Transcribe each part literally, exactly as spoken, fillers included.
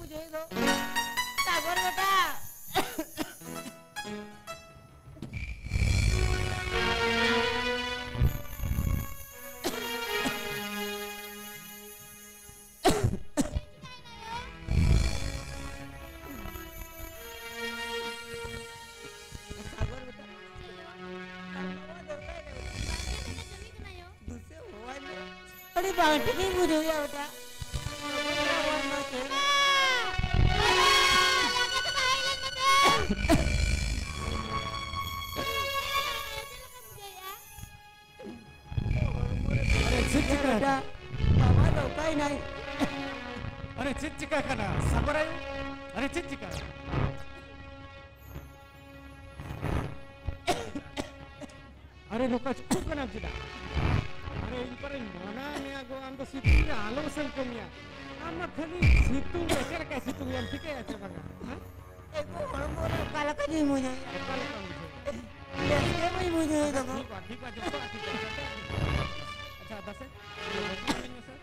ᱵᱩᱡᱷᱟᱹᱣ ᱫᱚ᱾ ᱥᱟᱜᱚᱨ ᱵᱮᱴᱟ᱾ ᱟᱹᱰᱤ ᱵᱟᱝ ᱴᱷᱤᱠᱤᱧ ᱵᱩᱡᱷᱟᱹᱣᱮᱫᱼᱟ ᱵᱮᱴᱟ᱾ ᱟᱨᱮ, ᱪᱮᱫ ᱪᱤᱠᱟᱹ? ᱵᱟᱵᱟ ᱫᱚ ᱚᱠᱟᱭᱮᱱᱟᱭ? ᱟᱨᱮ, ᱪᱮᱫ ᱪᱤᱠᱟᱹ ᱠᱟᱱᱟ? ᱥᱟᱜᱚᱨ ᱟᱭᱳ? ᱟᱨᱮ, ᱪᱮᱫ ᱪᱤᱠᱟᱹ? ᱟᱨᱮ, ᱱᱚᱝᱠᱟ ᱪᱩᱯ ᱠᱟᱱᱟᱢ ᱪᱮᱫᱟᱜ? ᱟᱨᱮ, ᱤᱧ ᱯᱟᱨᱮᱧ ᱢᱟᱱᱟ ᱢᱮᱭᱟ ᱜᱚ, ᱟᱢ ᱫᱚ ᱥᱤᱛᱩᱝ ᱨᱮ ᱟᱞᱚᱢ ᱥᱮᱱ ᱠᱟᱹᱢᱤᱭᱟ᱾ ᱟᱢ ᱢᱟ ᱠᱷᱟᱹᱞᱤ ᱥᱤᱛᱩᱝ ᱨᱮ ᱪᱮᱫ ᱞᱮᱠᱟᱭ ᱥᱤᱛᱩᱝ ᱮᱭᱟ, ᱴᱷᱤᱠᱟᱹᱭᱟ ᱥᱮ ᱵᱟᱝᱟ? ᱦᱮᱸ? ᱮ ᱜᱚ, ᱦᱚᱲᱢᱚ ᱨᱮ ᱚᱠᱟ ᱞᱮᱠᱟ ᱡᱮᱧ ᱵᱩᱡᱷᱟᱹᱣᱮᱫᱼᱟ? ᱚᱠᱟ ᱞᱮᱠᱟᱢ ᱵᱩᱡᱷᱟᱹᱣᱮᱫᱼᱟ? ᱵᱮᱥ ᱜᱮ ᱵᱟᱹᱧ ᱵᱩᱡᱷᱟᱹᱣᱮᱫᱟ ᱜᱚ᱾ ᱴᱷᱤᱠ ᱜᱮᱭᱟ, ᱴᱷᱤᱠ ᱜᱮᱭᱟ, ᱡᱚᱛᱚᱣᱟᱜ ᱴᱷᱤᱠ ᱜᱮᱭᱟ, ᱡᱚᱛᱚᱣᱟᱜ ᱴᱷᱤᱠ ᱜᱮᱭᱟ᱾ ᱟᱪᱪᱷᱟ, ᱫᱟᱥᱮ, ᱤᱧ ᱢᱮᱥᱮ᱾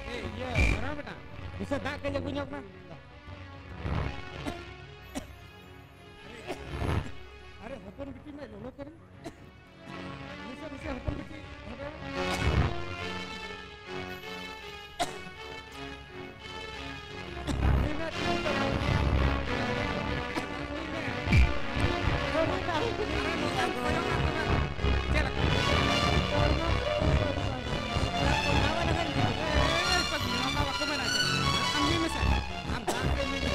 ᱮ, ᱤᱭᱟᱹ, ᱢᱟᱨᱟᱝ ᱵᱮᱴᱟ, ᱫᱩᱥᱮ ᱫᱟᱜ ᱠᱟᱹᱡ ᱟᱹᱜᱩ ᱧᱚᱜ ᱢᱮ᱾ ᱟᱨᱮ, ᱟᱨᱮ, ᱦᱚᱯᱚᱱ ᱵᱤᱴᱤ ᱢᱟ ᱞᱚᱞᱚ ᱠᱟᱱᱟ᱾ ᱱᱤᱥᱟᱹ, ᱱᱤᱥᱟᱹ, ᱦᱚᱯᱚᱱ ᱵᱤᱴᱤ, ᱦᱚᱯᱚᱱ᱾ ᱪᱮᱫ ᱞᱮᱠᱟ? ᱟᱢ ᱧᱩᱭ ᱢᱮᱥᱮ᱾ ᱟᱢ ᱫᱟᱜ ᱨᱮ ᱧᱩᱭ ᱢᱮ᱾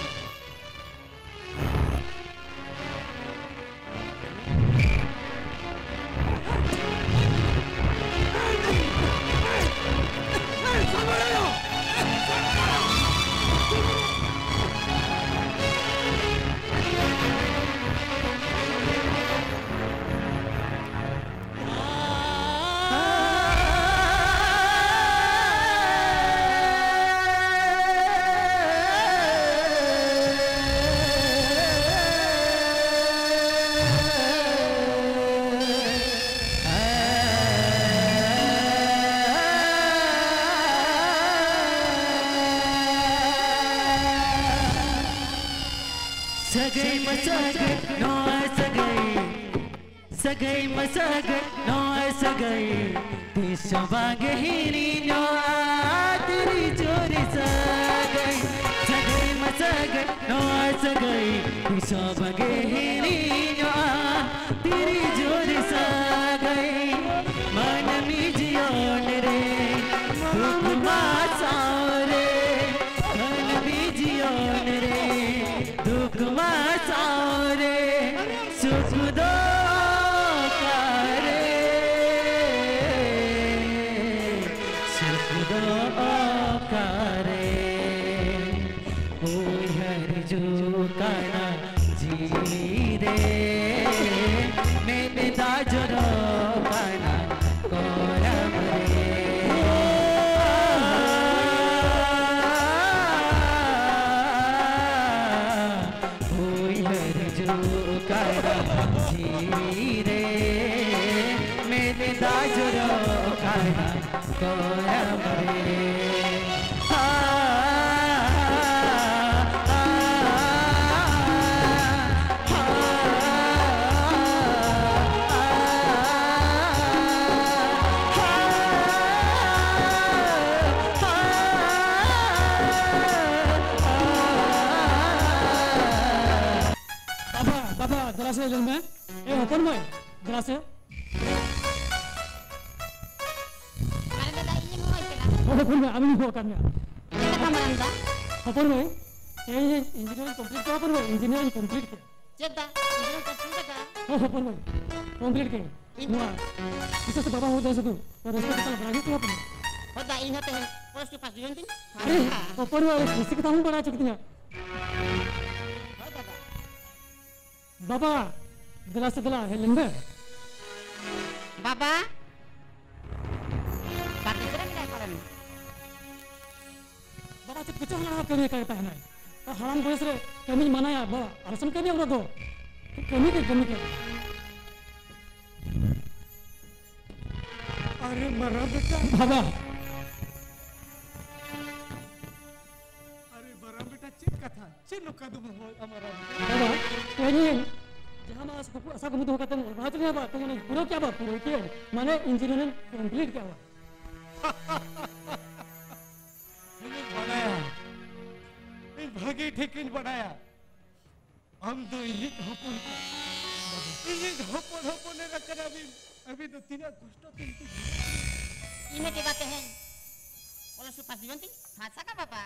ᱥᱟᱹᱜᱟᱹᱭ ᱢᱟ ᱥᱟᱹᱜᱟᱹᱭ, ᱱᱚᱣᱟ ᱥᱟᱹᱜᱟᱹᱭ᱾ ᱥᱟᱹᱜᱟᱹᱭ ᱢᱟ ᱥᱟᱹᱜᱟᱹᱭ, ᱱᱚᱣᱟ ᱥᱟᱹᱜᱟᱹᱭ᱾ ᱛᱤᱥ ᱦᱚᱸ ᱵᱟᱝ ᱦᱤᱲᱤᱧᱚᱜᱼᱟ, ᱛᱤᱨᱤ ᱡᱳᱨ ᱥᱟᱹᱜᱟᱹᱭ᱾ ᱥᱟᱹᱜᱟᱹᱭ ᱢᱟ ᱥᱟᱹᱜᱟᱹᱭ, ᱱᱚᱣᱟ ᱥᱟᱹᱜᱟᱹᱭ᱾ ᱛᱤᱥ ᱦᱚᱸ ᱵᱟᱝ ᱦᱤᱲᱤᱧᱚᱜᱼᱟ, ᱛᱤᱨᱤ ᱡᱳᱨ ᱥᱟᱹᱜᱟᱹᱭ᱾ ᱢᱟᱹᱱᱢᱤ ᱡᱤᱭᱚᱱ ᱨᱮ ᱫᱩᱠ ᱢᱟ ᱥᱟᱶᱨᱮ, ᱢᱟᱹᱱᱢᱤ ᱡᱤᱭᱚᱱ ᱨᱮ ᱫᱩᱠ ᱢᱟ ᱥᱟᱶᱨᱮ, ᱥᱩᱠ ᱫᱚ ᱚᱠᱟᱨᱮ, ᱥᱩᱠ ᱫᱚ ᱚᱠᱟᱨᱮ? ᱩᱭᱦᱟᱹᱨ ᱦᱤᱡᱩᱜ ᱠᱟᱱᱟ ᱡᱤᱣᱤ ᱨᱮ, ᱢᱮᱫ ᱫᱟᱜ ᱡᱚᱨᱚᱜ ᱠᱟᱱᱟ ᱠᱚᱨᱟᱢ ᱨᱮ᱾ ᱩᱭᱦᱟᱹᱨ ᱦᱤᱡᱩᱜ ᱠᱟᱱᱟ ᱡᱤᱣᱤ ᱨᱮ, ᱢᱮᱫ ᱫᱟᱜ ᱡᱚᱨᱚᱜ ᱠᱟᱱᱟ ᱠᱚᱨᱟᱢ ᱨᱮ᱾ ᱦᱟ, ᱦᱟ, ᱦᱟ, ᱦᱟ, ᱦᱟ᱾ ᱵᱟᱵᱟ, ᱵᱟᱵᱟ, ᱫᱮᱞᱟ ᱥᱮ ᱞᱟᱹᱭ ᱢᱮ᱾ ᱮ ᱦᱚᱯᱚᱱ ᱢᱟᱹᱭ, ᱫᱮᱞᱟ ᱥᱮ᱾ ᱢᱟᱨᱟᱝ ᱫᱟᱫᱟ, ᱤᱧᱤᱧ ᱦᱚᱦᱚᱭ ᱠᱟᱱᱟ᱾ ᱦᱚᱯᱚᱱ ᱢᱟᱹᱭ, ᱟᱢᱤᱧ ᱦᱚᱦᱚ ᱟᱠᱟᱫ ᱢᱮᱭᱟ᱾ ᱪᱮᱫ ᱠᱟᱛᱷᱟ ᱢᱟᱨᱟᱝ ᱫᱟ? ᱦᱚᱯᱚᱱ ᱢᱟᱹᱭ, ᱤᱧ engineering complete ᱠᱮᱫᱟ ᱦᱚᱯᱚᱱ ᱢᱟᱹᱭ, engineering complete ᱠᱮᱫᱟ᱾ ᱪᱮᱫ ᱫᱟ? Engineering complete ᱠᱮᱫᱟ? ᱦᱚᱸ ᱦᱚᱯᱚᱱ ᱢᱟᱹᱭ, complete ᱠᱮᱫ᱾ ᱤᱧ ᱱᱚᱣᱟ ᱵᱤᱥᱮᱥ ᱵᱟᱵᱟ ᱦᱚᱸ ᱫᱚ ᱥᱩᱫᱷᱩ ᱨᱟᱹᱥᱠᱟᱹ ᱛᱮ ᱛᱟᱞᱟ ᱵᱟᱲᱟ ᱦᱩᱭᱩᱜ ᱛᱟᱵᱚᱱᱟ᱾ ᱦᱚᱸ ᱫᱟ, ᱤᱧ ᱦᱚᱸ ᱛᱮᱦᱮᱧ plus two pass ᱦᱩᱭᱮᱱ ᱛᱤᱧ᱾ ᱟᱨᱮ, ᱦᱚᱯᱚᱱ ᱢᱟᱹᱭ, ᱟᱹᱰᱤ ᱠᱩᱥᱤ ᱠᱟᱛᱷᱟ ᱦᱚᱸ ᱵᱟᱲᱟᱭ ᱦᱚᱪᱚ ᱠᱤᱫᱤᱧᱟ᱾ ᱦᱳᱭ ᱫᱟᱫᱟ᱾ ᱵᱟᱵᱟ, ᱫᱮᱞᱟ ᱥᱮ ᱫᱮᱞᱟ, ᱦᱮᱡ ᱞᱮᱱ ᱢᱮ᱾ ᱵᱟᱵᱟ, ᱵᱟᱹᱴᱤ ᱠᱚᱨᱮ ᱢᱮᱱᱟᱭ ᱯᱟᱞᱮᱱ᱾ ᱵᱟᱵᱟ, ᱪᱮᱫ ᱠᱚᱪᱚ ᱦᱟᱱᱟ ᱠᱟᱹᱢᱤ ᱠᱟᱭ ᱛᱟᱦᱮᱱᱟᱭ᱾ ᱟᱨ ᱦᱟᱲᱟᱢ ᱵᱚᱭᱮᱥ ᱨᱮ ᱠᱟᱹᱢᱤᱧ ᱢᱟᱱᱟᱭᱟ, ᱵᱟᱵᱟ, ᱟᱞᱚ ᱥᱮᱢ ᱠᱟᱹᱢᱤᱭᱟ ᱩᱱᱟᱹᱜ ᱫᱚ᱾ ᱠᱟᱹᱢᱤ ᱜᱮ, ᱠᱟᱹᱢᱤ ᱜᱮ᱾ ᱟᱨᱮ ᱢᱟᱨᱟᱝ ᱵᱮᱴᱟ᱾ ᱵᱟᱵᱟ᱾ ᱟᱨᱮ ᱢᱟᱨᱟᱝ ᱵᱮᱴᱟ, ᱪᱮᱫ ᱠᱟᱛᱷᱟ? ᱪᱮᱫ ᱱᱚᱝᱠᱟ ᱫᱚ ᱦᱳᱭ ᱟᱢᱟᱜ ᱨᱟᱡᱽ? ᱵᱟᱵᱟ, ᱛᱮᱦᱮᱧ ᱡᱟᱦᱟᱸ ᱢᱟ ᱟᱥᱟ ᱠᱩᱠᱢᱩ ᱫᱚᱦᱚ ᱠᱟᱛᱮᱢ ᱚᱞ ᱯᱟᱲᱦᱟᱣ ᱦᱚᱪᱚ ᱞᱮᱭᱟ ᱵᱟ, ᱛᱮᱦᱮᱧ ᱚᱱᱟ ᱯᱩᱨᱟᱹᱣ ᱠᱮᱜᱼᱟ ᱵᱟ, ᱯᱩᱨᱟᱹᱣ ᱠᱮᱜᱼᱟ᱾ ᱢᱟᱱᱮ engineering complete ᱠᱮᱜᱼᱟ ᱵᱟ᱾ ᱤᱧᱤᱧ ᱵᱟᱰᱟᱭᱟ, ᱤᱧ ᱵᱷᱟᱹᱜᱤ ᱴᱷᱤᱠ ᱤᱧ ᱵᱟᱰᱟᱭᱟ, ᱟᱢ ᱫᱚ ᱤᱧᱤᱡ ᱦᱚᱯᱚᱱ ᱠᱟᱱᱟ᱾ ᱤᱧᱤᱡ ᱦᱚᱯᱚᱱ ᱦᱚᱯᱚᱱ ᱮᱨᱟ ᱠᱟᱱᱟ ᱵᱤᱱ᱾ ᱟᱹᱵᱤᱱ ᱫᱚ ᱛᱤᱱᱟᱹᱜ ᱠᱚᱥᱴᱚ ᱛᱮ ᱤᱧ ᱯᱮ ᱤᱱᱟᱹ ᱜᱮ ᱵᱟ ᱛᱮᱦᱮᱧ ᱚᱞᱚᱥ ᱩᱯᱟᱥ ᱡᱤᱵᱚᱱ ᱛᱤᱧ ᱯᱷᱟᱸᱥ ᱟᱠᱟᱱ ᱵᱟᱵᱟ᱾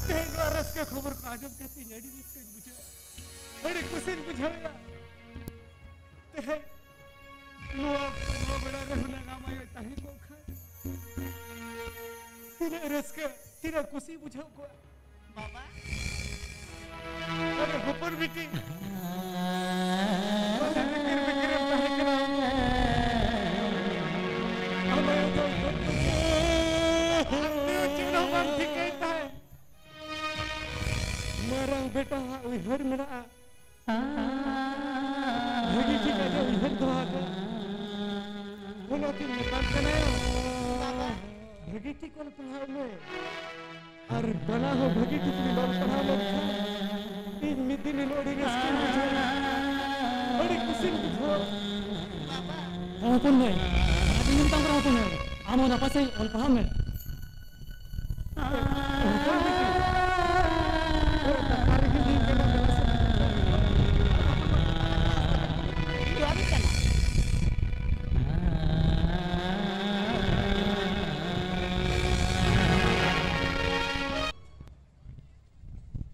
ᱛᱮᱦᱮᱧ ᱱᱚᱣᱟ ᱨᱟᱹᱥᱠᱟᱹ ᱠᱷᱚᱵᱚᱨ ᱠᱚ ᱟᱸᱡᱚᱢ ᱠᱟᱛᱮ ᱤᱧ ᱟᱹᱰᱤ ᱨᱟᱹᱥᱠᱟᱹᱧ ᱵᱩᱡᱷᱟᱹᱣᱟ, ᱟᱹᱰᱤ ᱠᱩᱥᱤᱧ ᱵᱩᱡᱷᱟᱹᱣᱮᱫᱟ᱾ ᱛᱮᱦᱮᱧ ᱱᱚᱣᱟ ᱚᱠᱛᱚ, ᱱᱚᱣᱟ ᱵᱮᱲᱟ ᱨᱮ ᱦᱩᱱᱟᱹᱝ ᱟᱢ ᱟᱭᱳᱭ ᱛᱟᱦᱮᱸ ᱠᱚᱜ ᱠᱷᱟᱱ ᱛᱤᱱᱟᱹᱜ ᱨᱟᱹᱥᱠᱟᱹ, ᱛᱤᱱᱟᱹᱜ ᱠᱩᱥᱤ ᱵᱩᱡᱷᱟᱹᱣ ᱠᱚᱜᱼᱟ᱾ ᱵᱟᱵᱟ᱾ ᱟᱨᱮ ᱦᱚᱯᱚᱱ ᱵᱤᱴᱤ᱾ ᱵᱤᱠᱤᱨ ᱵᱤᱠᱤᱨ ᱮᱢ ᱛᱟᱦᱮᱸ ᱠᱟᱱᱟ᱾ ᱟᱢ ᱟᱭᱳ ᱫᱚ ᱟᱢ ᱫᱚ ᱪᱮᱫ ᱦᱚᱸ ᱵᱟᱢ ᱴᱷᱤᱠᱟᱹᱭ ᱛᱟᱦᱮᱸ᱾ ᱢᱟᱨᱟᱝ ᱵᱮᱴᱟ ᱦᱟᱜ ᱩᱭᱦᱟᱹᱨ ᱢᱮᱱᱟᱜᱼᱟ᱾ ᱵᱷᱟᱹᱜᱤ ᱴᱷᱤᱠ ᱟᱡᱟᱜ ᱩᱭᱦᱟᱹᱨ ᱫᱚᱦᱚ ᱟᱠᱟᱫ᱾ ᱚᱱᱟᱛᱮᱧ ᱢᱮᱛᱟᱢ ᱠᱟᱱᱟ, ᱵᱟᱵᱟ᱾ ᱵᱷᱟᱹᱜᱤ ᱴᱷᱤᱠ ᱚᱞ ᱯᱟᱲᱦᱟᱣ ᱢᱮ᱾ ᱟᱨ ᱵᱟᱱᱟ ᱦᱚᱸ ᱵᱷᱟᱹᱜᱤ ᱴᱷᱤᱠ ᱵᱤᱱ ᱚᱞ ᱯᱟᱲᱦᱟᱣ ᱞᱮᱱᱠᱷᱟᱱ ᱤᱧ ᱢᱤᱫ ᱫᱤᱱ ᱦᱤᱞᱳᱜ ᱟᱹᱰᱤ ᱨᱟᱹᱥᱠᱟᱹᱧ ᱵᱩᱡᱷᱟᱹᱣᱟ, ᱟᱹᱰᱤ ᱠᱩᱥᱤᱧ ᱵᱩᱡᱷᱟᱹᱣᱟ᱾ ᱦᱚᱯᱚᱱ ᱢᱟᱹᱭ, ᱚᱱᱟᱛᱮᱧ ᱢᱮᱛᱟᱢ ᱠᱟᱱᱟ ᱦᱚᱯᱚᱱ ᱢᱟᱹᱭ, ᱟᱢ ᱦᱚᱸ ᱱᱟᱯᱟᱭ ᱥᱟᱺᱦᱤᱡ ᱚᱞ ᱯᱟᱲᱦᱟᱣ ᱢᱮ᱾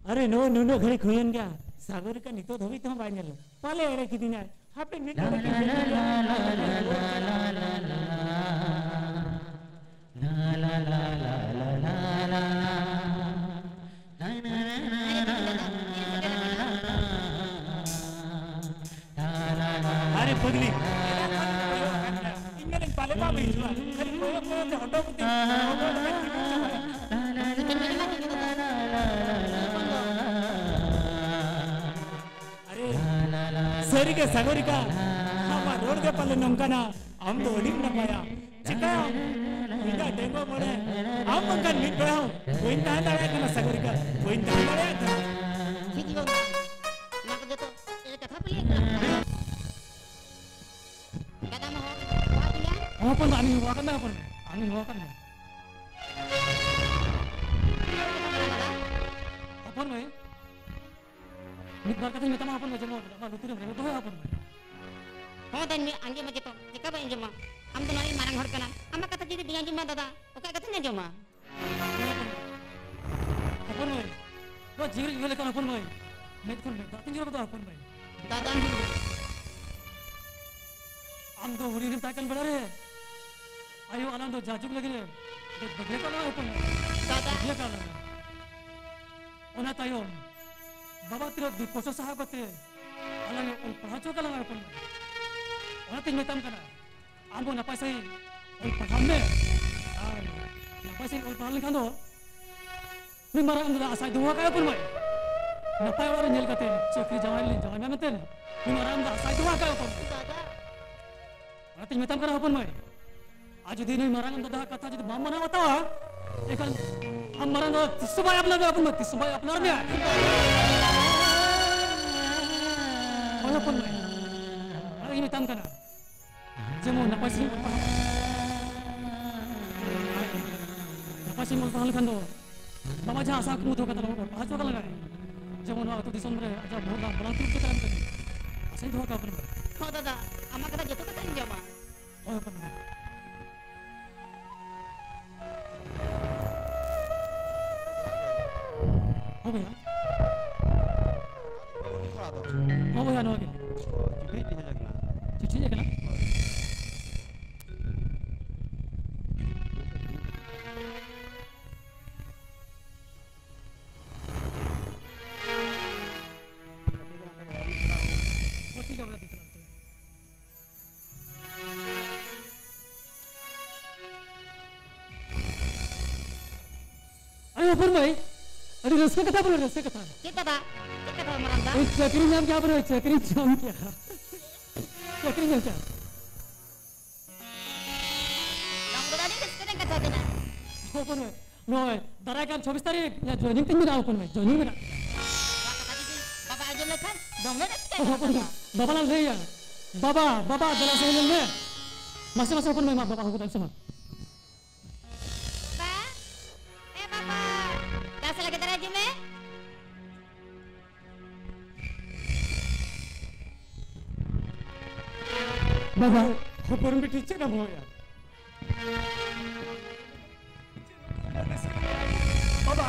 ᱟᱨᱮ, ᱱᱚᱣᱟ ᱱᱩᱱᱟᱹᱜ ᱜᱷᱟᱹᱲᱤᱡ ᱦᱩᱭᱮᱱ ᱜᱮᱭᱟ, ᱥᱟᱜᱚᱨᱤᱠᱟ ᱱᱤᱛᱚᱜ ᱫᱷᱟᱹᱵᱤᱡ ᱛᱮᱦᱚᱸ ᱵᱟᱭ ᱧᱮᱞ ᱞᱮᱱᱟ᱾ ᱯᱟᱞᱮ ᱮᱲᱮ ᱠᱤᱫᱤᱧᱟᱭ᱾ ᱦᱟᱯᱮ ᱢᱤᱫ ᱜᱷᱟᱹᱲᱤᱡ ᱤᱧ ᱧᱮᱞ ᱞᱮᱜᱮ᱾ ᱟᱨᱮ ᱯᱟᱹᱜᱽᱞᱤ, ᱤᱧ ᱢᱮᱱᱟᱹᱧ ᱯᱟᱞᱮ ᱵᱟᱢ ᱦᱤᱡᱩᱜᱼᱟ, ᱠᱷᱟᱹᱞᱤ ᱠᱚᱭᱚᱜ ᱠᱚᱭᱚᱜ ᱛᱮ ᱦᱚᱴᱚᱜ ᱠᱟᱛᱮ ᱦᱚᱴᱚᱜ ᱠᱟᱛᱮ ᱛᱤᱸᱜᱩ ᱪᱟᱵᱟᱭᱟ᱾ ᱟᱨᱮ, ᱥᱟᱹᱨᱤᱜᱮ ᱥᱟᱜᱚᱨᱤᱠᱟ, ᱟᱢᱟᱜ ᱨᱚᱲ ᱜᱮ ᱯᱟᱞᱮ ᱱᱚᱝᱠᱟᱱᱟ, ᱟᱢ ᱫᱚ ᱟᱹᱰᱤᱢ ᱱᱟᱯᱟᱭᱟ᱾ ᱪᱤᱠᱟᱹᱭᱟᱢ? ᱤᱧᱟᱹᱜ ᱰᱮᱸᱜᱚ ᱢᱚᱱᱮ, ᱟᱢ ᱵᱟᱝᱠᱷᱟᱱ ᱢᱤᱫ ᱵᱮᱲᱟ ᱦᱚᱸ ᱵᱟᱹᱧ ᱛᱟᱦᱮᱸ ᱫᱟᱲᱮᱭᱟᱜ ᱠᱟᱱᱟ ᱥᱟᱜᱚᱨᱤᱠᱟ, ᱵᱟᱹᱧ ᱛᱟᱦᱮᱸ ᱫᱟᱲᱮᱭᱟᱜ ᱠᱟᱱᱟ᱾ ᱪᱮᱫ ᱜᱮ ᱵᱟᱝ, ᱱᱚᱣᱟ ᱠᱚ ᱡᱚᱛᱚ ᱮᱲᱮ ᱠᱟᱛᱷᱟ ᱯᱮ ᱞᱟᱹᱭᱮᱫ ᱠᱟᱱᱟ᱾ ᱫᱟᱫᱟ ᱢᱟ ᱦᱚᱦᱚ ᱟᱫᱮᱭᱟ᱾ ᱦᱚᱯᱚᱱ ᱫᱚ ᱟᱹᱞᱤᱧ ᱦᱚᱦᱚ ᱟᱠᱟᱫ ᱢᱮ, ᱦᱚᱯᱚᱱ ᱫᱚ ᱟᱹᱞᱤᱧ ᱦᱚᱦᱚ ᱟᱠᱟᱫ ᱢᱮ᱾ ᱦᱚᱯᱚᱱ ᱢᱟᱹᱭ, ᱢᱤᱫ ᱵᱟᱨ ᱠᱟᱛᱷᱟᱧ ᱢᱮᱛᱟᱢᱟ ᱦᱚᱯᱚᱱ ᱢᱟᱹᱭ, ᱡᱮᱢᱚᱱ ᱟᱢᱟᱜ ᱞᱩᱛᱩᱨ ᱨᱮᱢ ᱨᱮᱵᱮᱫ ᱫᱚᱦᱚᱭᱟ ᱦᱚᱯᱚᱱ ᱢᱟᱹᱭ᱾ ᱦᱚᱸ ᱫᱟᱹᱧ ᱢᱮ, ᱟᱸᱡᱚᱢ ᱢᱮ ᱡᱚᱛᱚ, ᱪᱮᱠᱟ ᱵᱟᱹᱧ ᱟᱸᱡᱚᱢᱟ? ᱟᱢ ᱫᱚ ᱱᱚᱰᱮ ᱢᱟᱨᱟᱝ ᱦᱚᱲ ᱠᱟᱱᱟᱢ, ᱟᱢᱟᱜ ᱠᱟᱛᱷᱟ ᱡᱩᱫᱤ ᱵᱟᱹᱧ ᱟᱸᱡᱚᱢᱟ ᱫᱟᱫᱟ, ᱚᱠᱟ ᱠᱟᱛᱷᱟᱧ ᱟᱸᱡᱚᱢᱟ? ᱦᱚᱯᱚᱱ ᱢᱟᱹᱭ, ᱱᱚᱣᱟ ᱡᱤᱣᱤ ᱨᱮ ᱩᱭᱦᱟᱹᱨ ᱞᱮᱠᱷᱟᱱ ᱦᱚᱯᱚᱱ ᱢᱟᱹᱭ, ᱢᱮᱫ ᱠᱷᱚᱱ ᱢᱮᱫ ᱫᱟᱜ ᱛᱤᱧ ᱡᱚᱨᱚ ᱜᱚᱫᱚᱜᱼᱟ ᱦᱚᱯᱚᱱ ᱢᱟᱹᱭ᱾ ᱫᱟᱫᱟ᱾ ᱟᱢ ᱫᱚ ᱦᱩᱰᱤᱧ ᱨᱮᱢ ᱛᱟᱦᱮᱸ ᱠᱟᱱ ᱵᱮᱲᱟ ᱨᱮ ᱟᱭᱳ ᱟᱞᱟᱝ ᱫᱚ ᱡᱟᱡᱩᱜᱽ ᱞᱟᱹᱜᱤᱫ ᱮ ᱵᱟᱹᱜᱤ ᱠᱟᱜ ᱞᱟᱝᱟ ᱦᱚᱯᱚᱱ ᱢᱟᱹᱭ᱾ ᱫᱟᱫᱟ᱾ ᱵᱟᱹᱜᱤ ᱠᱟᱜ ᱞᱟᱝᱟ᱾ ᱚᱱᱟ ᱛᱟᱭᱚᱢ ᱵᱟᱵᱟ ᱛᱤᱱᱟᱹᱜ ᱫᱩᱠ ᱠᱚᱥᱴᱚ ᱥᱟᱦᱟᱣ ᱠᱟᱛᱮ ᱟᱞᱟᱝ ᱮ ᱚᱞ ᱯᱟᱲᱦᱟᱣ ᱦᱚᱪᱚ ᱠᱟᱜ ᱞᱟᱝᱟ ᱦᱚᱯᱚᱱ ᱢᱟᱹᱭ᱾ ᱚᱱᱟᱛᱤᱧ ᱢᱮᱛᱟᱢ ᱠᱟᱱᱟ, ᱟᱢ ᱫᱚ ᱱᱟᱯᱟᱭ ᱥᱟᱺᱦᱤᱡ ᱚᱞ ᱯᱟᱲᱦᱟᱜ ᱢᱮ᱾ ᱟᱨ ᱱᱟᱯᱟᱭ ᱥᱟᱺᱦᱤᱡ ᱚᱞ ᱯᱟᱲᱦᱟᱣ ᱞᱮᱱᱠᱷᱟᱱ ᱫᱚ ᱱᱩᱭ ᱢᱟᱨᱟᱝ ᱫᱟᱫᱟ ᱟᱥᱟᱭ ᱫᱚᱦᱚ ᱟᱠᱟᱫ ᱦᱚᱯᱚᱱ ᱢᱟᱹᱭ᱾ ᱱᱟᱯᱟᱭ ᱚᱲᱟᱜ ᱨᱮ ᱧᱮᱞ ᱠᱟᱛᱮ ᱪᱟᱹᱠᱨᱤ ᱡᱟᱶᱟᱭ ᱞᱮ ᱡᱟᱶᱟᱭ ᱢᱮ ᱢᱮᱱᱛᱮ ᱱᱩᱭ ᱢᱟᱨᱟᱝ ᱫᱟᱫᱟ ᱟᱥᱟᱭ ᱫᱚᱦᱚ ᱟᱠᱟᱫ ᱦᱚᱯᱚᱱ ᱢᱟᱹᱭ᱾ ᱚᱱᱟᱛᱤᱧ ᱢᱮᱛᱟᱢ ᱠᱟᱱᱟ ᱦᱚᱯᱚᱱ ᱢᱟᱹᱭ, ᱟᱨ ᱡᱩᱫᱤ ᱱᱩᱭ ᱢᱟᱨᱟᱝ ᱫᱟᱫᱟ ᱠᱟᱛᱷᱟ ᱡᱩᱫᱤ ᱵᱟᱢ ᱢᱟᱱᱟᱣ ᱵᱟᱛᱟᱣᱟ, ᱮᱱᱠᱷᱟᱱ ᱟᱢ ᱢᱟᱨᱟᱝ ᱫᱟᱫᱟ ᱛᱤᱥ ᱦᱚᱸ ᱵᱟᱭ ᱟᱯᱱᱟᱨ ᱢᱮᱭᱟ ᱦᱚᱯᱚᱱ ᱢᱟᱹᱭ, ᱛᱤᱥ ᱦᱚᱸ ᱵᱟᱭ ᱟᱯᱱᱟᱨ ᱢᱮᱭᱟ᱾ ᱦᱳᱭ ᱦᱚᱯᱚᱱ ᱢᱟᱹᱭ, ᱚᱱᱟᱜᱤᱧ ᱢᱮᱛᱟᱢ ᱠᱟᱱᱟ᱾ ᱡᱮᱢᱚᱱ ᱱᱟᱯᱟᱭ ᱥᱟᱺᱦᱤᱡ ᱚᱞ ᱯᱟᱲᱦᱟᱣ᱾ ᱱᱟᱯᱟᱭ ᱥᱟᱺᱦᱤᱡ ᱚᱞ ᱯᱟᱲᱦᱟᱣ ᱞᱮᱠᱷᱟᱱ ᱫᱚ ᱵᱟᱵᱟ ᱡᱟᱦᱟᱸ ᱟᱥᱟ ᱠᱩᱠᱢᱩ ᱫᱚᱦᱚ ᱠᱟᱛᱮ ᱵᱚᱱ ᱚᱞ ᱯᱟᱲᱦᱟᱣ ᱦᱚᱪᱚ ᱠᱟᱜ ᱞᱟᱜᱟᱭ᱾ ᱡᱮᱢᱚᱱ ᱱᱚᱣᱟ ᱟᱹᱛᱩ ᱫᱤᱥᱚᱢ ᱨᱮ ᱟᱡᱟᱜ ᱵᱷᱳᱴ ᱵᱟᱝ ᱵᱟᱲᱟᱝ ᱛᱩᱫ ᱪᱮᱛᱟᱱ ᱠᱟᱹᱢᱤ ᱟᱥᱟᱧ ᱫᱚᱦᱚ ᱠᱟᱜ ᱠᱟᱱᱟ᱾ ᱦᱚᱸ ᱫᱟᱫᱟ, ᱟᱢᱟᱜ ᱠᱟᱛᱷᱟ ᱡᱚᱛᱚ ᱠᱟᱛᱷᱟᱧ ᱟᱸᱡᱚᱢᱟ᱾ ᱦᱳᱭ ᱦᱚᱯᱚᱱ ᱢᱟᱹᱭ᱾ ᱦᱳᱭ ᱵᱚᱭᱦᱟ᱾ ᱦᱳᱭ ᱵᱚᱭᱦᱟ, ᱱᱚᱣᱟ ᱜᱮ᱾ ᱪᱤᱴᱷᱤ ᱦᱮᱡ ᱟᱠᱟᱱᱟ᱾ ᱪᱤᱴᱷᱤ ᱦᱮᱡ ᱟᱠᱟᱱᱟ? ᱦᱳᱭ, ᱴᱷᱤᱠ ᱜᱮᱭᱟ, ᱵᱚᱭᱦᱟ, ᱴᱷᱤᱠ ᱜᱮᱭᱟ᱾ ᱟᱭᱳ ᱦᱚᱯᱚᱱ ᱢᱟᱹᱭ, ᱟᱹᱰᱤ ᱨᱟᱹᱥᱠᱟᱹ ᱠᱟᱛᱷᱟ ᱵᱚᱞᱮ, ᱨᱟᱹᱥᱠᱟᱹ ᱠᱟᱛᱷᱟ᱾ ᱪᱮᱫ ᱫᱟᱫᱟ? ᱪᱮᱫ ᱠᱟᱛᱷᱟ ᱢᱟᱨᱟᱝ ᱫᱟ? ᱤᱧ ᱪᱟᱹᱠᱨᱤ ᱧᱟᱢ ᱠᱮᱭᱟ ᱵᱚᱞᱮ, ᱪᱟᱹᱠᱨᱤ ᱧᱟᱢ ᱠᱮᱭᱟ᱾ ᱪᱟᱹᱠᱨᱤ ᱧᱟᱢ ᱠᱮᱭᱟ᱾ ᱵᱟᱝ ᱫᱟᱫᱟ, ᱟᱹᱰᱤ ᱨᱟᱹᱥᱠᱟᱹ ᱨᱮ ᱦᱚᱯᱚᱱ ᱢᱟᱹᱭ, ᱱᱚᱜᱼᱚᱭ ᱫᱟᱨᱟᱭ ᱠᱟᱱ ᱪᱷᱚᱵᱵᱤᱥ ᱛᱟᱹᱨᱤᱠᱷ ᱤᱧᱟᱹᱜ joining ᱛᱤᱧ ᱢᱮᱱᱟᱜᱼᱟ ᱦᱚᱯᱚᱱ ᱢᱟᱹᱭ, joining ᱢᱮᱱᱟᱜᱼᱟ᱾ ᱱᱚᱣᱟ ᱠᱟᱛᱷᱟ ᱡᱩᱫᱤ ᱵᱟᱵᱟ ᱟᱸᱡᱚᱢ ᱞᱮᱠᱷᱟᱱ ᱫᱚᱢᱮ ᱨᱟᱹᱥᱠᱟᱹ ᱦᱚᱯᱚᱱ ᱢᱟᱹᱭ, ᱦᱩᱭᱩᱜᱼᱟ᱾ ᱵᱟᱵᱟ ᱞᱟᱝ ᱞᱟᱹᱭᱟ, ᱵᱟᱵᱟ, ᱵᱟᱵᱟ, ᱫᱮᱞᱟ ᱥᱮ ᱧᱮᱞ ᱢᱮ᱾ ᱢᱟᱥᱮ, ᱢᱟᱥᱮ ᱦᱚᱯᱚᱱ ᱢᱟᱹᱭ, ᱢᱟ ᱵᱟᱵᱟ ᱦᱚᱦᱚ ᱠᱟᱫᱟᱭ ᱥᱮ ᱢᱟ᱾ ᱵᱟᱵᱟ, ᱮ ᱵᱟᱵᱟ, ᱫᱮᱞᱟ ᱥᱮ ᱞᱟᱜᱮ ᱫᱟᱨᱟᱭ ᱦᱤᱡᱩᱜ ᱢᱮ᱾ ᱵᱟᱵᱟ, ᱦᱚᱯᱚᱱ ᱵᱤᱴᱤ ᱪᱮᱫ ᱮᱢ ᱦᱚᱦᱚᱭᱟ? ᱵᱟᱵᱟ,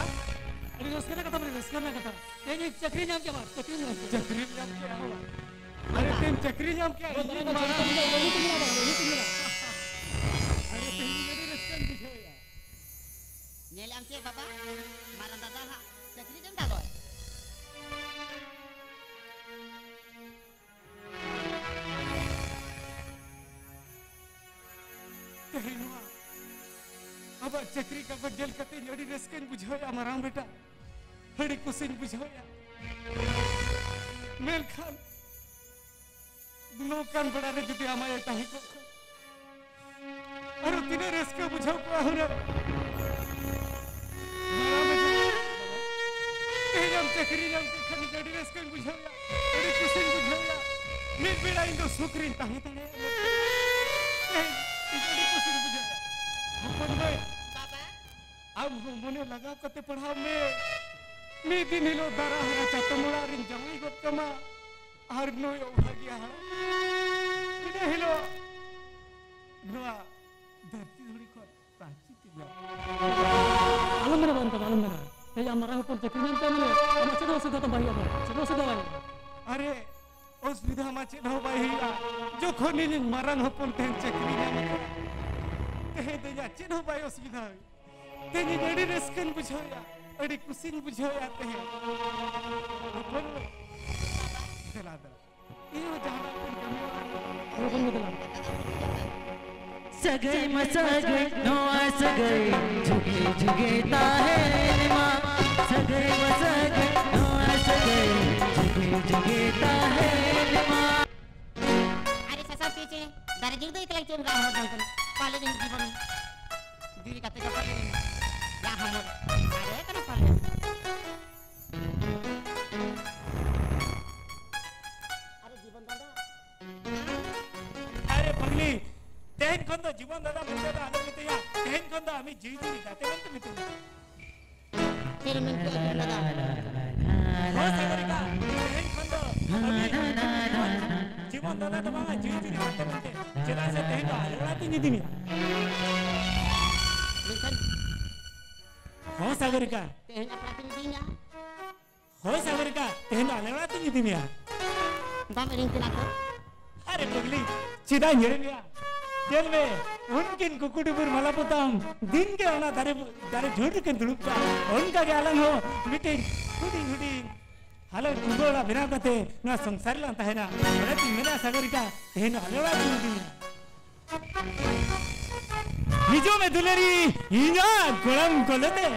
ᱟᱹᱰᱤ ᱨᱟᱹᱥᱠᱟᱹ ᱨᱮᱱᱟᱜ ᱠᱟᱛᱷᱟ, ᱟᱹᱰᱤ ᱨᱟᱹᱥᱠᱟᱹ ᱨᱮᱱᱟᱜ ᱠᱟᱛᱷᱟ᱾ ᱛᱮᱦᱮᱧ ᱪᱟᱹᱠᱨᱤ ᱧᱟᱢ ᱠᱮᱫᱟ, ᱪᱟᱹᱠᱨᱤ ᱧᱟᱢ ᱠᱮᱫᱟ᱾ ᱪᱟᱹᱠᱨᱤᱢ ᱧᱟᱢ ᱠᱮᱫᱟ? ᱟᱨᱮ, ᱛᱮᱦᱮᱧ ᱪᱟᱹᱠᱨᱤ ᱧᱟᱢ ᱠᱮᱫᱟ? ᱤᱧ ᱢᱟᱨᱟᱝ ᱟᱨᱮ, ᱛᱮᱦᱮᱧ ᱟᱹᱰᱤ ᱨᱟᱹᱥᱠᱟᱹᱧ ᱵᱩᱡᱷᱟᱹᱣᱮᱫᱼᱟ᱾ ᱧᱮᱞᱮᱫ ᱟᱢ ᱪᱮᱫ ᱵᱟᱵᱟ, ᱢᱟᱨᱟᱝ ᱫᱟᱫᱟ ᱦᱟᱸᱜ ᱪᱟᱹᱠᱨᱤ ᱡᱚᱝ ᱫᱟᱫᱚᱭ᱾ ᱛᱮᱦᱮᱧ ᱱᱚᱣᱟ ᱟᱵᱚᱣᱟᱜ ᱪᱟᱹᱠᱨᱤ ᱠᱟᱜᱚᱡᱽ ᱧᱮᱞ ᱠᱟᱛᱮ ᱤᱧ ᱟᱹᱰᱤ ᱨᱟᱹᱥᱠᱟᱹᱧ ᱵᱩᱡᱷᱟᱹᱣᱮᱫᱼᱟ ᱢᱟᱨᱟᱝ ᱵᱮᱴᱟ, ᱟᱹᱰᱤ ᱠᱩᱥᱤᱧ ᱵᱩᱡᱷᱟᱹᱣᱮᱫᱼᱟ᱾ ᱢᱮᱱᱠᱷᱟᱱ ᱱᱚᱝᱠᱟᱱ ᱵᱮᱲᱟ ᱨᱮ ᱡᱩᱫᱤ ᱟᱢ ᱟᱭᱳ ᱛᱟᱦᱮᱸ ᱠᱚᱜ ᱠᱷᱟᱱ, ᱟᱨᱚ ᱛᱤᱱᱟᱹᱜ ᱨᱟᱹᱥᱠᱟᱹ ᱵᱩᱡᱷᱟᱹᱣ ᱠᱚᱜᱼᱟ ᱦᱩᱱᱟᱹᱝ᱾ ᱛᱮᱦᱮᱧ ᱟᱢ ᱪᱟᱹᱠᱨᱤ ᱧᱟᱢ ᱠᱮᱫ ᱠᱷᱟᱱ ᱤᱧ ᱟᱹᱰᱤ ᱨᱟᱹᱥᱠᱟᱹᱧ ᱵᱩᱡᱷᱟᱹᱣᱮᱫᱼᱟ, ᱟᱹᱰᱤ ᱠᱩᱥᱤᱧ ᱵᱩᱡᱷᱟᱹᱣᱮᱫᱼᱟ᱾ ᱢᱤᱫ ᱵᱮᱲᱟ ᱤᱧ ᱫᱚ ᱥᱩᱠ ᱨᱤᱧ ᱛᱟᱦᱮᱸ ᱫᱟᱲᱮᱭᱟᱜᱼᱟ᱾ ᱛᱮᱦᱮᱧ ᱤᱧ ᱟᱹᱰᱤ ᱠᱩᱥᱤᱧ ᱵᱩᱡᱷᱟᱹᱣᱮᱫᱼᱟ᱾ ᱦᱚᱯᱚᱱ ᱢᱟᱹᱭ, ᱵᱟᱵᱟ᱾ ᱟᱢ ᱦᱚᱸ ᱢᱚᱱᱮ ᱞᱟᱜᱟᱣ ᱠᱟᱛᱮ ᱯᱟᱲᱦᱟᱣ ᱢᱮ᱾ ᱢᱤᱫ ᱫᱤᱱ ᱦᱤᱞᱳᱜ ᱫᱟᱨᱟ ᱦᱟᱨᱟ ᱪᱟᱛᱚᱢ ᱚᱲᱟᱜ ᱨᱤᱧ ᱡᱟᱶᱟᱭ ᱜᱚᱫ ᱠᱟᱢᱟ᱾ ᱟᱨ ᱱᱩᱭ ᱚᱵᱷᱟᱜᱤᱭᱟ ᱦᱟᱲᱟᱢ ᱢᱤᱫ ᱦᱤᱞᱳᱜ ᱱᱚᱣᱟ ᱫᱷᱟᱹᱨᱛᱤ ᱫᱷᱩᱲᱤ ᱠᱷᱚᱱ ᱯᱟᱹᱪᱤ ᱛᱮ ᱧᱟᱢ᱾ ᱟᱞᱚᱢ ᱢᱮᱱᱟ ᱵᱟᱝ ᱠᱟᱱᱟ, ᱟᱞᱚᱢ ᱢᱮᱱᱟ᱾ ᱛᱮᱦᱮᱧ ᱟᱢ ᱢᱟᱨᱟᱝ ᱦᱚᱯᱚᱱ ᱪᱟᱹᱠᱨᱤ ᱧᱟᱢ ᱠᱮᱫ ᱢᱟᱱᱮ ᱟᱢᱟᱜ ᱪᱮᱫ ᱦᱚᱸ ᱚᱥᱩᱵᱤᱫᱷᱟ ᱫᱚ ᱵᱟᱭ ᱦᱩᱭᱩᱜᱼᱟ, ᱪᱮᱫ ᱦᱚᱸ ᱚᱥᱩᱵᱤᱫᱷᱟ ᱵᱟᱭ ᱦᱩᱭᱩᱜᱼᱟ᱾ ᱟᱨᱮ, ᱚᱥᱩᱵᱤᱫᱷᱟ ᱢᱟ ᱪᱮᱫ ᱦᱚᱸ ᱵᱟᱭ ᱦᱩᱭᱩᱜᱼᱟ᱾ ᱡᱚᱠᱷᱚᱱ ᱤᱧᱤᱧ ᱢᱟᱨᱟᱝ ᱦᱚᱯᱚᱱ ᱛᱮᱦᱮᱧ ᱪᱟᱹᱠᱨᱤ ᱧᱟᱢ ᱠᱮᱫᱟ, ᱛᱮᱦᱮᱧ ᱫᱚ ᱤᱧᱟᱹᱜ ᱪᱮᱫ ᱦᱚᱸ ᱵᱟᱭ ᱚᱥᱩᱵᱤᱫᱷᱟ ᱦᱩᱭᱩᱜᱼᱟ᱾ ᱛᱮᱦᱮᱧ ᱤᱧ ᱟᱹᱰᱤ ᱨᱟᱹᱥᱠᱟᱹᱧ ᱵᱩᱡᱷᱟᱹᱣᱮᱫᱼᱟ, ᱟᱹᱰᱤ ᱠᱩᱥᱤᱧ ᱵᱩᱡᱷᱟᱹᱣᱮᱫᱼᱟ ᱛᱮᱦᱮᱧ᱾ ᱦᱚᱯᱚᱱ ᱢᱟᱹᱭ, ᱫᱮᱞᱟ, ᱫᱮᱞᱟ᱾ ᱤᱧ ᱦᱚᱸ ᱡᱟᱦᱟᱱᱟᱜ ᱠᱚᱧ ᱠᱟᱹᱢᱤᱭᱟ᱾ ᱦᱚᱯᱚᱱ ᱢᱟᱹᱭ, ᱫᱮᱞᱟ᱾ ᱥᱟᱹᱜᱟᱹᱭ ᱢᱟ ᱥᱟᱹᱜᱟᱹᱭ, ᱱᱚᱣᱟ ᱥᱟᱹᱜᱟᱹᱭ ᱡᱩᱜᱮ ᱡᱩᱜᱮ ᱛᱟᱦᱮᱱ ᱢᱟ᱾ ᱥᱟᱹᱜᱟᱹᱭ ᱢᱟ ᱥᱟᱹᱜᱟᱹᱭ, ᱱᱚᱣᱟ ᱥᱟᱹᱜᱟᱹᱭ ᱡᱩᱜᱮ ᱡᱩᱜᱮ ᱛᱟᱦᱮᱱ ᱢᱟ᱾ ᱟᱨᱮ ᱥᱟᱥᱟᱝ ᱯᱤᱭᱳ ᱪᱮᱬᱮ, ᱫᱟᱨᱮ ᱡᱩᱲ ᱫᱚ ᱮᱠᱞᱟ ᱪᱮᱫ ᱮᱢ ᱨᱟᱜ ᱦᱚᱨ ᱫᱟᱢ ᱠᱟᱱᱟ? ᱯᱟᱞᱮ ᱤᱧ ᱡᱤᱵᱚᱱᱤ᱾ ᱫᱤᱨᱤ ᱠᱟᱛᱮ ᱠᱚ ᱯᱟᱞᱮ ᱞᱮᱱᱟ᱾ ᱭᱟ ᱦᱟᱢᱚᱨ ᱟᱨᱮ ᱠᱟᱱᱟ ᱯᱟᱞᱮ᱾ ᱟᱨᱮ ᱡᱤᱵᱚᱱ ᱫᱟᱫᱟ᱾ ᱟᱨᱮ ᱯᱟᱜᱽᱞᱤ, ᱛᱮᱦᱮᱧ ᱠᱷᱚᱱ ᱫᱚ ᱡᱤᱵᱚᱱ ᱫᱟᱫᱟ ᱢᱮᱱᱛᱮ ᱫᱚ ᱟᱞᱚᱢ ᱢᱤᱛᱟᱹᱧᱟ᱾ ᱛᱮᱦᱮᱧ ᱠᱷᱚᱱ ᱫᱚ ᱟᱢᱤᱡ ᱡᱤᱣᱤ ᱡᱩᱨᱤ ᱜᱟᱛᱮ ᱢᱮᱱᱛᱮ ᱢᱤᱛᱟᱹᱧ ᱢᱮ᱾ ᱪᱮᱫ ᱮᱢ ᱢᱮᱱ ᱠᱮᱫᱟ ᱡᱤᱵᱚᱱ ᱫᱟᱫᱟ? ᱦᱳᱭ ᱥᱟᱜᱚᱨᱤᱠᱟ, ᱛᱮᱦᱮᱧ ᱠᱷᱚᱱ ᱫᱚ ᱟᱢᱤᱡ ᱡᱤᱵᱚᱱ, ᱡᱤᱵᱚᱱ ᱫᱟᱫᱟ ᱫᱚ ᱵᱟᱝᱟ, ᱡᱤᱣᱤ ᱡᱩᱨᱤ ᱜᱟᱛᱮ ᱢᱮᱱᱛᱮ᱾ ᱪᱮᱫᱟᱜ ᱥᱮ ᱛᱮᱦᱮᱧ ᱫᱚ ᱟᱞᱮ ᱚᱲᱟᱜ ᱛᱤᱧ ᱤᱫᱤ ᱢᱮᱭᱟ᱾ ᱢᱮᱱᱠᱷᱟᱱ ᱦᱚᱸ ᱥᱟᱜᱚᱨᱤᱠᱟ᱾ ᱛᱮᱦᱮᱧ ᱟᱯᱲᱟ ᱛᱤᱧ ᱤᱫᱤ ᱢᱮᱭᱟ᱾ ᱦᱳᱭ ᱥᱟᱜᱚᱨᱤᱠᱟ, ᱛᱮᱦᱮᱧ ᱫᱚ ᱟᱞᱮ ᱚᱲᱟᱜ ᱛᱤᱧ ᱤᱫᱤ ᱢᱮᱭᱟ᱾ ᱵᱟᱢ ᱮᱲᱮᱧ ᱠᱟᱱᱟ ᱛᱚ? ᱟᱨᱮ ᱯᱟᱜᱽᱞᱤ, ᱪᱮᱫᱟᱜ ᱤᱧ ᱮᱲᱮ ᱢᱮᱭᱟ? ᱧᱮᱞ ᱢᱮ, ᱩᱱᱠᱤᱱ ᱠᱩᱠᱩᱰᱩᱵᱩᱨ ᱢᱟᱞᱟ ᱯᱚᱛᱟᱢ ᱫᱤᱱ ᱜᱮ ᱚᱱᱟ ᱫᱟᱨᱮ ᱵᱩ-, ᱫᱟᱨᱮ ᱡᱷᱩᱲ ᱨᱮᱠᱤᱱ ᱫᱩᱲᱩᱵ ᱠᱚᱜᱼᱟ᱾ ᱚᱱᱠᱟ ᱜᱮ ᱟᱞᱟᱝ ᱦᱚᱸ ᱢᱤᱫᱴᱮᱱ ᱦᱩᱰᱤᱧ ᱦᱩᱰᱤᱧ ᱦᱟᱞᱚᱛ ᱠᱩᱸᱵᱟᱹ ᱚᱲᱟᱜ ᱵᱮᱱᱟᱣ ᱠᱟᱛᱮ ᱱᱚᱣᱟ ᱥᱚᱝᱥᱟᱨ ᱨᱮᱞᱟᱝ ᱛᱟᱦᱮᱱᱟ᱾ ᱚᱱᱟᱛᱤᱧ ᱢᱮᱱᱟ ᱥᱟᱜᱚᱨᱤᱠᱟ, ᱛᱮᱦᱮᱧ ᱫᱚ ᱟᱞᱮ ᱚᱲᱟᱜ ᱛᱤᱧ ᱤᱫᱤ ᱢᱮᱭᱟ᱾ ᱦᱤᱡᱩᱜ ᱢᱮ ᱫᱩᱞᱟᱹᱲᱤ, ᱤᱧᱟᱜ ᱜᱚᱲᱚᱢ ᱠᱚᱞᱮ ᱛᱮ᱾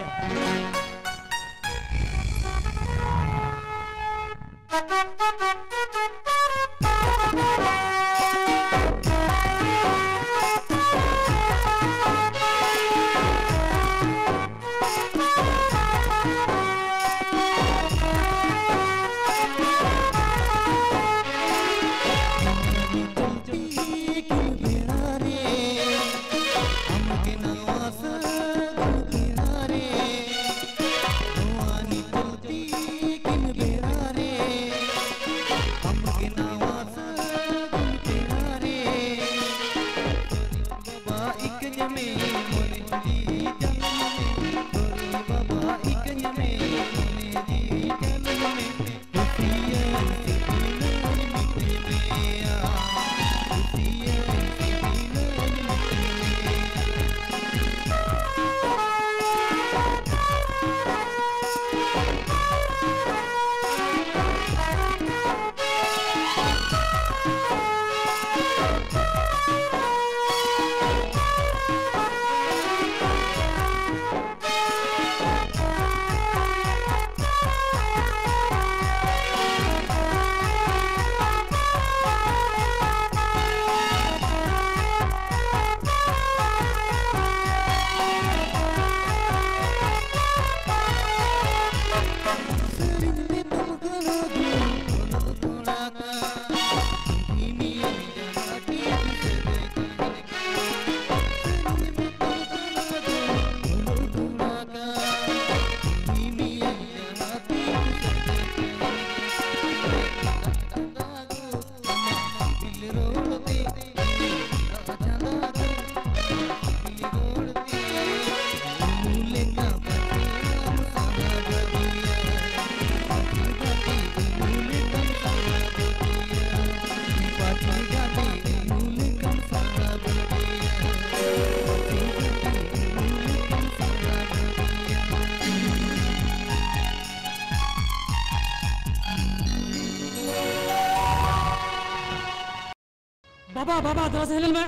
ᱵᱟᱵᱟ, ᱵᱟᱵᱟ, ᱫᱮᱞᱟ ᱥᱮ ᱦᱮᱡ ᱞᱮᱱ ᱢᱮ᱾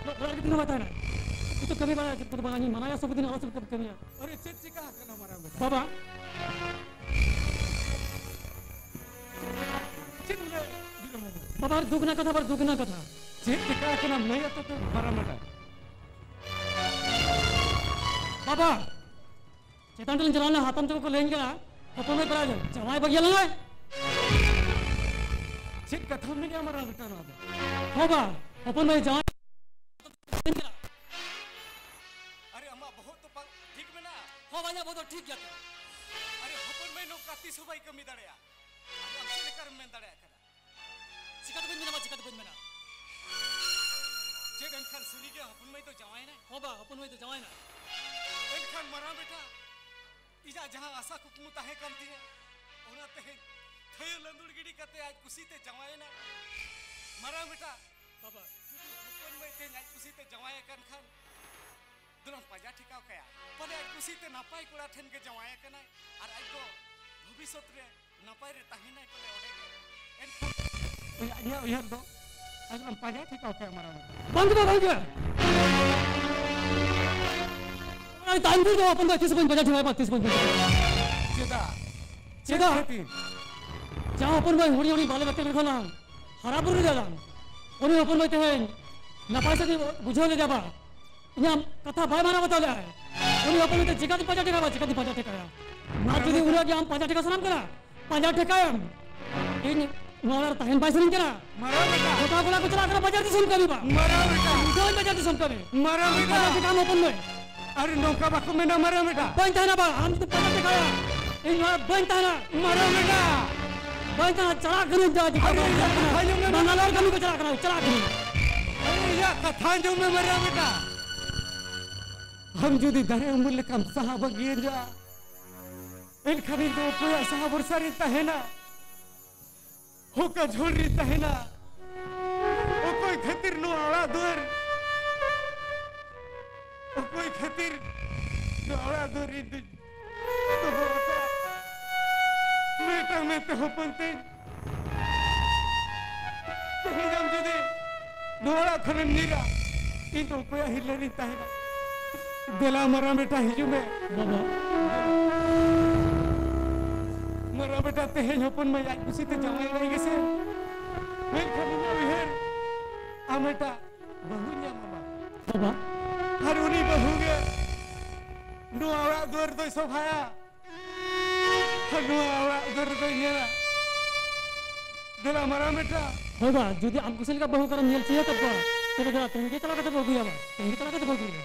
ᱚᱲᱟᱜ ᱨᱮᱜᱮ ᱛᱤᱱᱟᱹᱜ ᱵᱟᱭ ᱛᱟᱦᱮᱱᱟ? ᱤᱧ ᱫᱚ ᱠᱟᱹᱢᱤ ᱵᱟᱲᱟ ᱪᱮᱫ ᱠᱚᱫᱚ ᱵᱟᱝ, ᱤᱧ ᱢᱟᱱᱟᱭᱟ ᱥᱚᱵ ᱫᱤᱱ ᱟᱞᱚ ᱥᱚᱵ ᱠᱟᱹᱢᱤᱭᱟ᱾ ᱟᱨᱮ, ᱪᱮᱫ ᱪᱤᱠᱟ ᱟᱠᱟᱱᱟ ᱢᱟᱨᱟᱝ ᱵᱮᱴᱟ? ᱵᱟᱵᱟ᱾ ᱪᱮᱫ ᱵᱚᱞᱮ? ᱵᱟᱵᱟ, ᱟᱨ ᱫᱩᱠ ᱨᱮᱱᱟᱜ ᱠᱟᱛᱷᱟ, ᱟᱵᱟᱨ ᱫᱩᱠ ᱨᱮᱱᱟᱜ ᱠᱟᱛᱷᱟ᱾ ᱪᱮᱫ ᱪᱤᱠᱟ ᱟᱠᱟᱱᱟ ᱞᱟᱹᱭ ᱟᱛᱮ ᱛᱮ ᱢᱟᱨᱟᱝ ᱵᱮᱴᱟ᱾ ᱵᱟᱵᱟ᱾ ᱪᱮᱛᱟᱱ ᱴᱷᱮᱱ ᱪᱟᱞᱟᱣ ᱞᱮᱱᱟ, ᱦᱟᱛᱚᱢ ᱛᱟᱠᱚ ᱠᱚ ᱞᱟᱹᱭᱟᱹᱧ ᱠᱟᱱᱟ, ᱦᱚᱯᱚᱱ ᱢᱟᱹᱭ ᱯᱮᱲᱟ ᱡᱟᱶᱟᱭ ᱵᱟᱹᱜᱤᱭᱟᱞᱟᱝ ᱟᱭ᱾ ᱪᱮᱫ ᱠᱟᱛᱷᱟᱢ ᱢᱮᱱᱮᱜᱼᱟ ᱢᱟᱨᱟᱝ ᱵᱮᱴᱟ ᱱᱚᱣᱟ ᱫᱚ? ᱦᱚᱸ ᱵᱟ, ᱦᱚᱯᱚᱱ ᱢᱟᱹᱭ ᱡᱟᱶᱟᱭ᱾ ᱟᱨᱮ ᱟᱢᱟᱜ ᱵᱚᱦᱚᱜ ᱫᱚ ᱵᱟᱝ ᱴᱷᱤᱠ ᱢᱮᱱᱟᱜᱼᱟ? ᱦᱚᱸ ᱵᱟ, ᱤᱧᱟᱹᱜ ᱵᱚᱦᱚᱜ ᱫᱚ ᱴᱷᱤᱠ ᱜᱮᱭᱟ ᱛᱚ᱾ ᱟᱨᱮ ᱦᱚᱯᱚᱱ ᱢᱟᱹᱭ ᱱᱚᱝᱠᱟ ᱛᱤᱥ ᱦᱚᱸ ᱵᱟᱭ ᱠᱟᱹᱢᱤ ᱫᱟᱲᱮᱭᱟᱜᱼᱟ᱾ ᱟᱨᱮ ᱟᱢ ᱪᱮᱫ ᱞᱮᱠᱟᱨᱮᱢ ᱢᱮᱱ ᱫᱟᱲᱮᱭᱟᱜ ᱠᱟᱱᱟ? ᱪᱤᱠᱟᱹ ᱛᱮ ᱵᱟᱹᱧ ᱢᱮᱱᱟ, ᱪᱤᱠᱟᱹ ᱛᱮ ᱵᱟᱹᱧ ᱢᱮᱱᱟ? ᱪᱮᱫ ᱮᱱᱠᱷᱟᱱ ᱥᱟᱹᱨᱤ ᱜᱮ ᱦᱚᱯᱚᱱ ᱢᱟᱹᱭ ᱫᱚ ᱡᱟᱶᱟᱭᱮᱱᱟᱭ? ᱦᱚᱸ ᱵᱟ, ᱦᱚᱯᱚᱱ ᱢᱟᱹᱭ ᱫᱚ ᱡᱟᱶᱟᱭᱮᱱᱟᱭ᱾ ᱮᱱᱠᱷᱟᱱ ᱢᱟᱨᱟᱝ ᱵᱮᱴᱟ, ᱤᱧᱟᱹᱜ ᱡᱟᱦᱟᱸ ᱟᱥᱟ ᱠᱩᱠᱢᱩ ᱛᱟᱦᱮᱸ ᱠᱟᱱ ᱛᱤᱧᱟᱹ, ᱚᱱᱟ ᱛᱮᱦᱮᱧ ᱛᱷᱟᱹᱭᱟᱹ ᱞᱟᱹᱫᱩᱲ ᱜᱤᱰᱤ ᱠᱟᱛᱮ ᱟᱡ ᱠᱩᱥᱤᱛᱮ ᱡᱟᱶᱟᱭᱮᱱᱟᱭ᱾ ᱢᱟᱨᱟᱝ ᱵᱮᱴᱟ, ᱵᱟᱵᱟ᱾ ᱡᱩᱫᱤ ᱦᱚᱯᱚᱱ ᱢᱟᱹᱭ ᱛᱮᱦᱮᱧ ᱟᱡ ᱠᱩᱥᱤᱛᱮ ᱡᱟᱶᱟᱭ ᱟᱠᱟᱱ ᱠᱷᱟᱱ, ᱫᱩᱞᱟᱹᱲ ᱯᱟᱸᱡᱟ ᱴᱷᱤᱠᱟᱣ ᱠᱟᱭᱟ᱾ ᱯᱟᱞᱮ ᱟᱡ ᱠᱩᱥᱤᱛᱮ ᱱᱟᱯᱟᱭ ᱠᱚᱲᱟ ᱴᱷᱮᱱ ᱜᱮ ᱡᱟᱶᱟᱭ ᱟᱠᱟᱱᱟᱭ ᱟᱨ ᱟᱡ ᱫᱚ ᱵᱷᱚᱵᱤᱥᱥᱚᱛ ᱨᱮ ᱱᱟᱯᱟᱭ ᱨᱮ ᱛᱟᱦᱮᱱᱟᱭ ᱯᱟᱞᱮ ᱚᱸᱰᱮ ᱜᱮ᱾ ᱮᱱᱠᱷᱟᱱ ᱤᱧᱟᱹᱜ ᱩᱭᱦᱟᱹᱨ ᱫᱚ ᱟᱡ ᱫᱩᱞᱟᱹᱲ ᱯᱟᱸᱡᱟ ᱴᱷᱤᱠᱟᱣ ᱠᱟᱭᱟ ᱢᱟᱨᱟᱝ ᱵᱮᱴᱟ᱾ ᱵᱟᱝ ᱫᱚ ᱵᱟᱝ ᱜᱮ᱾ ᱟᱨ ᱛᱟᱭᱚᱢ ᱫᱤᱱ ᱫᱚ ᱦᱚᱯᱚᱱ ᱫᱚ ᱛᱤᱥ ᱵᱟᱹᱧ ᱯᱟᱸᱡᱟ ᱴᱷᱤᱠᱟᱭᱟ, ᱛᱤᱥ ᱵᱟᱹᱧ ᱯᱟᱸᱡᱟ ᱴᱷᱤᱠᱟᱭᱟ᱾ ᱪᱮᱫᱟᱜ? ᱪᱮᱫᱟᱜ? ᱪᱮᱫ ᱠᱷᱟᱹᱛᱤᱨ? ᱡᱟᱦᱟᱸ ᱦᱚᱯᱚᱱ ᱵᱟᱹᱭ ᱦᱩᱰᱤᱧ ᱦᱩᱰᱤᱧ ᱵᱟᱞᱮ ᱵᱟᱹᱠᱤ ᱠᱷᱚᱱᱟᱝ ᱦᱟᱨᱟ ᱵᱩᱨᱩ ᱞᱮᱫᱟ, ᱩᱱᱤ ᱦᱚᱯᱚᱱ ᱵᱟᱹᱭ ᱛᱮᱦᱮᱧ ᱱᱟᱯᱟᱭ ᱥᱮᱫ ᱵᱩᱡᱷᱟᱹᱣ ᱞᱮᱫᱟ ᱵᱟ᱾ ᱤᱧᱟᱹᱜ ᱠᱟᱛᱷᱟ ᱵᱟᱭ ᱢᱟᱱᱟᱣ ᱵᱟᱛᱟᱣ ᱞᱮᱫᱼᱟ᱾ ᱩᱱᱤ ᱦᱚᱯᱚᱱ ᱢᱮᱱᱛᱮ ᱪᱤᱠᱟᱹᱛᱮ ᱯᱟᱸᱡᱟ ᱴᱷᱤᱠᱟᱭᱟ? ᱪᱤᱠᱟᱹᱛᱮ ᱯᱟᱸᱡᱟ ᱴᱷᱤᱠᱟᱭᱟ? ᱟᱨ ᱡᱩᱫᱤ ᱩᱱᱤᱭᱟᱜ ᱜᱮ ᱟᱢ ᱯᱟᱸᱡᱟ ᱴᱷᱤᱠᱟ ᱥᱟᱱᱟᱢ ᱠᱟᱱᱟ, ᱯᱟᱸᱡᱟ ᱴᱷᱤᱠᱟᱭᱟᱢ᱾ ᱤᱧ ᱱᱚᱣᱟ ᱚᱲᱟᱜ ᱨᱮ ᱛᱟᱦᱮᱱ ᱵᱟᱭ ᱥᱟᱱᱟᱧ ᱠᱟᱱᱟ᱾ ᱢᱟᱨᱟᱝ ᱵᱮᱴᱟ᱾ ᱜᱚᱴᱟ ᱠᱚᱲᱟ ᱠᱚ ᱪᱟᱞᱟᱜ ᱠᱟᱱᱟ ᱵᱟᱡᱟᱨ ᱫᱤᱥᱚᱢ ᱠᱟᱹᱢᱤ ᱵᱟ᱾ ᱢᱟᱨᱟᱝ ᱵᱮᱴᱟ᱾ ᱤᱧ ᱫᱚ ᱵᱟᱡᱟᱨ ᱫᱤᱥᱚᱢ ᱠᱟᱹᱢᱤ᱾ ᱢᱟᱨᱟᱝ ᱵᱮᱴᱟ᱾ ᱯᱟᱸᱡᱟ ᱴᱷᱤᱠᱟᱢ ᱦᱚᱯᱚᱱ ᱢᱮ᱾ ᱟᱨ ᱱᱚᱝᱠᱟ ᱵᱟᱠᱚ ᱢᱮᱱᱟ ᱢᱟᱨᱟᱝ ᱵᱮᱴᱟ᱾ ᱵᱟᱹᱧ ᱛᱟᱦᱮᱱᱟ ᱵᱟ, ᱟᱢ ᱡᱩᱫᱤ ᱯᱟᱸᱡᱟ ᱴᱷᱤᱠᱟᱭᱟ, ᱤᱧ ᱱᱚᱣᱟ ᱵᱟᱹᱧ ᱛᱟᱦᱮᱱᱟ᱾ ᱢᱟᱨᱟᱝ ᱵᱮᱴᱟ᱾ ᱵᱟᱹᱧ ᱛᱟᱦᱮᱱᱟ, ᱪᱟᱞᱟᱜ ᱠᱟᱹᱱᱟᱹᱧ ᱡᱟ ᱪᱤᱠᱟᱹ ᱟᱨᱮ, ᱤᱧᱟᱹᱜ ᱠᱟᱛᱷᱟ ᱟᱸᱡᱚᱢ ᱢᱮ᱾ ᱵᱟᱝᱜᱟᱞᱳᱨ ᱠᱟᱹᱢᱤ ᱠᱚ ᱪᱟᱞᱟᱜ ᱠᱟᱱᱟ, ᱪᱟᱞᱟᱜ ᱠᱟᱹᱱᱟᱹᱧ᱾ ᱟᱨᱮ, ᱤᱧᱟᱹᱜ ᱠᱟᱛᱷᱟ ᱟᱸᱡᱚᱢ ᱢᱮ ᱢᱟᱨᱟᱝ ᱵᱮᱴᱟ᱾ ᱟᱢ ᱡᱩᱫᱤ ᱫᱟᱨᱮ ᱩᱢᱩᱞ ᱞᱮᱠᱟᱢ ᱥᱟᱦᱟ ᱵᱟᱹᱜᱤᱭᱟᱹᱧᱟ, ᱮᱱᱠᱷᱟᱱ ᱤᱧ ᱫᱚ ᱚᱠᱚᱭᱟᱜ ᱥᱟᱦᱟ ᱵᱷᱚᱨᱥᱟ ᱨᱤᱧ ᱛᱟᱦᱮᱱᱟ? ᱦᱚᱠᱟ ᱡᱷᱚᱲ ᱨᱤᱧ ᱛᱟᱦᱮᱱᱟ? ᱚᱠᱚᱭ ᱠᱷᱟᱹᱛᱤᱨ ᱱᱚᱣᱟ ᱚᱲᱟᱜ ᱫᱩᱣᱟᱹᱨ, ᱚᱠᱚᱭ ᱠᱷᱟᱹᱛᱤᱨ ᱱᱚᱣᱟ ᱚᱲᱟᱜ ᱫᱩᱣᱟᱹᱨ ᱤᱧ ᱫᱚᱧ ᱫᱚᱦᱚ ᱟᱠᱟᱫ? ᱢᱤᱫᱴᱟᱝ ᱢᱮᱱᱛᱮ ᱦᱚᱯᱚᱱ ᱛᱤᱧ ᱦᱤᱲᱟᱢ ᱡᱩᱫᱤ ᱱᱚᱣᱟ ᱚᱲᱟᱜ ᱠᱷᱚᱱᱮᱢ ᱧᱤᱨᱟ, ᱤᱧ ᱫᱚ ᱚᱠᱚᱭᱟᱜ ᱦᱤᱨᱞᱟᱹ ᱨᱤᱧ ᱛᱟᱦᱮᱱᱟ? ᱫᱮᱞᱟ ᱢᱟᱨᱟᱝ ᱵᱮᱴᱟ, ᱦᱤᱡᱩᱜ ᱢᱮ᱾ ᱵᱟᱵᱟ᱾ ᱢᱟᱨᱟᱝ ᱵᱮᱴᱟ, ᱛᱮᱦᱮᱧ ᱦᱚᱯᱚᱱ ᱢᱟᱹᱭ ᱟᱡ ᱠᱩᱥᱤᱛᱮ ᱡᱟᱶᱟᱭ ᱞᱟᱹᱭ ᱜᱮᱥᱮ᱾ ᱢᱮᱱᱠᱷᱟᱱ ᱤᱧᱟᱹᱜ ᱩᱭᱦᱟᱹᱨ, ᱟᱢ ᱮᱴᱟᱜ ᱵᱟᱹᱦᱩ ᱧᱟᱢ ᱟᱢᱟ᱾ ᱵᱟᱵᱟ᱾ ᱟᱨ ᱩᱱᱤ ᱵᱟᱹᱦᱩ ᱜᱮ ᱱᱚᱣᱟ ᱚᱲᱟᱜ ᱫᱩᱣᱟᱹᱨ ᱫᱚᱭ ᱥᱚᱵᱷᱟᱭᱟ᱾ ᱟᱨ ᱱᱚᱣᱟ ᱚᱲᱟᱜ ᱫᱩᱣᱟᱹᱨ ᱫᱚᱭ ᱧᱮᱞᱟ᱾ ᱫᱮᱞᱟ ᱢᱟᱨᱟᱝ ᱵᱮᱴᱟ᱾ ᱦᱳᱭ ᱵᱟ, ᱡᱩᱫᱤ ᱟᱢ ᱠᱩᱥᱤ ᱞᱮᱠᱟ ᱵᱟᱹᱦᱩ ᱚᱠᱟᱨᱮᱢ ᱧᱮᱞ ᱪᱤᱭᱟᱹ ᱠᱟᱫ ᱠᱚᱣᱟ, ᱛᱚᱵᱮ ᱫᱮᱞᱟ ᱛᱮᱦᱮᱧ ᱜᱮ ᱪᱟᱞᱟᱣ ᱠᱟᱛᱮ ᱵᱚ ᱟᱹᱜᱩᱭᱟ ᱵᱟ᱾ ᱛᱮᱦᱮᱧ ᱜᱮ ᱪᱟᱞᱟᱣ ᱠᱟᱛᱮ ᱵᱚ ᱟᱹᱜᱩᱭᱟ᱾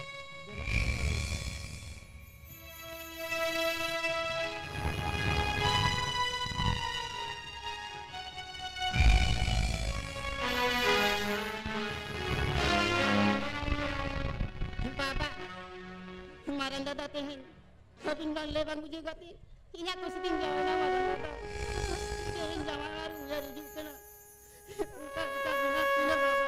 ᱵᱟᱵᱟ, ᱢᱟᱨᱟᱝ ᱫᱟᱫᱟ ᱛᱮᱦᱮᱧ ᱟᱹᱵᱤᱱ ᱵᱟᱝ ᱞᱟᱹᱭ ᱵᱟᱝ ᱵᱩᱡᱷᱟᱹᱣ ᱠᱟᱛᱮ ᱤᱧᱟᱹᱜ ᱠᱩᱥᱤ ᱛᱤᱧ ᱡᱟᱶᱟᱭ ᱮᱱᱟ ᱢᱟᱨᱟᱝ ᱫᱟᱫᱟ᱾ ᱛᱮᱦᱮᱧ ᱡᱟᱶᱟᱭ ᱟᱨ ᱩᱭᱦᱟᱹᱨ ᱦᱤᱡᱩᱜ ᱠᱟᱱᱟ᱾ ᱚᱱᱠᱟ ᱪᱮᱠᱟ ᱢᱮᱱᱟᱜ ᱵᱤᱱᱟ ᱵᱟᱵᱟ?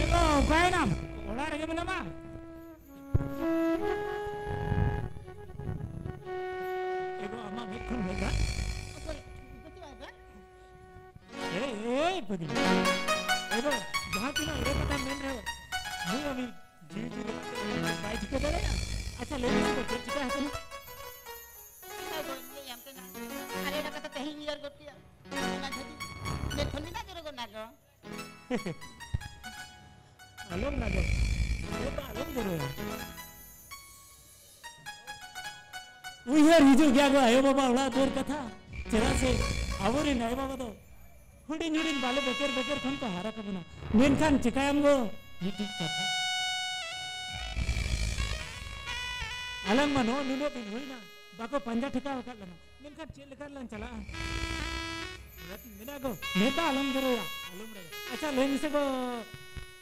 ᱮ ᱜᱚ, ᱚᱠᱟᱭᱮᱱᱟᱢ? ᱚᱲᱟᱜ ᱨᱮᱜᱮ ᱢᱮᱱᱟᱢᱟ? ᱮ ᱜᱚ, ᱟᱢᱟᱜ ᱢᱮᱫ ᱠᱷᱚᱱ ᱢᱮᱫ ᱫᱟᱜ? ᱚᱠᱚᱭ? ᱵᱟᱹᱪᱩᱜᱼᱟ ᱮ ᱜᱚ? ᱮᱭ, ᱮᱭ, ᱯᱟᱹᱜᱽᱞᱤ᱾ ᱮ ᱜᱚ, ᱡᱟᱦᱟᱸ ᱛᱤᱱᱟᱹᱜ ᱮᱲᱮ ᱠᱟᱛᱷᱟᱢ ᱢᱮᱱ ᱨᱮᱦᱚᱸ, ᱱᱩᱭ ᱟᱢᱤᱡ ᱡᱤᱣᱤ ᱡᱩᱨᱤ ᱠᱟᱛᱮ ᱵᱟᱭ ᱴᱷᱤᱠᱟᱹ ᱫᱟᱲᱮᱭᱟᱜᱼᱟ᱾ ᱟᱪᱪᱷᱟ, ᱞᱟᱹᱭ ᱢᱮᱥᱮ ᱜᱚ, ᱪᱮᱫ ᱪᱤᱠᱟ ᱟᱠᱟᱱᱟ? ᱤᱧ ᱫᱚ ᱜᱚᱧ ᱞᱟᱹᱭᱟᱢ ᱠᱟᱱᱟ, ᱟᱞᱮ ᱚᱲᱟᱜ ᱠᱟᱛᱷᱟ ᱛᱮᱦᱮᱧ ᱩᱭᱦᱟᱹᱨ ᱜᱚᱫ ᱠᱮᱫᱟ᱾ ᱚᱱᱟ ᱫᱷᱟᱹᱵᱤᱡ ᱢᱮᱫ ᱠᱷᱚᱱ ᱜᱮ ᱫᱟᱜ ᱡᱚᱨᱚ ᱜᱚᱫ ᱱᱟ ᱜᱚ᱾ ᱟᱞᱚᱢ ᱞᱟᱡᱟᱜ, ᱟᱞᱚᱢ ᱡᱚᱨᱚᱭᱟ᱾ ᱩᱭᱦᱟᱹᱨ ᱦᱤᱡᱩᱜ ᱜᱮᱭᱟ ᱜᱚ ᱟᱭᱳ ᱵᱟᱵᱟ ᱚᱲᱟᱜ ᱫᱩᱣᱟᱹᱨ ᱠᱟᱛᱷᱟ᱾ ᱪᱮᱫᱟᱜ ᱥᱮ ᱟᱵᱚᱨᱮᱱ ᱟᱭᱳ ᱵᱟᱵᱟ ᱫᱚ ᱦᱩᱰᱤᱧ ᱦᱩᱰᱤᱧ ᱵᱟᱞᱮ ᱵᱮᱠᱮᱨ ᱵᱮᱠᱮᱨ ᱠᱷᱚᱱ ᱠᱚ ᱦᱟᱨᱟ ᱠᱟᱵᱚᱱᱟ᱾ ᱢᱮᱱᱠᱷᱟᱱ ᱪᱤᱠᱟᱹᱭᱟᱢ ᱜᱚ, ᱢᱤᱫᱴᱤᱡ ᱠᱟᱛᱷᱟ, ᱟᱞᱟᱝ ᱢᱟ ᱱᱚᱜᱼᱚ ᱱᱩᱱᱟᱹᱜ ᱫᱤᱱ ᱦᱩᱭᱱᱟ, ᱵᱟᱠᱚ ᱯᱟᱸᱡᱟ ᱴᱷᱤᱠᱟᱹ ᱟᱠᱟᱫ ᱞᱟᱝᱟ᱾ ᱢᱮᱱᱠᱷᱟᱱ ᱪᱮᱫ ᱞᱮᱠᱟ ᱨᱮᱞᱟᱝ ᱪᱟᱞᱟᱜᱼᱟ? ᱚᱱᱟᱛᱤᱧ ᱢᱮᱱᱟ ᱜᱚ, ᱱᱮᱛᱟ ᱟᱞᱚᱢ ᱡᱚᱨᱚᱭᱟ, ᱟᱞᱚᱢ ᱨᱟᱜᱟ᱾ ᱟᱪᱪᱷᱟ, ᱞᱟᱹᱭ ᱢᱮᱥᱮ ᱜᱚ,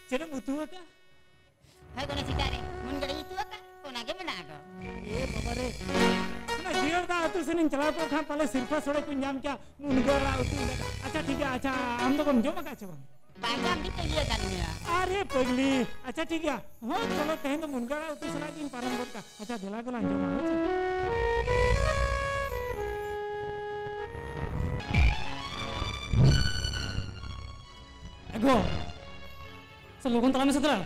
ᱪᱮᱫ ᱮᱢ ᱩᱛᱩ ᱟᱠᱟᱫᱼᱟ? ᱦᱳᱭ, ᱚᱱᱟ ᱥᱮᱛᱟᱜ ᱨᱮ ᱢᱩᱱᱜᱟᱹ ᱟᱲᱟᱜ ᱩᱛᱩ ᱟᱠᱟᱫ, ᱚᱱᱟ ᱜᱮ ᱢᱮᱱᱟᱜᱼᱟ ᱜᱚ᱾ ᱮ ᱵᱟᱵᱟ ᱨᱮ, ᱚᱱᱟ ᱡᱤᱭᱟᱹᱲ ᱫᱟᱜ ᱟᱹᱛᱩ ᱥᱮᱱᱤᱧ ᱪᱟᱞᱟᱣ ᱠᱚᱜ ᱠᱷᱟᱱ ᱯᱟᱞᱮ ᱥᱤᱨᱯᱷᱟᱹ ᱥᱚᱲᱮ ᱠᱚᱧ ᱧᱟᱢ ᱠᱮᱭᱟ, ᱢᱩᱱᱜᱟᱹ ᱟᱲᱟᱜ ᱩᱛᱩ᱾ ᱟᱪᱪᱷᱟ, ᱴᱷᱤᱠ ᱜᱮᱭᱟ, ᱟᱪᱪᱷᱟ, ᱟᱢ ᱫᱚ ᱜᱚᱢ ᱡᱚᱢ ᱟᱠᱟᱫ ᱪᱮ ᱵᱟᱝ? ᱵᱟᱝ ᱜᱚ, ᱟᱢ ᱴᱷᱮᱱ ᱠᱚ ᱤᱭᱟᱹ ᱠᱟᱫ ᱢᱮᱭᱟ᱾ ᱟᱨᱮ ᱯᱟᱹᱜᱽᱞᱤ, ᱟᱪᱪᱷᱟ, ᱴᱷᱤᱠ ᱜᱮᱭᱟ, ᱦᱳᱭ, ᱪᱚᱞᱚ, ᱛᱮᱦᱮᱧ ᱫᱚ ᱢᱩᱱᱜᱟᱹ ᱟᱲᱟᱜ ᱩᱛᱩ ᱥᱟᱞᱟᱜ ᱜᱤᱧ ᱯᱟᱨᱚᱢ ᱜᱚᱫ ᱠᱟᱜᱼᱟ᱾ ᱟᱪᱪᱷᱟ, ᱫᱮᱞᱟ ᱜᱚᱞᱟᱝ ᱡᱚᱢᱟ, ᱦᱳᱭ ᱥᱮ᱾ ᱜᱚ, ᱥᱮ ᱞᱚᱜᱚᱱ ᱛᱟᱲᱟᱢ ᱢᱮ ᱥᱮ ᱫᱟᱫᱟ᱾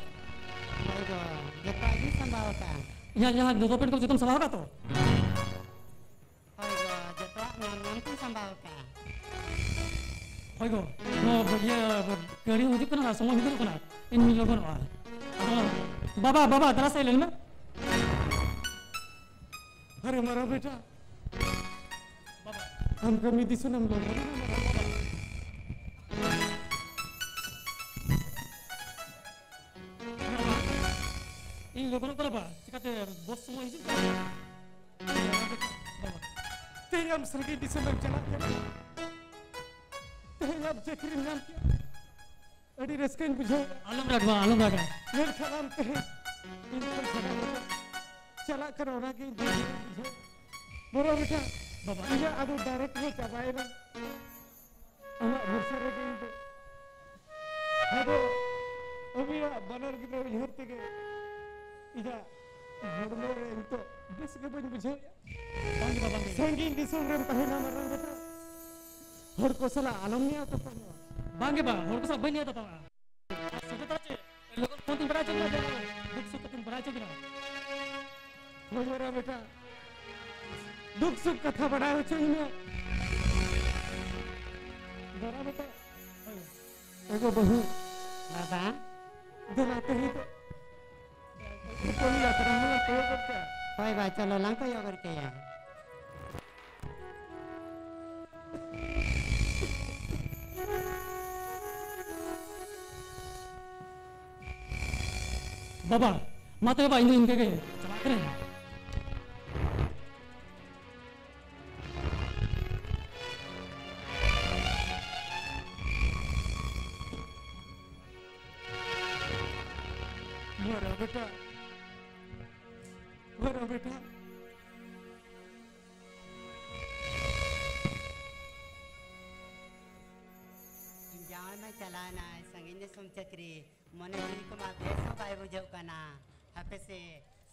ᱦᱳᱭ ᱜᱚ, ᱡᱚᱛᱚᱣᱟᱜ ᱜᱤᱧ ᱥᱟᱢᱵᱟᱣ ᱟᱠᱟᱫᱼᱟ᱾ ᱤᱧᱟᱹᱜ ᱡᱟᱦᱟᱸ ᱫᱚᱛᱚ ᱯᱮᱱᱴ ᱠᱚ ᱡᱚᱛᱚᱢ ᱥᱟᱢᱵᱟᱣ ᱟᱠᱟᱫ ᱛᱚ? ᱦᱳᱭ ᱜᱚ, ᱡᱚᱛᱚᱣᱟᱜ ᱧᱟᱢ ᱧᱟᱢ ᱛᱤᱧ ᱥᱟᱢᱵᱟᱣ ᱟᱠᱟᱫᱼᱟ᱾ ᱦᱳᱭ ᱜᱚ, ᱱᱚᱣᱟ ᱤᱭᱟᱹ ᱜᱟᱹᱰᱤ ᱦᱚᱸ ᱦᱤᱡᱩᱜ ᱠᱟᱱᱟ ᱟᱨ ᱥᱚᱢᱚᱭ ᱦᱩᱭ ᱜᱚᱫᱚᱜ ᱠᱟᱱᱟ, ᱤᱧ ᱦᱚᱸᱧ ᱞᱚᱜᱚᱱᱚᱜᱼᱟ᱾ ᱟᱫᱚ ᱵᱟᱵᱟ, ᱵᱟᱵᱟ, ᱫᱟᱨᱟ ᱥᱮᱫ ᱞᱟᱹᱭ ᱢᱮ᱾ ᱟᱨᱮ ᱢᱟᱨᱟ ᱵᱮᱴᱟ, ᱵᱟᱵᱟ᱾ ᱟᱢ ᱠᱟᱹᱢᱤ ᱫᱤᱥᱚᱢ ᱮᱢ ᱞᱚᱜᱚᱱ ᱮᱱᱟ ᱢᱟᱨᱟ ᱵᱟᱵᱟ᱾ ᱤᱧ ᱞᱚᱜᱚᱱᱚᱜ ᱠᱟᱱᱟ ᱵᱟ, ᱪᱤᱠᱟᱹᱛᱮ ᱵᱚᱥ ᱥᱚᱢᱚᱭ ᱦᱤᱡᱩᱜ ᱠᱟᱱᱟ᱾ ᱵᱟᱵᱟ᱾ ᱛᱮᱦᱮᱧ ᱟᱢ ᱥᱟᱺᱜᱤᱧ ᱫᱤᱥᱚᱢ ᱮᱢ ᱪᱟᱞᱟᱜ ᱠᱟᱱᱟ, ᱛᱮᱦᱮᱧ ᱟᱢ ᱪᱟᱹᱠᱨᱤᱢ ᱧᱟᱢ ᱠᱮᱫᱟ, ᱟᱹᱰᱤ ᱨᱟᱹᱥᱠᱟᱹᱧ ᱵᱩᱡᱷᱟᱹᱣ᱾ ᱟᱞᱚᱢ ᱨᱟᱜᱽ ᱵᱟ, ᱟᱞᱚᱢ ᱨᱟᱜᱟ᱾ ᱢᱮᱱᱠᱷᱟᱱ ᱟᱢ ᱛᱮᱦᱮᱧ ᱤᱧ ᱠᱷᱚᱱ ᱥᱟᱱᱟᱢ ᱞᱮᱠᱟ ᱪᱟᱞᱟᱜ ᱠᱟᱱᱟ, ᱚᱱᱟᱜᱮ ᱤᱧ ᱫᱚ ᱵᱩᱡᱷᱟᱹᱣ᱾ ᱵᱚᱨᱚ ᱵᱮᱴᱟ, ᱵᱟᱵᱟ᱾ ᱤᱧᱟᱹᱜ ᱟᱫᱚ ᱰᱟᱭᱨᱮᱠᱴ ᱦᱚᱸ ᱪᱟᱵᱟᱭᱮᱱᱟ᱾ ᱟᱢᱟᱜ ᱵᱷᱚᱨᱥᱟ ᱨᱮᱜᱮ ᱤᱧ ᱫᱚ᱾ ᱟᱫᱚ ᱟᱹᱵᱤᱱᱟᱜ ᱵᱟᱱᱟᱨ ᱜᱤᱫᱽᱨᱟᱹ ᱩᱭᱦᱟᱹᱨ ᱛᱮᱜᱮ ᱤᱧᱟᱹᱜ ᱦᱚᱲᱢᱚ ᱨᱮ ᱱᱤᱛᱚᱜ ᱵᱮᱥ ᱜᱮ ᱵᱟᱹᱧ ᱵᱩᱡᱷᱟᱹᱣᱮᱫᱼᱟ᱾ ᱵᱟᱝ ᱜᱮ ᱵᱟᱵᱟ, ᱵᱟᱝ ᱜᱮ᱾ ᱥᱟᱺᱜᱤᱧ ᱫᱤᱥᱚᱢ ᱨᱮᱢ ᱛᱟᱦᱮᱱᱟ ᱢᱟᱨᱟᱝ ᱵᱮᱴᱟ, ᱦᱚᱲ ᱠᱚ ᱥᱟᱞᱟᱜ ᱟᱞᱚᱢ ᱱᱮᱭᱟᱣ ᱛᱟᱯᱟᱢᱟ᱾ ᱵᱟᱝ ᱜᱮ ᱵᱟ, ᱦᱚᱲ ᱠᱚ ᱥᱟᱞᱟᱜ ᱵᱟᱹᱧ ᱱᱮᱭᱟᱣ ᱛᱟᱯᱟᱢᱟ᱾ ᱟᱨ ᱥᱚᱸᱜᱮ ᱛᱟᱨᱟ ᱪᱮᱫ? ᱞᱚᱜᱚᱱ ᱯᱷᱳᱱ ᱛᱤᱧ ᱵᱟᱲᱟᱭ ᱦᱚᱪᱚ ᱵᱤᱱᱟ, ᱫᱩᱠ ᱥᱩᱠ ᱠᱟᱛᱮᱧ ᱵᱟᱲᱟᱭ ᱦᱚᱪᱚ ᱵᱤᱱᱟ᱾ ᱦᱳᱭ ᱢᱟᱨᱟ ᱵᱮᱴᱟ, ᱫᱩᱠ ᱥᱩᱠ ᱠᱟᱛᱷᱟ ᱵᱟᱲᱟᱭ ᱦᱚᱪᱚᱧ ᱢᱮ᱾ ᱢᱟᱨᱟ ᱵᱮᱴᱟ, ᱦᱳᱭ᱾ ᱮᱜᱳ ᱵᱟᱹᱦᱩ᱾ ᱵᱟᱵᱟ᱾ ᱫᱮᱞᱟ ᱛᱮᱦᱮᱧ ᱫᱚ ᱦᱚᱯᱚᱱ ᱟᱠᱷᱲᱟ ᱦᱚᱸ ᱞᱟᱝ ᱠᱚᱭᱚᱜ ᱜᱚᱫ ᱠᱟᱜᱼᱟ᱾ ᱦᱳᱭ ᱵᱟ, ᱪᱚᱞᱚ ᱞᱟᱝ ᱠᱚᱭᱚᱜ ᱜᱚᱫ ᱠᱟᱭᱟ᱾ ᱵᱟᱵᱟ, ᱢᱟ ᱛᱚᱵᱮ ᱵᱟ, ᱤᱧ ᱫᱚ ᱤᱱᱠᱟᱹ ᱜᱮ ᱪᱟᱞᱟᱜ ᱠᱟᱹᱱᱟᱹᱧ᱾ ᱢᱟᱨᱟ ᱵᱮᱴᱟ, ᱢᱟᱨᱟ ᱵᱮᱴᱟ᱾ ᱤᱧ ᱡᱟᱶᱟᱭ ᱢᱟᱭ ᱪᱟᱞᱟᱣ ᱮᱱᱟᱭ ᱥᱟᱺᱜᱤᱧ ᱫᱤᱥᱚᱢ ᱪᱟᱹᱠᱨᱤ, ᱢᱚᱱᱮ ᱡᱤᱣᱤ ᱠᱚᱢᱟ ᱵᱮᱥ ᱦᱚᱸ ᱵᱟᱭ ᱵᱩᱡᱷᱟᱹᱜ ᱠᱟᱱᱟ᱾ ᱦᱟᱯᱮ ᱥᱮ,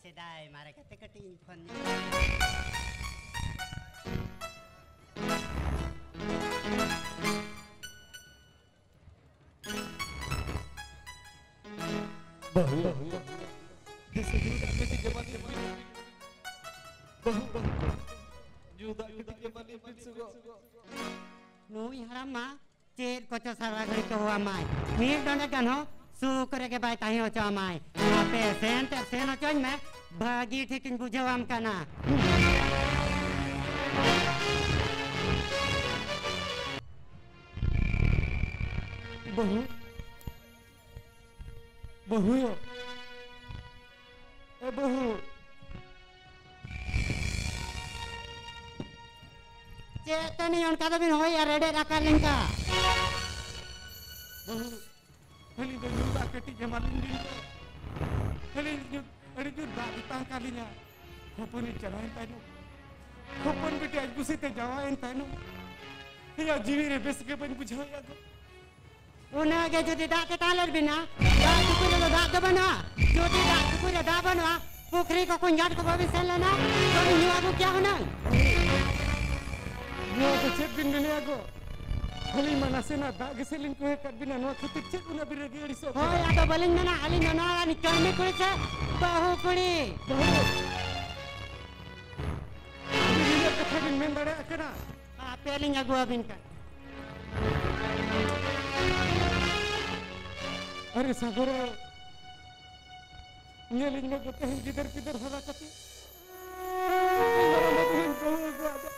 ᱥᱮᱫᱟᱭ ᱢᱟᱨᱮ ᱜᱟᱛᱮ ᱠᱟᱹᱴᱤᱡ ᱤᱧ ᱯᱷᱳᱱ ᱧᱚᱜ ᱟᱭᱟ᱾ ᱵᱟᱹᱦᱩ, ᱫᱮᱥᱮ ᱧᱩ ᱫᱟᱜ ᱠᱟᱹᱴᱤᱡ ᱮᱢᱟ ᱞᱤᱧ ᱵᱤᱱ᱾ ᱵᱟᱹᱦᱩ, ᱵᱟᱹᱦᱩ, ᱧᱩ ᱫᱟᱜ ᱠᱟᱹᱴᱤᱡ ᱮᱢᱟ ᱞᱤᱧ ᱵᱤᱱ ᱥᱮ ᱜᱚ᱾ ᱱᱩᱭ ᱦᱟᱲᱟᱢ ᱢᱟ ᱪᱮᱫ ᱠᱚᱪᱚ ᱥᱟᱨᱟ ᱜᱷᱟᱹᱲᱤ ᱠᱚ ᱦᱚᱦᱚᱣᱟᱢᱟᱭ᱾ ᱢᱤᱫ ᱰᱚᱸᱰᱮ ᱜᱟᱱ ᱦᱚᱸ ᱥᱩᱠ ᱨᱮᱜᱮ ᱵᱟᱭ ᱛᱟᱦᱮᱸ ᱦᱚᱪᱚᱣᱟᱢᱟᱭ᱾ ᱟᱯᱮ ᱥᱮᱱ ᱛᱮ ᱥᱮᱱ ᱦᱚᱪᱚᱧ ᱢᱮ, ᱵᱷᱟᱹᱜᱤ ᱴᱷᱤᱠ ᱤᱧ ᱵᱩᱡᱷᱟᱹᱣᱟᱢ ᱠᱟᱱᱟ᱾ ᱵᱟᱹᱦᱩ, ᱵᱟᱹᱦᱩ ᱭᱳ, ᱮ ᱵᱟᱹᱦᱩ᱾ ᱪᱮᱫ ᱛᱟᱹᱱᱤᱡ ᱚᱱᱠᱟ ᱫᱚᱵᱤᱱ ᱦᱚᱭ ᱟᱨ ᱨᱮᱰᱮᱫ ᱟᱠᱟᱫ ᱞᱤᱧ ᱠᱟ? ᱵᱟᱹᱦᱩ, ᱠᱷᱟᱹᱞᱤ ᱫᱚ ᱧᱩ ᱫᱟᱜ ᱠᱟᱹᱴᱤᱡ ᱮᱢᱟᱞᱤᱧ ᱵᱤᱱ ᱫᱚ᱾ ᱠᱷᱟᱹᱞᱤ ᱧᱩ, ᱟᱹᱰᱤ ᱡᱳᱨ ᱫᱟᱜ ᱛᱮᱛᱟᱝ ᱠᱟᱜ ᱞᱤᱧᱟ᱾ ᱦᱚᱯᱚᱱᱤᱧ ᱪᱟᱞᱟᱣᱮᱱ ᱛᱟᱭᱱᱚᱢ, ᱦᱚᱯᱚᱱ ᱵᱤᱴᱤ ᱟᱡ ᱠᱩᱥᱤᱛᱮ ᱡᱟᱶᱟᱭᱮᱱ ᱛᱟᱭᱱᱚᱢ, ᱤᱧᱟᱹᱜ ᱡᱤᱣᱤ ᱨᱮ ᱵᱮᱥ ᱜᱮ ᱵᱟᱹᱧ ᱵᱩᱡᱷᱟᱹᱣᱮᱫᱼᱟ ᱜᱚ᱾ ᱩᱱᱟᱹᱜ ᱜᱮ ᱡᱩᱫᱤ ᱫᱟᱜ ᱛᱮᱛᱟᱝ ᱞᱮᱫ ᱵᱤᱱᱟ, ᱫᱟᱜ ᱴᱩᱠᱩᱡ ᱨᱮᱫᱚ ᱫᱟᱜ ᱫᱚ ᱵᱟᱹᱱᱩᱜᱼᱟ᱾ ᱡᱩᱫᱤ ᱫᱟᱜ ᱴᱩᱠᱩᱡ ᱨᱮ ᱫᱟᱜ ᱵᱟᱹᱱᱩᱜᱼᱟ, ᱯᱩᱠᱷᱨᱤ ᱠᱚ ᱠᱩᱧ ᱜᱷᱟᱴ ᱠᱚ ᱵᱟᱹᱵᱤᱱ ᱥᱮᱱ ᱞᱮᱱᱟ, ᱛᱚᱵᱮ ᱧᱩ ᱟᱹᱜᱩ ᱠᱮᱭᱟ ᱦᱩᱱᱟᱹᱝ᱾ ᱱᱚᱣᱟ ᱫᱚ ᱪᱮᱫ ᱵᱤᱱ ᱢᱮᱱᱮᱫᱼᱟ ᱜᱚ? ᱟᱹᱞᱤᱧ ᱢᱟ ᱱᱟᱥᱮᱱᱟᱜ ᱫᱟᱜ ᱜᱮᱥᱮ ᱞᱤᱧ ᱠᱚᱭ ᱟᱠᱟᱫ ᱵᱤᱱᱟ, ᱱᱚᱣᱟ ᱠᱷᱟᱹᱛᱤᱨ ᱪᱮᱫ ᱩᱱᱟᱹᱜ ᱵᱤᱱ ᱨᱟᱹᱜᱤ ᱟᱹᱲᱤᱥᱚᱜ ᱠᱟᱱᱟ? ᱦᱳᱭ, ᱟᱫᱚ ᱵᱟᱹᱞᱤᱧ ᱢᱮᱱᱟ ᱟᱹᱞᱤᱧ ᱫᱚ ᱱᱚᱣᱟ ᱨᱤᱱᱤᱡ ᱠᱟᱹᱲᱢᱤ ᱠᱩᱲᱤ ᱥᱮ ᱵᱟᱹᱦᱩ ᱠᱩᱲᱤ᱾ ᱵᱟᱹᱦᱩ᱾ ᱟᱹᱵᱤᱱ ᱱᱤᱱᱟᱹᱜ ᱠᱟᱛᱷᱟ ᱵᱤᱱ ᱢᱮᱱ ᱫᱟᱲᱮᱭᱟᱜ ᱠᱟᱱᱟ? ᱟᱯᱮ ᱞᱤᱧ ᱟᱹᱜᱩ ᱟᱹᱵᱤᱱ ᱠᱟᱱᱟ᱾ ᱟᱨᱮ ᱥᱟᱜᱚᱨ, ᱧᱮᱞᱤᱧ ᱢᱮ ᱜᱚ, ᱛᱮᱦᱮᱧ ᱜᱤᱫᱟᱹᱨ ᱯᱤᱫᱟᱹᱨ ᱦᱟᱨᱟ ᱠᱟᱛᱮ ᱤᱧ ᱢᱟᱨᱟᱝ ᱵᱟᱹᱵᱩ ᱦᱚᱸᱧ ᱵᱟᱹᱦᱩ ᱟᱹᱜᱩ ᱟᱫᱮ᱾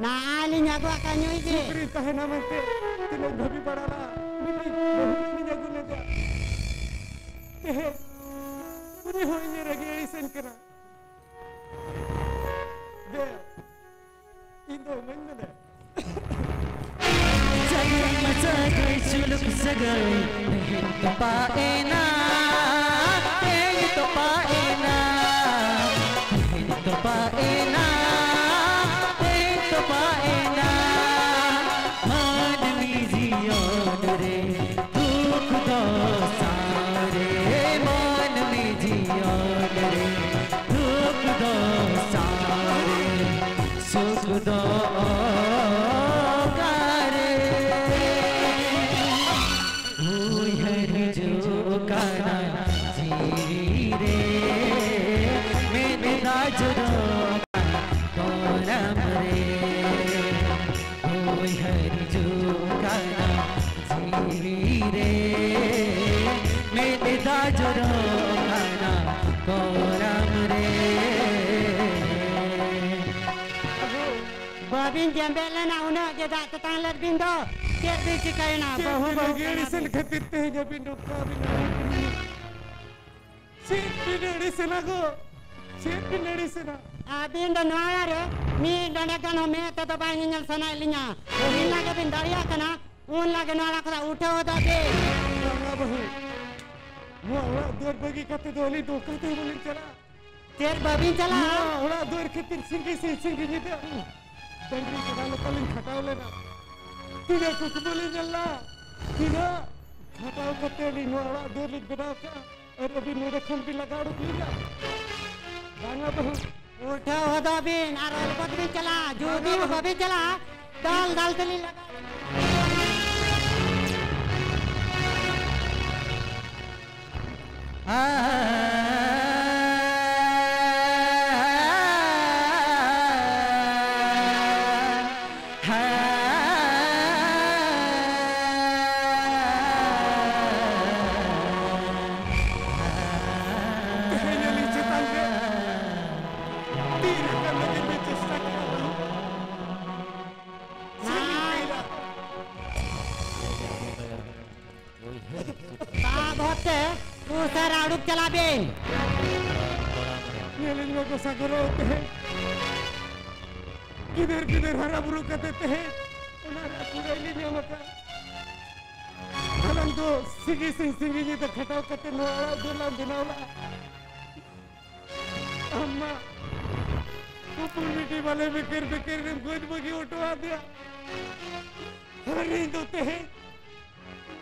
ᱱᱟᱜᱼᱟᱭ ᱞᱤᱧ ᱟᱹᱜᱩ ᱟᱠᱟᱫ ᱧᱩᱭ ᱜᱮ᱾ ᱥᱩᱠ ᱨᱤᱧ ᱛᱟᱦᱮᱱᱟ ᱢᱮᱱᱛᱮ ᱛᱤᱱᱟᱹᱜ ᱵᱷᱟᱹᱵᱤ ᱵᱟᱲᱟ ᱞᱮᱫᱼᱟ, ᱢᱤᱫᱴᱤᱡ ᱵᱟᱹᱦᱩ ᱞᱤᱧ ᱟᱹᱜᱩ ᱞᱮᱫᱮᱭᱟ᱾ ᱛᱮᱦᱮᱧ ᱩᱱᱤ ᱦᱚᱸ ᱤᱧᱮ ᱨᱟᱹᱜᱤ ᱟᱹᱲᱤᱥᱟᱹᱧ ᱠᱟᱱᱟ᱾ ᱫᱮ, ᱤᱧ ᱫᱚ ᱵᱟᱹᱧ ᱢᱮᱱᱟ᱾ ᱡᱟᱹᱱᱤᱡ ᱥᱟᱹᱜᱟᱹᱭ ᱥᱩᱞᱩᱠ ᱥᱟᱹᱜᱟᱹᱭ ᱛᱮᱦᱮᱧ ᱛᱚᱯᱟᱜ ᱮᱱᱟ, ᱛᱮᱦᱮᱧ ᱛᱚᱯᱟᱜ ᱮᱱᱟ, ᱛᱮᱦᱮᱧ ᱛᱚᱯᱟᱜ ᱮᱱᱟ, ᱛᱮᱦᱮᱧ ᱛᱚᱯᱟᱜ ᱮᱱᱟ᱾ ᱢᱟᱹᱱᱢᱤ ᱡᱤᱭᱚᱱ ᱨᱮ ᱫᱩᱠ ᱫᱚ ᱥᱟᱶᱨᱮ, ᱢᱟᱹᱱᱢᱤ ᱡᱤᱭᱚᱱ ᱨᱮ ᱫᱩᱠ ᱫᱚ ᱥᱟᱶᱨᱮ, ᱥᱩᱠ ᱫᱚ ᱚᱠᱟᱨᱮ? ᱩᱭᱦᱟᱹᱨ ᱦᱤᱡᱩᱜ ᱠᱟᱱᱟ ᱠᱚᱨᱟᱢ ᱨᱮ᱾ ᱵᱟᱹᱵᱤᱱ ᱡᱮᱢᱵᱮᱫ ᱞᱮᱱᱟ ᱩᱱᱟᱹᱜ ᱡᱮ ᱫᱟᱜ ᱛᱮᱛᱟᱝ ᱞᱮᱫ ᱵᱤᱱ ᱫᱚ᱾ ᱪᱮᱫ ᱵᱤᱱ ᱪᱤᱠᱟᱹᱭᱮᱱᱟ? ᱪᱮᱫ ᱵᱟᱹᱦᱩ ᱵᱤᱱ ᱵᱟᱹᱦᱩ ᱞᱟᱹᱜᱤᱫ ᱠᱟᱱᱟ ᱟᱹᱲᱤᱥᱮᱱ ᱵᱤᱱ᱾ ᱠᱷᱟᱹᱛᱤᱨ ᱛᱮᱦᱮᱧ ᱟᱹᱵᱤᱱ ᱱᱚᱝᱠᱟ ᱵᱤᱱ ᱟᱹᱲᱤᱥᱮᱱᱟ? ᱪᱮᱫ ᱵᱤᱱ ᱟᱹᱲᱤᱥᱮᱱᱟ ᱜᱚ? ᱪᱮᱫ ᱵᱤᱱ ᱟᱹᱲᱤᱥᱮᱱᱟ? ᱟᱹᱵᱤᱱ ᱫᱚ ᱱᱚᱣᱟ ᱨᱮ ᱢᱤᱫ ᱰᱚᱸᱰᱮ ᱜᱟᱱ ᱦᱚᱸ ᱢᱮᱫ ᱛᱮᱫᱚ ᱵᱟᱭ ᱧᱮᱧᱮᱞ ᱥᱟᱱᱟᱭᱮᱫ ᱞᱤᱧᱟ᱾ ᱛᱤᱱ ᱞᱟᱜᱮ ᱵᱤᱱ ᱫᱟᱲᱮᱭᱟᱜ ᱠᱟᱱᱟ, ᱩᱱ ᱞᱟᱜᱮ ᱱᱚᱣᱟ ᱚᱲᱟᱜ ᱠᱷᱚᱱᱟᱜ ᱩᱴᱷᱟᱹᱣ ᱦᱚᱫᱚᱜ ᱵᱤᱱ᱾ ᱵᱟᱝᱟ ᱵᱟᱹᱦᱩ, ᱱᱚᱣᱟ ᱚᱲᱟᱜ ᱫᱩᱣᱟᱹᱨ ᱵᱟᱹᱜᱤ ᱠᱟᱛᱮ ᱫᱚ ᱟᱹᱞᱤᱧ ᱫᱚ ᱚᱠᱟ ᱛᱮᱦᱚᱸ ᱵᱟᱹᱞᱤᱧ ᱪᱟᱞᱟᱜᱼᱟ᱾ ᱪᱮᱫ ᱵᱟᱹᱵᱤᱱ ᱪᱟᱞᱟᱜᱼᱟ? ᱱᱚᱣᱟ ᱚᱲᱟᱜ ᱫᱩᱣᱟᱹᱨ ᱠᱷᱟᱹᱛᱤᱨ ᱥᱤᱧ ᱜᱮ ᱥᱤᱧ, ᱥᱤᱧ ᱜᱮ ᱧᱤᱫᱟᱹ ᱰᱟᱹᱝᱨᱤ ᱠᱟᱰᱟ ᱞᱮᱠᱟᱞᱤᱧ ᱠᱷᱟᱴᱟᱣ ᱞᱮᱱᱟ᱾ ᱛᱤᱱᱟᱹᱜ ᱠᱩᱠᱢᱩ ᱞᱤᱧ ᱧᱮᱞ ᱞᱮᱫᱼᱟ, ᱛᱤᱱᱟᱹᱜ ᱠᱷᱟᱴᱟᱣ ᱠᱟᱛᱮ ᱟᱹᱞᱤᱧ ᱱᱚᱣᱟ ᱚᱲᱟᱜ ᱫᱩᱣᱟᱹᱨ ᱞᱤᱧ ᱵᱮᱱᱟᱣ ᱠᱟᱜᱼᱟ᱾ ᱟᱨ ᱟᱹᱵᱤᱱ ᱱᱚᱰᱮ ᱠᱷᱚᱱ ᱵᱤᱱ ᱞᱟᱜᱟ ᱩᱰᱩᱠ ᱞᱤᱧᱟ? ᱵᱟᱝᱟ ᱵᱟᱹᱦᱩ᱾ ᱩᱴᱷᱟᱹᱣ ᱦᱚᱫᱚᱜ ᱵᱤᱱ ᱟᱨ ᱚᱞᱵᱚᱛ ᱵᱤᱱ ᱪᱟᱞᱟᱜᱼᱟ᱾ ᱡᱩᱫᱤ ᱵᱟᱝᱟ ᱵᱟᱹᱦᱩ᱾ ᱵᱟᱹᱵᱤᱱ ᱪᱟᱞᱟᱜᱼᱟ, ᱫᱟᱞ ᱫᱟᱞ ᱛᱮᱞᱤᱧ ᱞᱟᱜᱟ᱾ ᱛᱮᱦᱮᱧ ᱟᱹᱞᱤᱧ ᱪᱮᱛᱟᱱ ᱨᱮ ᱛᱤ ᱨᱟᱠᱟᱵ ᱞᱟᱹᱜᱤᱫ ᱵᱤᱱ ᱪᱮᱥᱴᱟ ᱠᱮᱫᱟ, ᱵᱟᱹᱦᱩ? ᱪᱮᱫ ᱵᱤᱱ ᱠᱟᱹᱭᱫᱟ? ᱥᱟᱵ ᱦᱚᱫ ᱛᱮ ᱩᱥᱟᱹᱨᱟ ᱩᱰᱩᱠ ᱪᱟᱞᱟᱜ ᱵᱤᱱ᱾ ᱧᱮᱞᱤᱧ ᱢᱮ ᱜᱚᱸᱥᱟ ᱜᱚᱨᱚ ᱛᱮᱦᱮᱧ ᱜᱤᱫᱟᱹᱨ ᱯᱤᱫᱟᱹᱨ ᱦᱟᱨᱟ ᱵᱩᱨᱩ ᱠᱟᱛᱮ ᱛᱮᱦᱮᱧ ᱚᱱᱟ ᱨᱮᱭᱟᱜ ᱠᱩᱲᱟᱹᱭ ᱞᱤᱧ ᱧᱟᱢ ᱟᱠᱟᱫ᱾ ᱟᱞᱟᱝ ᱫᱚ ᱥᱤᱸᱜᱤ ᱥᱤᱧ ᱥᱤᱸᱜᱤ ᱧᱤᱫᱟᱹ ᱠᱷᱟᱴᱟᱣ ᱠᱟᱛᱮ ᱱᱚᱣᱟ ᱚᱲᱟᱜ ᱫᱩᱣᱟᱹᱨ ᱞᱟᱝ ᱵᱮᱱᱟᱣ ᱞᱟᱜᱼᱟ᱾ ᱟᱢ ᱢᱟ ᱠᱩᱯᱩᱨ ᱢᱤᱴᱤ ᱵᱟᱞᱮ ᱵᱮᱠᱮᱨ ᱵᱮᱠᱮᱨ ᱨᱮᱢ ᱜᱚᱡ ᱵᱟᱹᱜᱤ ᱦᱚᱴᱚ ᱟᱫᱮᱭᱟ᱾ ᱟᱨ ᱤᱧ ᱫᱚ ᱛᱮᱦᱮᱧ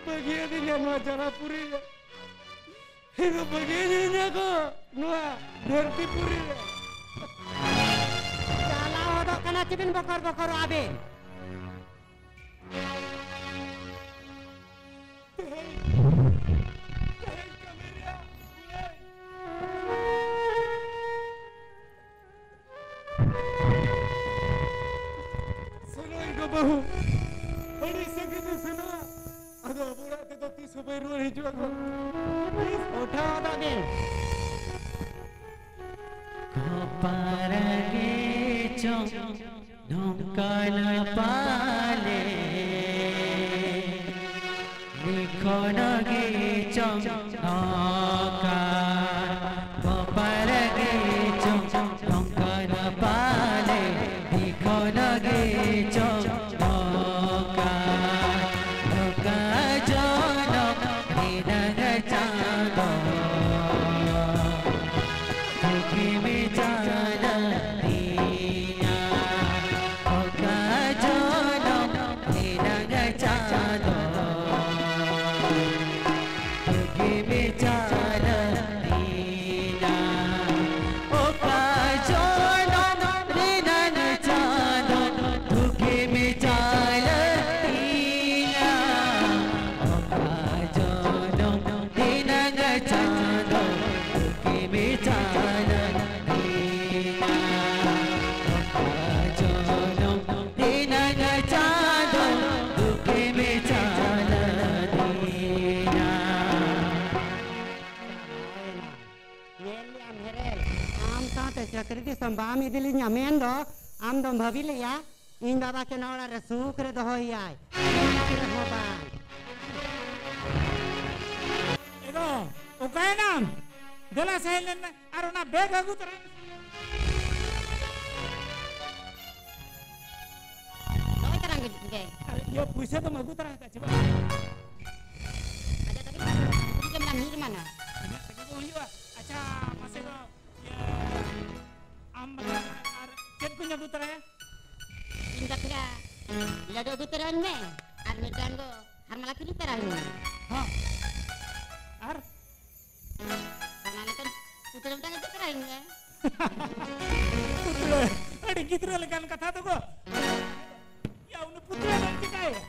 ᱵᱟᱹᱜᱤ ᱟᱹᱫᱤᱧᱟ ᱱᱚᱣᱟ ᱡᱟᱲᱟᱯᱩᱨᱤ ᱨᱮ᱾ ᱤᱧ ᱫᱚ ᱵᱟᱹᱜᱤ ᱟᱹᱫᱤᱧᱟ ᱠᱚ ᱱᱚᱣᱟ ᱫᱷᱟᱹᱨᱛᱤ ᱯᱩᱨᱤ ᱨᱮ᱾ ᱪᱟᱞᱟᱣ ᱦᱚᱫᱚᱜ ᱠᱟᱱᱟ ᱪᱮᱵᱤᱱ ᱵᱚᱠᱚᱨ ᱵᱚᱠᱚᱨᱚᱜᱼᱟ ᱵᱤᱱ? ᱛᱮᱦᱮᱧ, ᱛᱮᱦᱮᱧ ᱠᱟᱹᱢᱤ ᱨᱮᱭᱟᱜ ᱠᱩᱲᱟᱹᱭ᱾ ᱥᱮᱱᱚᱜ ᱤᱧ ᱜᱚ ᱵᱟᱹᱦᱩ, ᱟᱹᱰᱤ ᱥᱟᱺᱜᱤᱧ ᱤᱧ ᱥᱮᱱᱚᱜᱼᱟ᱾ ᱟᱫᱚ ᱟᱵᱚ ᱚᱲᱟᱜ ᱛᱮᱫᱚ ᱛᱤᱥ ᱦᱚᱸ ᱵᱟᱹᱧ ᱨᱩᱣᱟᱹᱲ ᱦᱤᱡᱩᱜᱼᱟ ᱜᱚ᱾ ᱩᱴᱷᱟᱹᱣ ᱦᱚᱫᱚᱜ ᱵᱤᱱ᱾ ᱯᱟᱨᱟᱜᱮ ᱪᱚᱝ ᱱᱚᱝᱠᱟᱱᱟ ᱯᱟᱞᱮ, ᱞᱤᱠᱷᱚᱱ ᱜᱮ ᱪᱚᱝ ᱱᱚᱝᱠᱟ᱾ ᱯᱟᱨᱟᱜᱮ ᱪᱚᱝ ᱱᱚᱝᱠᱟᱱᱟ ᱯᱟᱞᱮ, ᱞᱤᱠᱷᱚᱱ ᱜᱮ ᱪᱚᱝ ᱱᱚᱝᱠᱟ᱾ ᱱᱚᱝᱠᱟ ᱡᱚᱱᱚᱢ ᱨᱮᱱᱟᱝ ᱪᱟᱸᱫᱚ ᱛᱩᱠᱤ ᱢᱮᱪᱟᱞ ᱫᱤᱧᱟ᱾ ᱚᱠᱟ ᱡᱚᱱᱚᱢ ᱨᱮᱱᱟᱝ ᱪᱟᱸᱫᱚ ᱛᱩᱠᱤ ᱢᱮᱪᱟᱞ ᱫᱤᱧᱟ᱾ ᱚᱠᱟ ᱡᱚᱱᱚᱢ ᱨᱮᱱᱟᱝ ᱪᱟᱸᱫᱚ ᱛᱩᱠᱤ ᱢᱮᱪᱟᱞ ᱫᱤᱧᱟ᱾ ᱚᱠᱟ ᱡᱚᱱᱚᱢ ᱨᱮᱱᱟᱝ ᱪᱟᱸᱫᱚ ᱛᱩᱠᱤ ᱢᱮᱪᱟᱞ ᱫᱤᱧᱟ᱾ ᱚᱠᱟ ᱡᱚᱱᱚᱢ ᱨᱮᱱᱟᱝ ᱪᱟᱸᱫᱚ ᱛᱩᱠᱤ ᱢᱮᱪᱟᱞ ᱫᱤᱧᱟ᱾ ᱧᱮᱞ ᱞᱮᱭᱟᱢ ᱦᱮᱨᱮᱞ, ᱟᱢ ᱥᱟᱶᱛᱮ ᱪᱟᱹᱠᱨᱤ ᱫᱤᱥᱚᱢ ᱵᱟᱢ ᱤᱫᱤ ᱞᱤᱧᱟ ᱢᱮᱱᱫᱚ ᱟᱢ ᱫᱚᱢ ᱵᱷᱟᱹᱵᱤ ᱞᱮᱭᱟ ᱤᱧ ᱵᱟᱵᱟ ᱠᱤᱱ ᱚᱲᱟᱜ ᱨᱮ ᱥᱩᱠ ᱨᱮ ᱫᱚᱦᱚᱭᱮᱭᱟᱭ᱾ ᱚᱱᱟ ᱠᱚᱨᱮ ᱦᱚᱸ ᱵᱟᱝ᱾ ᱮ ᱜᱚ, ᱚᱠᱟᱭᱮᱱᱟᱢ? ᱫᱮᱞᱟ ᱥᱮ ᱦᱮᱡ ᱞᱮᱱ ᱢᱮ ᱟᱨ ᱚᱱᱟ ᱵᱮᱜᱽ ᱟᱹᱜᱩ ᱛᱚᱨᱟᱭ ᱢᱮ᱾ ᱫᱚᱦᱚᱭ ᱛᱟᱨᱟᱝ ᱜᱮ᱾ ᱟᱨ ᱤᱭᱟᱹ ᱯᱩᱭᱥᱟᱹ ᱫᱚᱢ ᱟᱹᱜᱩ ᱛᱚᱨᱟ ᱟᱠᱟᱫ ᱪᱮ ᱵᱟᱝ? ᱟᱪᱪᱷᱟ, ᱛᱟᱵᱤᱱ ᱠᱩᱞᱤ ᱠᱮᱢ ᱱᱟ ᱢᱤᱫ ᱢᱟᱱᱟ᱾ ᱤᱱᱟᱹᱜ ᱛᱮᱜᱮ ᱠᱚ ᱦᱩᱭᱩᱜᱼᱟ᱾ ᱟᱪᱪᱷᱟ, ᱢᱟᱥᱮ ᱫᱚ ᱤᱭᱟᱹ ᱟᱢ ᱵᱟᱠᱷᱨᱟ ᱟᱨ ᱪᱮᱫ ᱠᱚᱧ ᱟᱹᱜᱩ ᱛᱚᱨᱟᱭᱟ? ᱤᱧ ᱵᱟᱠᱷᱨᱟ ᱞᱟᱹᱰᱩ ᱟᱹᱜᱩ ᱛᱚᱨᱟᱭ ᱢᱮ ᱟᱨ ᱢᱤᱫᱴᱟᱝ ᱫᱚ ᱦᱟᱨᱢᱟᱞᱟ ᱠᱤᱨᱤᱧ ᱛᱚᱨᱟᱭ ᱢᱮ᱾ ᱦᱚᱸ᱾ ᱟᱨ? ᱥᱟᱱᱟ ᱞᱮᱠᱟᱱ ᱯᱩᱛᱲᱟᱹ ᱢᱤᱫᱴᱟᱝ ᱟᱹᱜᱩ ᱛᱚᱨᱟᱭ ᱢᱮ᱾ ᱯᱩᱛᱲᱟᱹ? ᱟᱹᱰᱤ ᱜᱤᱫᱽᱨᱟᱹ ᱞᱮᱠᱟᱱ ᱠᱟᱛᱷᱟ ᱫᱚ ᱜᱚ᱾ ᱭᱟ, ᱩᱱᱤ ᱯᱩᱛᱲᱟᱹ ᱫᱚᱢ ᱪᱤᱠᱟᱹᱭᱟ?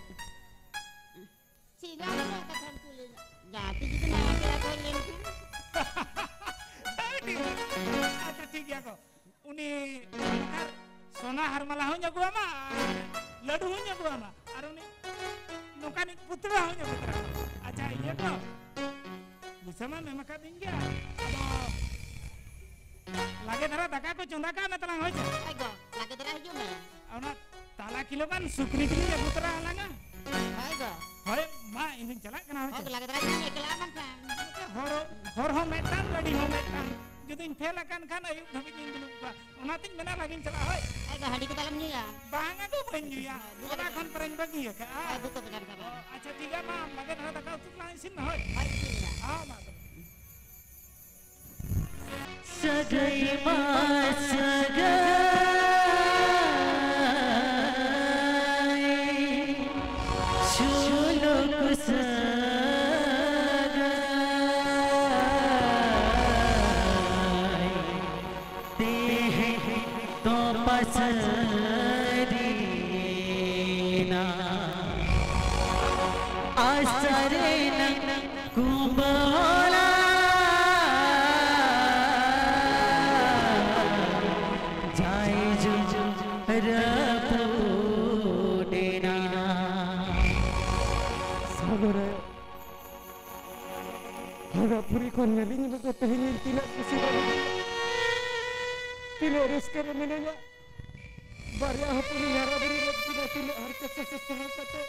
ᱪᱮᱫ ᱞᱮᱠᱟ ᱠᱟᱛᱷᱟᱢ ᱠᱩᱞᱤ? ᱡᱟᱦᱟᱸ ᱛᱤᱥ ᱡᱩᱫᱤ ᱱᱟᱣᱟ ᱯᱮᱲᱟ ᱠᱚ ᱦᱮᱡ ᱞᱮᱱᱠᱷᱟᱱ᱾ ᱟᱹᱰᱤ, ᱟᱪᱪᱷᱟ, ᱴᱷᱤᱠ ᱜᱮᱭᱟ ᱜᱚ᱾ ᱩᱱᱤ ᱟᱨ ᱥᱚᱱᱟ ᱦᱟᱨᱢᱟᱞᱟ ᱦᱚᱸᱧ ᱟᱹᱜᱩᱣᱟᱢᱟ, ᱟᱨ ᱞᱟᱹᱰᱩ ᱦᱚᱸᱧ ᱟᱹᱜᱩᱣᱟᱢᱟ, ᱟᱨ ᱩᱱᱤ ᱱᱚᱝᱠᱟᱱᱤᱡ ᱯᱩᱛᱲᱟᱹ ᱦᱚᱸᱧ ᱟᱹᱜᱩ ᱛᱚᱨᱟ᱾ ᱟᱪᱪᱷᱟ, ᱤᱭᱟᱹ ᱠᱚ, ᱯᱩᱭᱥᱟᱹ ᱢᱟᱢ ᱮᱢ ᱟᱠᱟᱫᱤᱧ ᱜᱮᱭᱟ, ᱟᱫᱚ ᱞᱟᱜᱮ ᱫᱷᱟᱨᱟ ᱫᱟᱠᱟ ᱠᱚ ᱛᱟᱞᱟᱝ, ᱦᱳᱭ ᱪᱮ? ᱦᱳᱭ ᱜᱚ, ᱞᱟᱜᱮ ᱫᱷᱟᱨᱟ ᱦᱤᱡᱩᱜ ᱢᱮ᱾ ᱚᱱᱟ ᱛᱟᱞᱟ ᱠᱤᱞᱳ ᱜᱟᱱ ᱥᱩᱠᱨᱤ ᱡᱤᱞ ᱟᱹᱜᱩ ᱛᱚᱨᱟ ᱟᱞᱟᱝᱟ᱾ ᱦᱳᱭ ᱜᱚ᱾ ᱦᱳᱭ, ᱢᱟ, ᱤᱧ ᱫᱩᱧ ᱪᱟᱞᱟᱜ ᱠᱟᱱᱟ, ᱦᱳᱭ ᱦᱳᱭ, ᱪᱮ? ᱞᱟᱜᱮ ᱫᱷᱟᱨᱟ ᱦᱤᱡᱩᱜ ᱢᱮ, ᱮᱠᱞᱟ ᱵᱟᱝᱠᱷᱟᱱ᱾ ᱦᱚᱨ, ᱦᱚᱨ ᱦᱚᱸ ᱢᱤᱫᱴᱟᱝ, ᱜᱟᱹᱰᱤ ᱦᱚᱸ ᱢᱤᱫᱴᱟᱝ᱾ ᱡᱩᱫᱤᱧ ᱯᱷᱮᱞ ᱟᱠᱟᱱ ᱠᱷᱟᱱ ᱟᱹᱭᱩᱵ ᱫᱷᱟᱹᱵᱤᱡ ᱤᱧ ᱫᱩᱲᱩᱵ ᱠᱚᱜᱼᱟ᱾ ᱚᱱᱟᱛᱤᱧ ᱢᱮᱱᱟ, ᱞᱟᱜᱤᱧ ᱪᱟᱞᱟᱜᱼᱟ, ᱦᱳᱭ᱾ ᱦᱳᱭ ᱜᱚ, ᱦᱟᱺᱰᱤ ᱠᱚ ᱛᱟᱞᱚᱢ ᱧᱩᱭᱟ᱾ ᱵᱟᱝᱟ ᱜᱚ, ᱵᱟᱹᱧ ᱧᱩᱭᱟ᱾ ᱦᱳᱭ, ᱧᱩ ᱚᱱᱟ ᱞᱮᱜᱮ᱾ ᱠᱷᱚᱱ ᱯᱮᱨᱮᱧ ᱵᱟᱹᱜᱤ ᱟᱠᱟᱫᱼᱟ᱾ ᱦᱳᱭ, ᱫᱩᱠ ᱠᱚ ᱵᱮᱱᱟᱣ ᱠᱟᱫᱟ᱾ ᱟᱪᱪᱷᱟ, ᱴᱷᱤᱠ ᱜᱮᱭᱟ, ᱢᱟ, ᱞᱟᱜᱮ ᱫᱷᱟᱨᱟ ᱫᱟᱠᱟ ᱩᱛᱩ ᱠᱚᱞᱟᱝ ᱤᱥᱤᱱ ᱢᱟ, ᱦᱳᱭ᱾ ᱦᱳᱭ, ᱤᱥᱤᱱ ᱢᱮ᱾ ᱦᱚᱸ, ᱢᱟ ᱛᱚᱵᱮ᱾ ᱥᱟᱹᱜᱟᱹᱭ ᱢᱟ ᱥᱟᱹᱜᱟᱹᱭ, ᱥᱩᱞᱩᱠ ᱥᱟᱹᱜᱟᱹᱭ, ᱛᱮᱦᱮᱧ ᱛᱚᱯᱟ ᱥᱟᱹᱨᱤᱭᱮᱱᱟ᱾ ᱟᱥᱟ ᱨᱮᱱᱟᱜ ᱠᱩᱢᱵᱟᱹ ᱦᱚᱞᱟ ᱡᱟᱭ ᱡᱩᱜᱽ ᱨᱟᱹᱯᱩᱫ ᱮᱱᱟ᱾ ᱥᱟᱹᱜᱩᱱ ᱨᱮ ᱦᱟᱣᱲᱟᱯᱩᱨᱤ ᱠᱷᱚᱱ ᱧᱮᱞᱤᱧ ᱢᱮ ᱛᱮᱦᱮᱧ ᱤᱧ ᱛᱤᱱᱟᱹᱜ ᱠᱩᱥᱤ ᱨᱮ ᱢᱤᱱᱟᱹᱧᱟ, ᱛᱤᱱᱟᱹᱜ ᱨᱟᱹᱥᱠᱟᱹ ᱨᱮ ᱢᱤᱱᱟᱹᱧᱟ᱾ ᱵᱟᱨᱭᱟ ᱦᱚᱯᱚᱱᱤᱧ ᱦᱟᱨᱟ ᱵᱩᱨᱩ ᱞᱮᱫ ᱠᱤᱱᱟ, ᱛᱤᱱᱟᱹᱜ ᱦᱟᱨᱠᱮᱛ ᱥᱟᱥᱮᱛ ᱥᱟᱦᱟᱣ ᱠᱟᱛᱮ,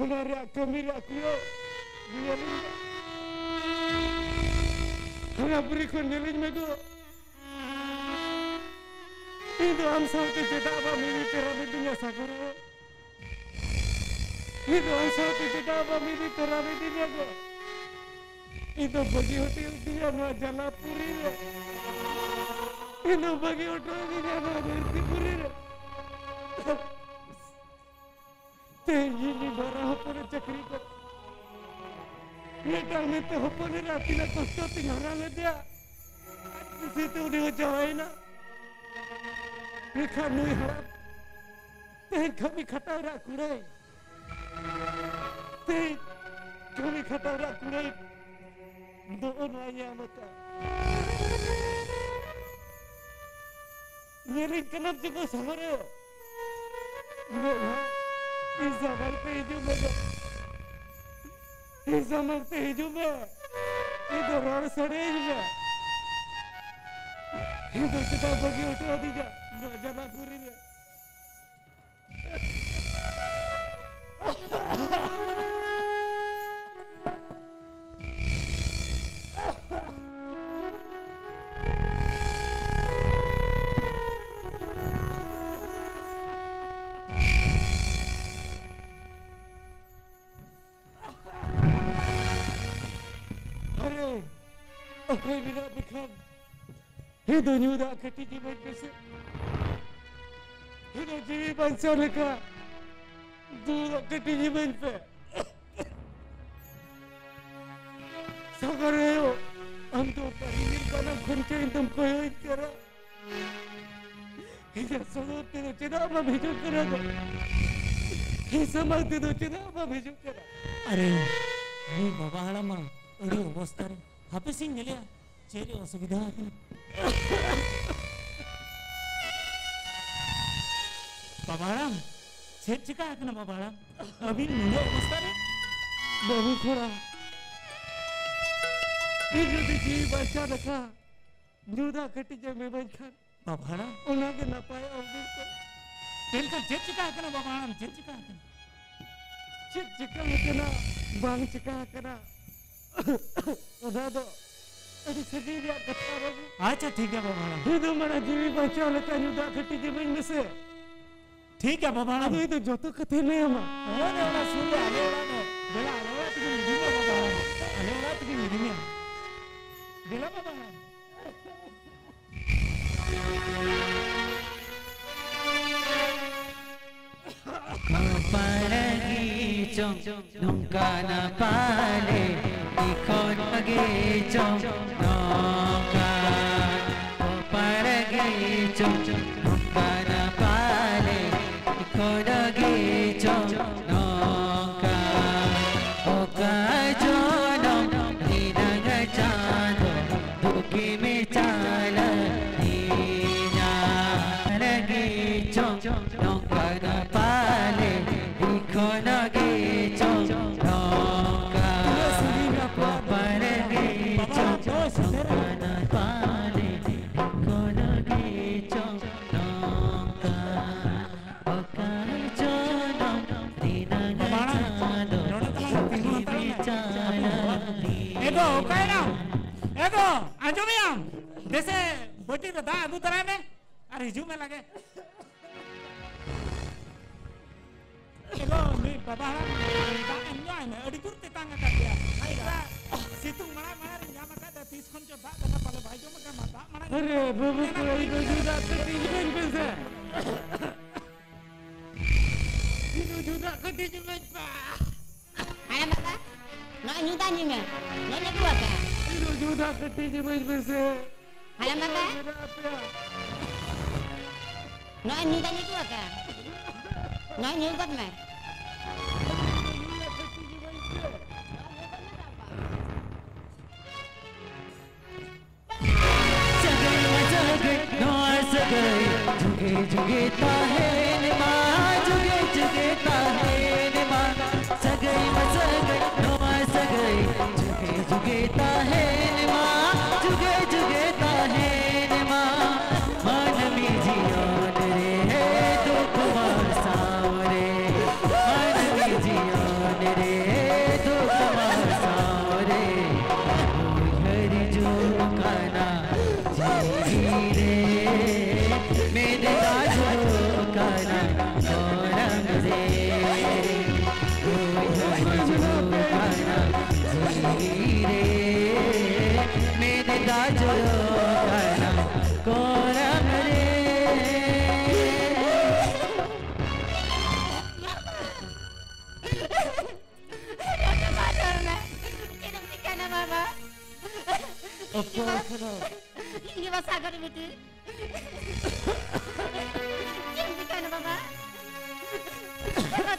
ᱚᱱᱟ ᱨᱮᱭᱟᱜ ᱠᱟᱹᱢᱤ ᱨᱮᱭᱟᱜ ᱠᱩᱲᱟᱹᱣ ᱧᱮᱞᱤᱧ ᱢᱮ᱾ ᱦᱟᱣᱲᱟᱯᱩᱨᱤ ᱠᱷᱚᱱ ᱧᱮᱞᱤᱧ ᱢᱮ ᱜᱚ, ᱤᱧ ᱫᱚ ᱟᱢ ᱥᱟᱶᱛᱮ ᱪᱮᱫᱟᱜ ᱵᱟᱢ ᱤᱫᱤ ᱛᱚᱨᱟ ᱞᱤᱫᱤᱧᱟ ᱥᱟᱜᱚᱨ? ᱤᱧ ᱫᱚ ᱟᱢ ᱥᱟᱶᱛᱮ ᱪᱮᱫᱟᱜ ᱵᱟᱢ ᱤᱫᱤ ᱛᱚᱨᱟ ᱞᱤᱫᱤᱧᱟ ᱜᱚ? ᱤᱧ ᱫᱚ ᱵᱟᱹᱜᱤ ᱦᱚᱴᱚ ᱟᱹᱫᱤᱧᱟ ᱱᱚᱣᱟ ᱡᱟᱞᱟᱯᱩᱨᱤ ᱨᱮ᱾ ᱤᱧ ᱫᱚ ᱵᱟᱹᱜᱤ ᱦᱚᱴᱚ ᱟᱹᱫᱤᱧᱟ ᱱᱚᱣᱟ ᱫᱷᱟᱹᱨᱛᱤᱯᱩᱨᱤ ᱨᱮ᱾ ᱛᱮᱦᱮᱧ ᱤᱧ ᱵᱟᱨᱟ ᱦᱚᱯᱚᱱ ᱮ ᱪᱟᱹᱠᱨᱤ ᱠᱚ ᱢᱤᱫᱴᱟᱝ ᱢᱮᱱᱛᱮ ᱦᱚᱯᱚᱱ ᱮᱨᱟ ᱛᱤᱱᱟᱹᱜ ᱠᱚᱥᱴᱚ ᱛᱤᱧ ᱦᱟᱨᱟ ᱞᱮᱫᱮᱭᱟ᱾ ᱟᱡ ᱠᱩᱥᱤᱛᱮ ᱩᱱᱤ ᱦᱚᱸ ᱡᱟᱶᱟᱭᱮᱱᱟ᱾ ᱢᱮᱱᱠᱷᱟᱱ ᱱᱩᱭ ᱦᱟᱲᱟᱢ ᱛᱮᱦᱮᱧ ᱠᱟᱹᱢᱤ ᱠᱷᱟᱴᱟᱣ ᱨᱮᱭᱟᱜ ᱠᱩᱲᱟᱹᱭ, ᱛᱮᱦᱮᱧ ᱠᱟᱹᱢᱤ ᱠᱷᱟᱴᱟᱣ ᱨᱮᱭᱟᱜ ᱠᱩᱲᱟᱹᱭ ᱱᱚᱜᱼᱚ ᱱᱚᱣᱟ ᱧᱟᱢ ᱟᱠᱟᱫ᱾ ᱧᱮᱞᱤᱧ ᱠᱟᱱᱟᱢ ᱪᱮ ᱜᱚ ᱥᱟᱢᱟᱝ ᱨᱮ? ᱩᱱᱟᱹᱜ ᱦᱟᱸᱜ ᱤᱧ ᱥᱟᱢᱟᱝ ᱛᱮ ᱦᱤᱡᱩᱜ ᱢᱮ ᱜᱚ᱾ ᱤᱧ ᱥᱟᱢᱟᱝ ᱛᱮ ᱦᱤᱡᱩᱜ ᱢᱮ᱾ ᱤᱧ ᱫᱚ ᱨᱚᱲ ᱥᱟᱰᱮᱭᱟᱹᱧ ᱢᱮ᱾ ᱤᱧ ᱫᱚ ᱪᱮᱫᱟᱜ ᱵᱟᱹᱜᱤ ᱦᱚᱴᱚ ᱟᱹᱫᱤᱧᱟ ᱱᱚᱣᱟ ᱡᱟᱞᱟ ᱯᱩᱨᱤ ᱨᱮ? ᱟᱨᱮ, ᱚᱠᱚᱭ ᱢᱮᱱᱟᱜ ᱯᱮ ᱠᱷᱟᱱ? ᱦᱮᱸ ᱫᱚ ᱧᱩ ᱫᱟᱜ ᱠᱟᱹᱴᱤᱡ ᱤᱢᱟᱹᱧ ᱯᱮᱥᱮ᱾ ᱦᱮᱸ ᱫᱚ ᱡᱤᱣᱤ ᱵᱟᱧᱪᱟᱣ ᱞᱮᱠᱟ ᱧᱩ ᱫᱟᱜ ᱠᱟᱹᱴᱤᱡ ᱤᱢᱟᱹᱧ ᱯᱮ᱾ ᱥᱟᱜᱟᱨ ᱟᱭᱳ, ᱟᱢ ᱫᱚ ᱚᱠᱟ ᱨᱤᱢᱤᱞ ᱠᱟᱱᱟ ᱠᱷᱚᱱ ᱪᱚ ᱤᱧ ᱫᱚᱢ ᱠᱚᱭᱚᱜ ᱤᱧ ᱠᱟᱱᱟ? ᱤᱧᱟᱹᱜ ᱥᱚᱫᱚᱨ ᱛᱮᱫᱚ ᱪᱮᱫᱟᱜ ᱵᱟᱢ ᱦᱤᱡᱩᱜ ᱠᱟᱱᱟ ᱜᱚ? ᱤᱧ ᱥᱟᱢᱟᱝ ᱛᱮᱫᱚ ᱪᱮᱫᱟᱜ ᱵᱟᱢ ᱦᱤᱡᱩᱜ ᱠᱟᱱᱟ? ᱟᱨᱮ, ᱱᱩᱭ ᱵᱟᱵᱟ ᱦᱟᱲᱟᱢ ᱢᱟ ᱟᱹᱰᱤ ᱚᱵᱚᱥᱛᱟ ᱨᱮ᱾ ᱦᱟᱯᱮ ᱥᱮᱧ ᱧᱮᱞᱮᱭᱟ, ᱪᱮᱫ ᱨᱮ ᱚᱥᱩᱵᱤᱫᱷᱟ ᱟᱠᱟᱱᱟ᱾ ᱵᱟᱵᱟ ᱦᱟᱲᱟᱢ, ᱪᱮᱫ ᱪᱤᱠᱟ ᱟᱠᱟᱱᱟ ᱵᱟᱵᱟ ᱦᱟᱲᱟᱢ? ᱟᱹᱵᱤᱱ ᱱᱩᱱᱟᱹᱜ ᱚᱵᱚᱥᱛᱟ ᱨᱮ? ᱵᱟᱹᱵᱩ ᱠᱷᱚᱲᱟ, ᱤᱧ ᱡᱩᱫᱤ ᱡᱤᱣᱤ ᱵᱟᱧᱪᱟᱣ ᱞᱮᱠᱷᱟᱱ, ᱧᱩ ᱫᱟᱜ ᱠᱟᱹᱴᱤᱡ ᱮᱢ ᱮᱢᱟᱹᱧ ᱠᱷᱟᱱ, ᱵᱟᱵᱟ ᱦᱟᱲᱟᱢ᱾ ᱚᱱᱟᱜᱮ ᱱᱟᱯᱟᱭᱚᱜᱼᱟ ᱩᱱᱤ ᱫᱚ᱾ ᱢᱮᱱᱠᱷᱟᱱ ᱪᱮᱫ ᱪᱤᱠᱟ ᱟᱠᱟᱱᱟ ᱵᱟᱵᱟ ᱦᱟᱲᱟᱢ? ᱪᱮᱫ ᱪᱤᱠᱟ ᱟᱠᱟᱱᱟ? ᱪᱮᱫ ᱪᱤᱠᱟ ᱟᱠᱟᱱᱟ, ᱵᱟᱝ ᱪᱤᱠᱟ ᱟᱠᱟᱱᱟ, ᱚᱱᱟ ᱫᱚ ᱟᱹᱰᱤ ᱥᱟᱺᱜᱤᱧ ᱨᱮᱭᱟᱜ ᱠᱟᱛᱷᱟ, ᱵᱟᱹᱵᱩ᱾ ᱟᱪᱪᱷᱟ, ᱴᱷᱤᱠ ᱜᱮᱭᱟ, ᱵᱟᱵᱟ ᱦᱟᱲᱟᱢ᱾ ᱤᱧ ᱫᱚ ᱢᱟᱲᱟᱝ ᱡᱤᱣᱤ ᱵᱟᱧᱪᱟᱣ ᱞᱮᱠᱟ ᱧᱩ ᱫᱟᱜ ᱠᱟᱹᱴᱤᱡ ᱮᱢᱟᱹᱧ ᱢᱮᱥᱮ᱾ ᱴᱷᱤᱠ ᱜᱮᱭᱟ, ᱵᱟᱵᱟ ᱦᱟᱲᱟᱢ᱾ ᱟᱫᱚ ᱤᱧ ᱫᱚ ᱡᱚᱛᱚ ᱠᱟᱛᱷᱟᱧ ᱞᱟᱹᱭ ᱟᱢᱟ᱾ ᱦᱳᱭ, ᱚᱱᱟ ᱥᱩᱨ ᱨᱮ ᱟᱞᱮ ᱚᱲᱟᱜ ᱫᱚ᱾ ᱫᱮᱞᱟ, ᱟᱞᱮ ᱚᱲᱟᱜ ᱛᱮᱜᱮᱢ ᱤᱫᱤ ᱢᱮᱭᱟ, ᱵᱟᱵᱟ ᱦᱟᱲᱟᱢ᱾ ᱟᱞᱮ ᱚᱲᱟᱜ ᱛᱮᱜᱮᱢ ᱤᱫᱤ ᱢᱮᱭᱟ᱾ ᱫᱮᱞᱟ, ᱵᱟᱵᱟ ᱦᱟᱲᱟᱢ᱾ ᱠᱚᱯᱟᱲ ᱜᱮ ᱪᱚᱝ ᱱᱚᱝᱠᱟᱱᱟ ᱯᱟᱞᱮ, ᱤᱠᱷᱚᱱ ᱜᱮ ᱪᱚᱝ ᱱᱚᱝᱠᱟ᱾ ᱠᱚᱯᱟᱲ ᱜᱮ ᱪᱚᱝ ᱱᱚᱝᱠᱟᱱᱟ ᱯᱟᱞᱮ, ᱤᱠᱷᱚᱱ ᱜᱮ ᱪᱚᱝ ᱱᱚᱝᱠᱟ᱾ ᱚᱠᱟ ᱡᱚᱱᱚᱢ ᱨᱮᱱᱟᱝ ᱪᱟᱸᱫᱚ ᱫᱩᱠᱤ ᱢᱮ ᱪᱟᱞᱟᱜ ᱤᱧᱟ᱾ ᱨᱮᱜᱮ ᱪᱚᱝ ᱱᱚᱝᱠᱟ ᱫᱚ ᱯᱟᱞᱮ, ᱤᱠᱷᱚᱱ ᱜᱮ ᱪᱚᱝ ᱱᱚᱝᱠᱟ᱾ ᱵᱟᱵᱟ ᱨᱮᱜᱮ ᱪᱚᱝ ᱮ ᱜᱚ, ᱟᱸᱡᱚᱢᱮᱭᱟᱢ? ᱫᱮᱥᱮ ᱵᱟᱹᱴᱤ ᱨᱮ ᱫᱟᱜ ᱟᱹᱜᱩ ᱛᱟᱨᱟᱭ ᱢᱮ ᱟᱨ ᱦᱤᱡᱩᱜ ᱢᱮ ᱞᱟᱜᱮ᱾ ᱮ ᱜᱚ, ᱱᱩᱭ ᱵᱟᱵᱟ ᱦᱟᱲᱟᱢ ᱫᱟᱜ ᱮᱢ ᱧᱩ ᱟᱭ ᱢᱮ, ᱟᱹᱰᱤ ᱡᱳᱨ ᱛᱮᱛᱟᱝ ᱟᱠᱟᱫ ᱜᱮᱭᱟ᱾ ᱥᱤᱛᱩᱝ ᱢᱟᱲᱟᱝ ᱢᱟᱲᱟᱝ ᱨᱤᱧ ᱧᱟᱢ ᱟᱠᱟᱫᱟ, ᱛᱤᱥ ᱠᱷᱚᱱ ᱪᱚ ᱫᱟᱜ ᱫᱟᱠᱟ ᱯᱟᱞᱮ ᱵᱟᱭ ᱡᱚᱢ ᱟᱠᱟᱫ, ᱢᱟ ᱫᱟᱜ ᱢᱟᱲᱟᱝ ᱟᱨᱮ ᱵᱟᱹᱵᱩ ᱠᱚ, ᱤᱧ ᱫᱚ ᱧᱩ ᱫᱟᱜ ᱠᱟᱹᱴᱤᱡ ᱤᱢᱟᱹᱧ ᱯᱮᱥᱮ᱾ ᱤᱧ ᱫᱚ ᱧᱩ ᱫᱟᱜ ᱠᱟᱹᱴᱤᱡ ᱤᱢᱟᱹᱧ ᱯᱮ᱾ ᱦᱟᱲᱟᱢ ᱵᱟᱵᱟ, ᱱᱚᱜᱼᱚᱭ ᱧᱩ ᱫᱟᱜ ᱧᱩᱭ ᱢᱮ᱾ ᱱᱚᱜᱼᱚᱭ ᱞᱟᱹᱴᱩ ᱟᱠᱟᱱ᱾ ᱤᱧ ᱫᱚ ᱧᱩ ᱫᱟᱜ ᱠᱟᱹᱴᱤᱡ ᱤᱢᱟᱹᱧ ᱯᱮᱥᱮ᱾ ᱦᱟᱲᱟᱢ ᱵᱟᱵᱟ, ᱢᱮᱱᱟᱜ ᱯᱮᱭᱟ᱾ ᱱᱚᱜᱼᱚᱭ ᱧᱩ ᱫᱟᱜ ᱧᱩ ᱟᱠᱟᱱ᱾ ᱱᱚᱜᱼᱚᱭ ᱧᱩ ᱜᱚᱫ ᱢᱮ᱾ ᱥᱟᱹᱜᱟᱹᱭ ᱢᱟ ᱥᱟᱹᱜᱟᱹᱭ, ᱱᱚᱣᱟ ᱥᱟᱹᱜᱟᱹᱭ ᱡᱩᱜᱮ ᱡᱩᱜᱮ ᱛᱟᱦᱮᱱ ᱢᱟ, ᱡᱩᱜᱮ ᱡᱩᱜᱮ ᱛᱟᱦᱮᱱ ᱢᱟ᱾ ᱥᱟᱹᱜᱟᱹᱭ ᱢᱟ ᱥᱟᱹᱜᱟᱹᱭ, ᱱᱚᱣᱟ ᱥᱟᱹᱜᱟᱹᱭ ᱡᱩᱜᱮ ᱡᱩᱜᱮ ᱛᱟᱦᱮᱱ ᱢᱟ, ᱡᱩᱜᱮ ᱡᱩᱜᱮ ᱛᱟᱦᱮᱱ ᱢᱟ᱾ ᱢᱟᱹᱱᱢᱤ ᱡᱤᱭᱚᱱ ᱨᱮ ᱫᱩᱠ ᱢᱟ ᱥᱟᱶᱨᱮ, ᱢᱟᱹᱱᱢᱤ ᱡᱤᱭᱚᱱ ᱨᱮ ᱫᱩᱠ ᱢᱟ ᱥᱟᱶᱨᱮ, ᱩᱭᱦᱟᱹᱨ ᱦᱤᱡᱩᱜ ᱠᱟᱱᱟ ᱡᱤᱣᱤ ᱨᱮ, ᱢᱮᱫ ᱫᱟᱜ ᱡᱚᱨᱚᱜ ᱠᱟᱱᱟ ᱠᱚᱲᱟᱢ ᱨᱮ᱾ ᱩᱭᱦᱟᱹᱨ ᱦᱤᱡᱩᱜ ᱠᱟᱱᱟ ᱡᱤᱣᱤ ᱨᱮ, ᱢᱮᱫ ᱫᱟᱜ ᱡᱚᱨᱚᱜ ᱠᱟᱱᱟ ᱠᱚᱲᱟᱢ ᱨᱮ᱾ ᱨᱚᱲ ᱢᱮ, ᱪᱮᱫ ᱮᱢ ᱪᱤᱠᱟᱹᱭᱮᱱᱟ ᱵᱟᱵᱟ? ᱚᱠᱚᱭ ᱠᱟᱱᱟ? ᱤᱧ ᱜᱮ ᱵᱟᱥᱟ ᱜᱟᱹᱰᱤ ᱵᱤᱴᱤ᱾ ᱪᱮᱫ ᱮᱢ ᱪᱤᱠᱟᱹᱭᱮᱱᱟ ᱵᱟᱵᱟ?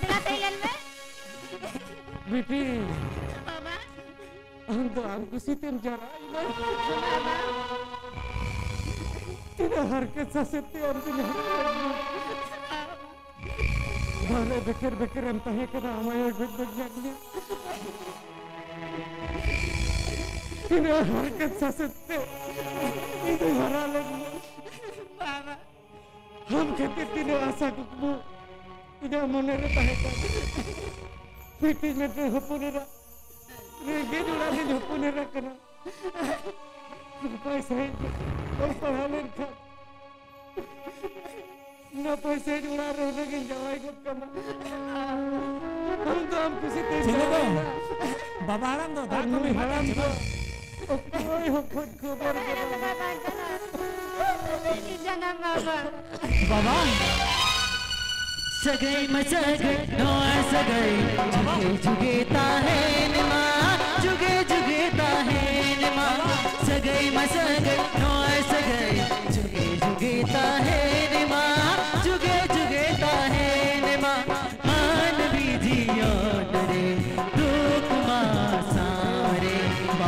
ᱫᱮᱞᱟ ᱛᱮ ᱧᱮᱞ ᱢᱮ᱾ ᱵᱤᱴᱤ, ᱵᱟᱵᱟ᱾ ᱟᱢ ᱫᱚ ᱟᱢ ᱠᱩᱥᱤ ᱛᱮᱢ ᱡᱟᱨᱟᱜ ᱮᱱᱟ᱾ ᱵᱟᱵᱟ᱾ ᱛᱤᱱᱟᱹᱜ ᱦᱟᱨᱠᱮᱛ ᱥᱟᱥᱮᱛ ᱛᱮ ᱟᱢ ᱫᱚᱧ ᱦᱟᱨᱠᱮᱛ ᱮᱱᱟ᱾ ᱵᱟᱵᱟ᱾ ᱵᱟᱦᱨᱮ ᱵᱮᱠᱮᱨ ᱵᱮᱠᱮᱨ ᱮᱢ ᱛᱟᱦᱮᱸ ᱠᱟᱱᱟ, ᱟᱢᱟᱭ ᱜᱚᱡ ᱜᱚᱡ ᱧᱟᱢ ᱢᱮᱭᱟ᱾ ᱛᱤᱱᱟᱹᱜ ᱦᱟᱨᱠᱮᱛ ᱥᱟᱥᱮᱛ ᱛᱮ ᱤᱧ ᱫᱚᱧ ᱦᱟᱨᱟ ᱞᱮᱱ ᱜᱮᱭᱟ᱾ ᱵᱟᱵᱟ᱾ ᱟᱢ ᱠᱷᱟᱹᱛᱤᱨ ᱛᱤᱱᱟᱹᱜ ᱟᱥᱟ ᱠᱩᱠᱢᱩ ᱤᱧᱟᱹᱜ ᱢᱚᱱᱮ ᱨᱮ ᱛᱟᱦᱮᱸ ᱠᱟᱱ᱾ ᱢᱤᱫᱴᱤᱡ ᱢᱤᱫᱴᱤᱡ ᱦᱚᱯᱚᱱ ᱮᱨᱟ, ᱨᱮᱸᱜᱮᱡ ᱚᱲᱟᱜ ᱨᱤᱱ ᱦᱚᱯᱚᱱ ᱮᱨᱟ ᱠᱟᱱᱟ᱾ ᱱᱟᱯᱟᱭ ᱥᱟᱺᱦᱤᱡ ᱚᱞ ᱯᱟᱲᱦᱟᱣ ᱞᱮᱱᱠᱷᱟᱱ ᱱᱟᱯᱟᱭ ᱥᱟᱺᱦᱤᱡ ᱚᱲᱟᱜ ᱨᱮ ᱦᱩᱱᱟᱹᱝ ᱤᱧ ᱡᱟᱶᱟᱭ ᱜᱚᱫ ᱠᱟᱢᱟ᱾ ᱟᱢ ᱫᱚ ᱟᱢ ᱠᱩᱥᱤ ᱛᱮᱢ ᱪᱮᱞᱮ ᱫᱚ? ᱡᱟᱶᱟᱭᱮᱱᱟ᱾ ᱵᱟᱵᱟ ᱦᱟᱲᱟᱢ ᱫᱚ ᱫᱟᱜ ᱠᱚ ᱱᱩᱭ ᱢᱮ, ᱦᱟᱲᱟᱢ ᱪᱮᱞᱮ ᱫᱚ ᱫᱚ? ᱚᱠᱚᱭ ᱦᱚᱸ ᱠᱷᱚᱡᱽ ᱠᱷᱚᱵᱚᱨ ᱜᱮ ᱵᱟᱹᱱᱩᱜ᱾ ᱡᱟᱱᱟᱢ ᱵᱟᱵᱟ᱾ ᱵᱟᱵᱟ᱾ ᱥᱟᱹᱜᱟᱹᱭ ᱢᱟ ᱥᱟᱹᱜᱟᱹᱭ, ᱱᱚᱣᱟ ᱥᱟᱹᱜᱟᱹᱭ ᱡᱩᱜᱮ ᱡᱩᱜᱮ ᱛᱟᱦᱮᱱ ᱢᱟ, ᱡᱩᱜᱮ ᱡᱩᱜᱮ ᱛᱟᱦᱮᱱ ᱢᱟ᱾ ᱥᱟᱹᱜᱟᱹᱭ ᱢᱟ ᱥᱟᱹᱜᱟᱹᱭ, ᱱᱚᱣᱟ ᱥᱟᱹᱜᱟᱹᱭ ᱡᱩᱜᱮ ᱡᱩᱜᱮ ᱛᱟᱦᱮᱱ ᱢᱟ, ᱡᱩᱜᱮ ᱡᱩᱜᱮ ᱛᱟᱦᱮᱱ ᱢᱟ᱾ ᱢᱟᱹᱱᱢᱤ ᱡᱤᱭᱚᱱ ᱨᱮ ᱫᱩᱠ ᱢᱟ ᱥᱟᱶᱨᱮ,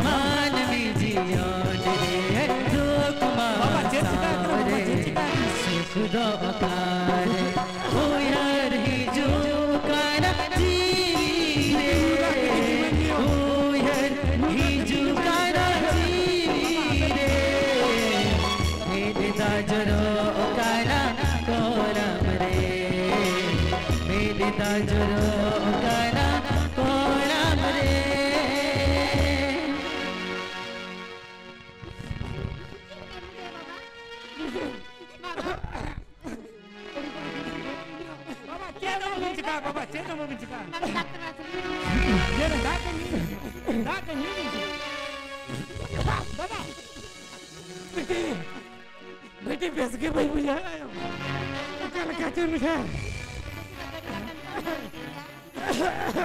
ᱢᱟᱹᱱᱢᱤ ᱡᱤᱭᱚᱱ ᱨᱮ ᱫᱩᱠ ᱢᱟ ᱵᱟᱵᱟ, ᱪᱮᱫ ᱪᱤᱠᱟ ᱟᱠᱟᱱᱟ? ᱵᱟᱵᱟ, ᱥᱟᱶᱨᱮ᱾ ᱪᱮᱫ ᱪᱤᱠᱟ ᱟᱠᱟᱱᱟ? ᱥᱩᱠ ᱫᱚ ᱚᱠᱟᱨᱮ? ᱩᱭᱦᱟᱹᱨ ᱦᱤᱡᱩᱜ ᱠᱟᱱᱟ ᱡᱤᱣᱤ ᱨᱮ, ᱩᱭᱦᱟᱹᱨ ᱦᱤᱡᱩᱜ ᱠᱟᱱᱟ ᱡᱤᱣᱤ ᱨᱮ᱾ ᱢᱮᱫ ᱫᱟᱜ ᱡᱚᱨᱚᱜ ᱠᱟᱱᱟ ᱠᱚᱲᱟᱢ ᱨᱮ, ᱢᱮᱫ ᱫᱟᱜ ᱡᱚᱨᱚᱜ ᱠᱟᱱᱟ ᱠᱚᱲᱟᱢ ᱨᱮ᱾ ᱵᱟᱵᱟ, ᱪᱮᱫ ᱦᱚᱸ ᱵᱟᱹᱵᱤᱱ ᱪᱤᱠᱟᱹᱜᱼᱟ, ᱵᱟᱵᱟ, ᱪᱮᱫ ᱦᱚᱸ ᱵᱟᱹᱵᱤᱱ ᱪᱤᱠᱟᱹᱜᱼᱟ᱾ ᱵᱟᱵᱟ, ᱰᱟᱠᱛᱟᱨ ᱚᱲᱟᱜ ᱪᱟᱞᱟᱜ ᱦᱩᱭᱩᱜᱼᱟ᱾ ᱧᱮᱞ ᱢᱮ, ᱫᱟᱜ ᱠᱚ ᱧᱩᱭ ᱢᱮ, ᱫᱟᱜ ᱠᱚ ᱧᱩᱭ ᱢᱮ᱾ ᱵᱟᱵᱟ! ᱵᱤᱴᱤ, ᱵᱤᱴᱤ, ᱵᱮᱥ ᱜᱮ ᱵᱟᱹᱧ ᱵᱩᱡᱷᱟᱹᱣᱮᱫᱼᱟ᱾ ᱚᱠᱟ ᱞᱮᱠᱟ ᱪᱚ ᱢᱮᱱᱟᱭᱟ᱾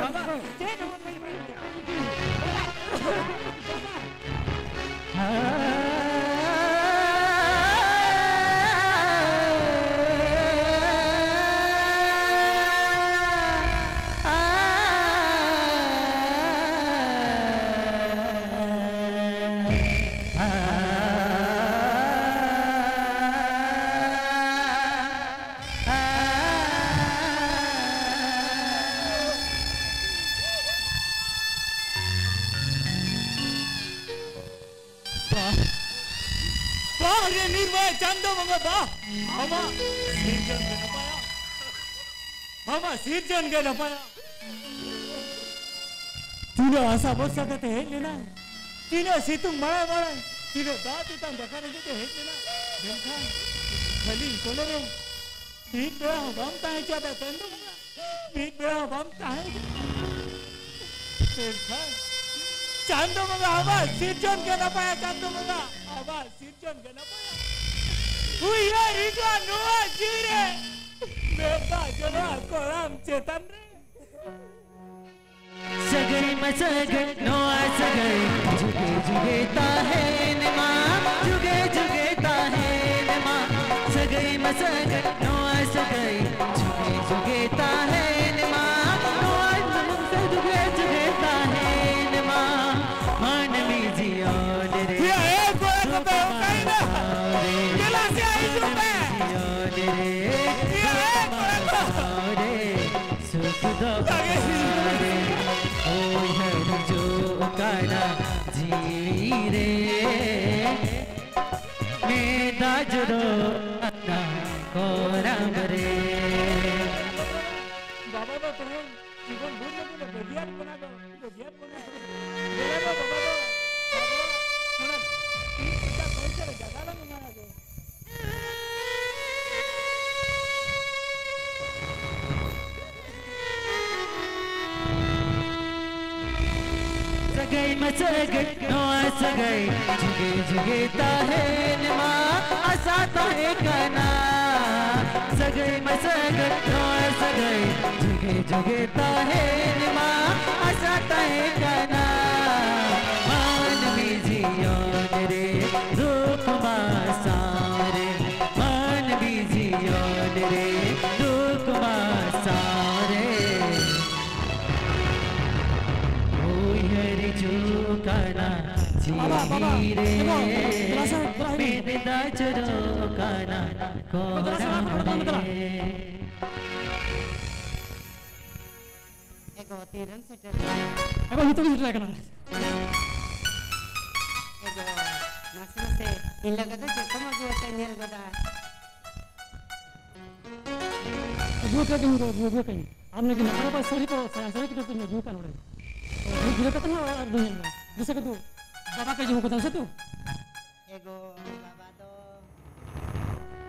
ᱵᱟᱵᱟ, ᱪᱮᱫ ᱦᱚᱸ ᱵᱟᱹᱧ ᱵᱩᱡᱷᱟᱹᱣᱮᱫᱼᱟ᱾ ᱵᱟᱦ! ᱵᱟᱦ ᱨᱮ ᱱᱤᱨᱢᱟᱭ ᱪᱟᱸᱫᱚ ᱵᱚᱸᱜᱟ, ᱵᱟᱦ! ᱟᱢᱟᱜ ᱥᱤᱨᱡᱚᱱ ᱜᱮ ᱱᱟᱯᱟᱭᱟ᱾ ᱟᱢᱟᱜ ᱥᱤᱨᱡᱚᱱ ᱜᱮ ᱱᱟᱯᱟᱭᱟ᱾ ᱛᱤᱱᱟᱹᱜ ᱟᱥᱟ ᱵᱷᱚᱨᱥᱟ ᱠᱟᱛᱮ ᱦᱮᱡ ᱞᱮᱱᱟᱭ, ᱛᱤᱱᱟᱹᱜ ᱥᱤᱛᱩᱝ ᱢᱟᱲᱟᱝ ᱢᱟᱲᱟᱝ, ᱛᱤᱱᱟᱹᱜ ᱫᱟᱜ ᱛᱮᱛᱟᱝ ᱫᱟᱠᱟ ᱨᱮᱸᱜᱮᱡ ᱮ ᱦᱮᱡ ᱞᱮᱱᱟ, ᱢᱮᱱᱠᱷᱟᱱ ᱠᱷᱟᱹᱞᱤ ᱠᱚᱞᱮ ᱨᱮ ᱢᱤᱫ ᱵᱮᱲᱟ ᱦᱚᱸ ᱵᱟᱢ ᱛᱟᱦᱮᱸ ᱦᱚᱪᱚᱣᱟᱫᱟ ᱪᱟᱸᱫᱚ ᱵᱚᱸᱜᱟ᱾ ᱢᱤᱫ ᱵᱮᱲᱟ ᱦᱚᱸ ᱵᱟᱢ ᱛᱟᱦᱮᱸ ᱠᱟᱱᱟ᱾ ᱢᱮᱱᱠᱷᱟᱱ ᱪᱟᱸᱫᱚ ᱵᱚᱸᱜᱟ ᱟᱢᱟᱜ ᱥᱤᱨᱡᱚᱱ ᱜᱮ ᱱᱟᱯᱟᱭᱟ, ᱪᱟᱸᱫᱚ ᱵᱚᱸᱜᱟ ᱟᱢᱟᱜ ᱥᱤᱨᱡᱚᱱ ᱜᱮ ᱱᱟᱯᱟᱭᱟ᱾ ᱩᱭᱦᱟᱹᱨ ᱦᱤᱡᱩᱜᱼᱟ ᱱᱚᱣᱟ ᱡᱤᱣᱤ ᱨᱮ ᱢᱮᱫ ᱫᱟᱜ ᱡᱚᱨᱚᱜᱼᱟ ᱠᱚᱲᱟᱢ ᱪᱮᱛᱟᱱ ᱨᱮ᱾ ᱥᱟᱹᱜᱟᱹᱭ ᱢᱟ ᱥᱟᱹᱜᱟᱹᱭ, ᱱᱚᱣᱟ ᱥᱟᱹᱜᱟᱹᱭ ᱡᱩᱜᱮ ᱡᱩᱜᱮ ᱛᱟᱦᱮᱱ ᱢᱟ, ᱡᱩᱜᱮ ᱡᱩᱜᱮ ᱛᱟᱦᱮᱱ ᱢᱟ᱾ ᱥᱟᱹᱜᱟᱹᱭ ᱢᱟ ᱥᱟᱹᱜᱟᱹᱭ, ᱱᱚᱣᱟ ᱥᱟᱹᱜᱟᱹᱭ ᱡᱩᱜᱮ ᱡᱩᱜᱮ ᱛᱟᱦᱮᱱ ᱢᱟ, ᱱᱚᱣᱟ ᱥᱟᱹᱜᱟᱹᱭ ᱡᱩᱜᱮ ᱡᱩᱜᱮ ᱛᱟᱦᱮᱱ ᱢᱟ᱾ ᱢᱟᱹᱱᱢᱤ ᱡᱤᱭᱚᱱ ᱨᱮ ᱮᱭᱟ, ᱮ ᱠᱚᱲᱟ ᱠᱚᱯᱮ ᱚᱠᱟᱭᱮᱱᱟ? ᱫᱮᱞᱟ ᱥᱮ ᱦᱤᱡᱩᱜ ᱯᱮ᱾ ᱡᱤᱭᱚᱱ ᱨᱮ ᱮᱭᱟ, ᱮ ᱠᱚᱲᱟ ᱠᱚ᱾ ᱥᱩᱠ ᱫᱚ ᱵᱟᱝ ᱦᱩᱭᱩᱜ ᱨᱮ ᱩᱭᱦᱟᱹᱨ ᱦᱤᱡᱩᱜ ᱠᱟᱱᱟ ᱡᱤᱣᱤ ᱨᱮ, ᱢᱮᱫ ᱫᱟᱜ ᱡᱚᱨᱚᱜ ᱠᱟᱱᱟ ᱠᱚᱲᱟᱢ ᱨᱮ᱾ ᱵᱟᱵᱟ ᱫᱚ ᱛᱮᱦᱮᱧ ᱡᱤᱵᱚᱱ ᱵᱷᱳᱨ ᱞᱟᱹᱜᱤᱫ ᱮ ᱵᱟᱹᱜᱤᱭᱟᱫ ᱵᱚᱱᱟ ᱫᱚ, ᱵᱟᱹᱜᱤᱭᱟᱫ ᱵᱚᱱᱟ᱾ ᱫᱮᱞᱟ ᱫᱚ ᱵᱟᱵᱟ ᱫᱚ, ᱵᱟᱵᱟ, ᱚᱱᱟ ᱛᱤᱥ ᱯᱚᱭᱥᱟ ᱠᱚᱭᱥᱟ ᱨᱮ ᱡᱟᱭᱜᱟ ᱞᱟᱝ ᱮᱢᱟᱭᱟ ᱜᱚ᱾ ᱥᱟᱹᱜᱟᱹᱭ ᱢᱟ ᱥᱟᱹᱜᱟᱹᱭ, ᱱᱚᱣᱟ ᱥᱟᱹᱜᱟᱹᱭ ᱡᱩᱜᱮ ᱡᱩᱜᱮ ᱛᱟᱦᱮᱱ ᱢᱟ, ᱟᱥᱟ ᱛᱟᱦᱮᱸ ᱠᱟᱱᱟ᱾ ᱥᱟᱹᱜᱟᱹᱭ ᱢᱟ ᱥᱟᱹᱜᱟᱹᱭ, ᱱᱚᱣᱟ ᱥᱟᱹᱜᱟᱹᱭ ᱡᱩᱜᱮ ᱡᱩᱜᱮ ᱛᱟᱦᱮᱱ ᱢᱟ, ᱟᱥᱟ ᱛᱟᱦᱮᱸ ᱠᱟᱱᱟ᱾ ᱢᱟᱹᱱᱢᱤ ᱡᱤᱭᱚᱱ ᱨᱮ ᱫᱩᱠ ᱢᱟ ᱥᱟᱶᱨᱮ, ᱢᱟᱹᱱᱢᱤ ᱡᱤᱭᱚᱱ ᱨᱮ ᱫᱩᱠ ᱢᱟ ᱥᱟᱶᱨᱮ᱾ ᱩᱭᱦᱟᱹᱨ ᱦᱤᱡᱩᱜ ᱠᱟᱱᱟ ᱵᱟᱵᱟ, ᱵᱟᱵᱟ, ᱡᱤᱣᱤ ᱨᱮ, ᱮ ᱜᱚ, ᱫᱮᱞᱟ ᱥᱮ, ᱫᱮᱞᱟ ᱦᱤᱡᱩᱜ ᱢᱮ᱾ ᱢᱮᱫ ᱫᱟᱜ ᱡᱚᱨᱚᱜ ᱠᱟᱱᱟ ᱮ ᱜᱚ, ᱫᱮᱞᱟ ᱥᱮ, ᱚᱲᱟᱜ ᱠᱷᱚᱱ ᱚᱰᱚᱠ ᱢᱮ, ᱫᱮᱞᱟ᱾ ᱠᱚᱲᱟᱢ ᱨᱮ᱾ ᱮ ᱜᱚ, ᱛᱤᱨᱮᱢ ᱥᱮᱴᱮᱨ ᱮᱱᱟ? ᱮ ᱜᱚ, ᱱᱤᱛᱚᱜ ᱜᱤᱧ ᱥᱮᱴᱮᱨ ᱟᱠᱟᱱᱟ᱾ ᱮ ᱜᱚ, ᱱᱟᱥᱮ ᱱᱟᱥᱮ ᱤᱧ ᱞᱟᱹᱜᱤᱫ ᱫᱚ ᱪᱮᱫ ᱠᱚᱢ ᱟᱹᱜᱩ ᱟᱠᱟᱫ ᱧᱮᱞ ᱜᱚᱫᱟ? ᱟᱹᱜᱩ ᱟᱠᱟᱫ ᱜᱤᱧ ᱜᱚ, ᱟᱹᱜᱩ ᱟᱠᱟᱫ ᱜᱤᱧ᱾ ᱟᱢ ᱞᱟᱹᱜᱤᱫ ᱱᱟᱯᱟᱭ ᱱᱟᱯᱟᱭ ᱥᱟᱹᱲᱤ ᱠᱚ, ᱥᱟᱭᱟ ᱥᱟᱹᱲᱤ ᱠᱚ ᱡᱚᱛᱚᱧ ᱟᱹᱜᱩ ᱟᱠᱟᱫ ᱱᱚᱰᱮ᱾ ᱛᱚ, ᱫᱷᱤᱨᱮ ᱠᱟᱛᱮ ᱦᱟᱸᱜ ᱚᱲᱟᱜ ᱨᱮᱫᱚᱧ ᱧᱮᱞ ᱢᱮᱭᱟ᱾ ᱫᱤᱥᱟᱹ ᱠᱚᱫᱚ ᱵᱟᱵᱟ ᱠᱚ ᱡᱚᱢ ᱠᱟᱫᱟ ᱥᱮ ᱛᱚ? ᱮᱜᱳ ᱵᱟᱵᱟ ᱫᱚ,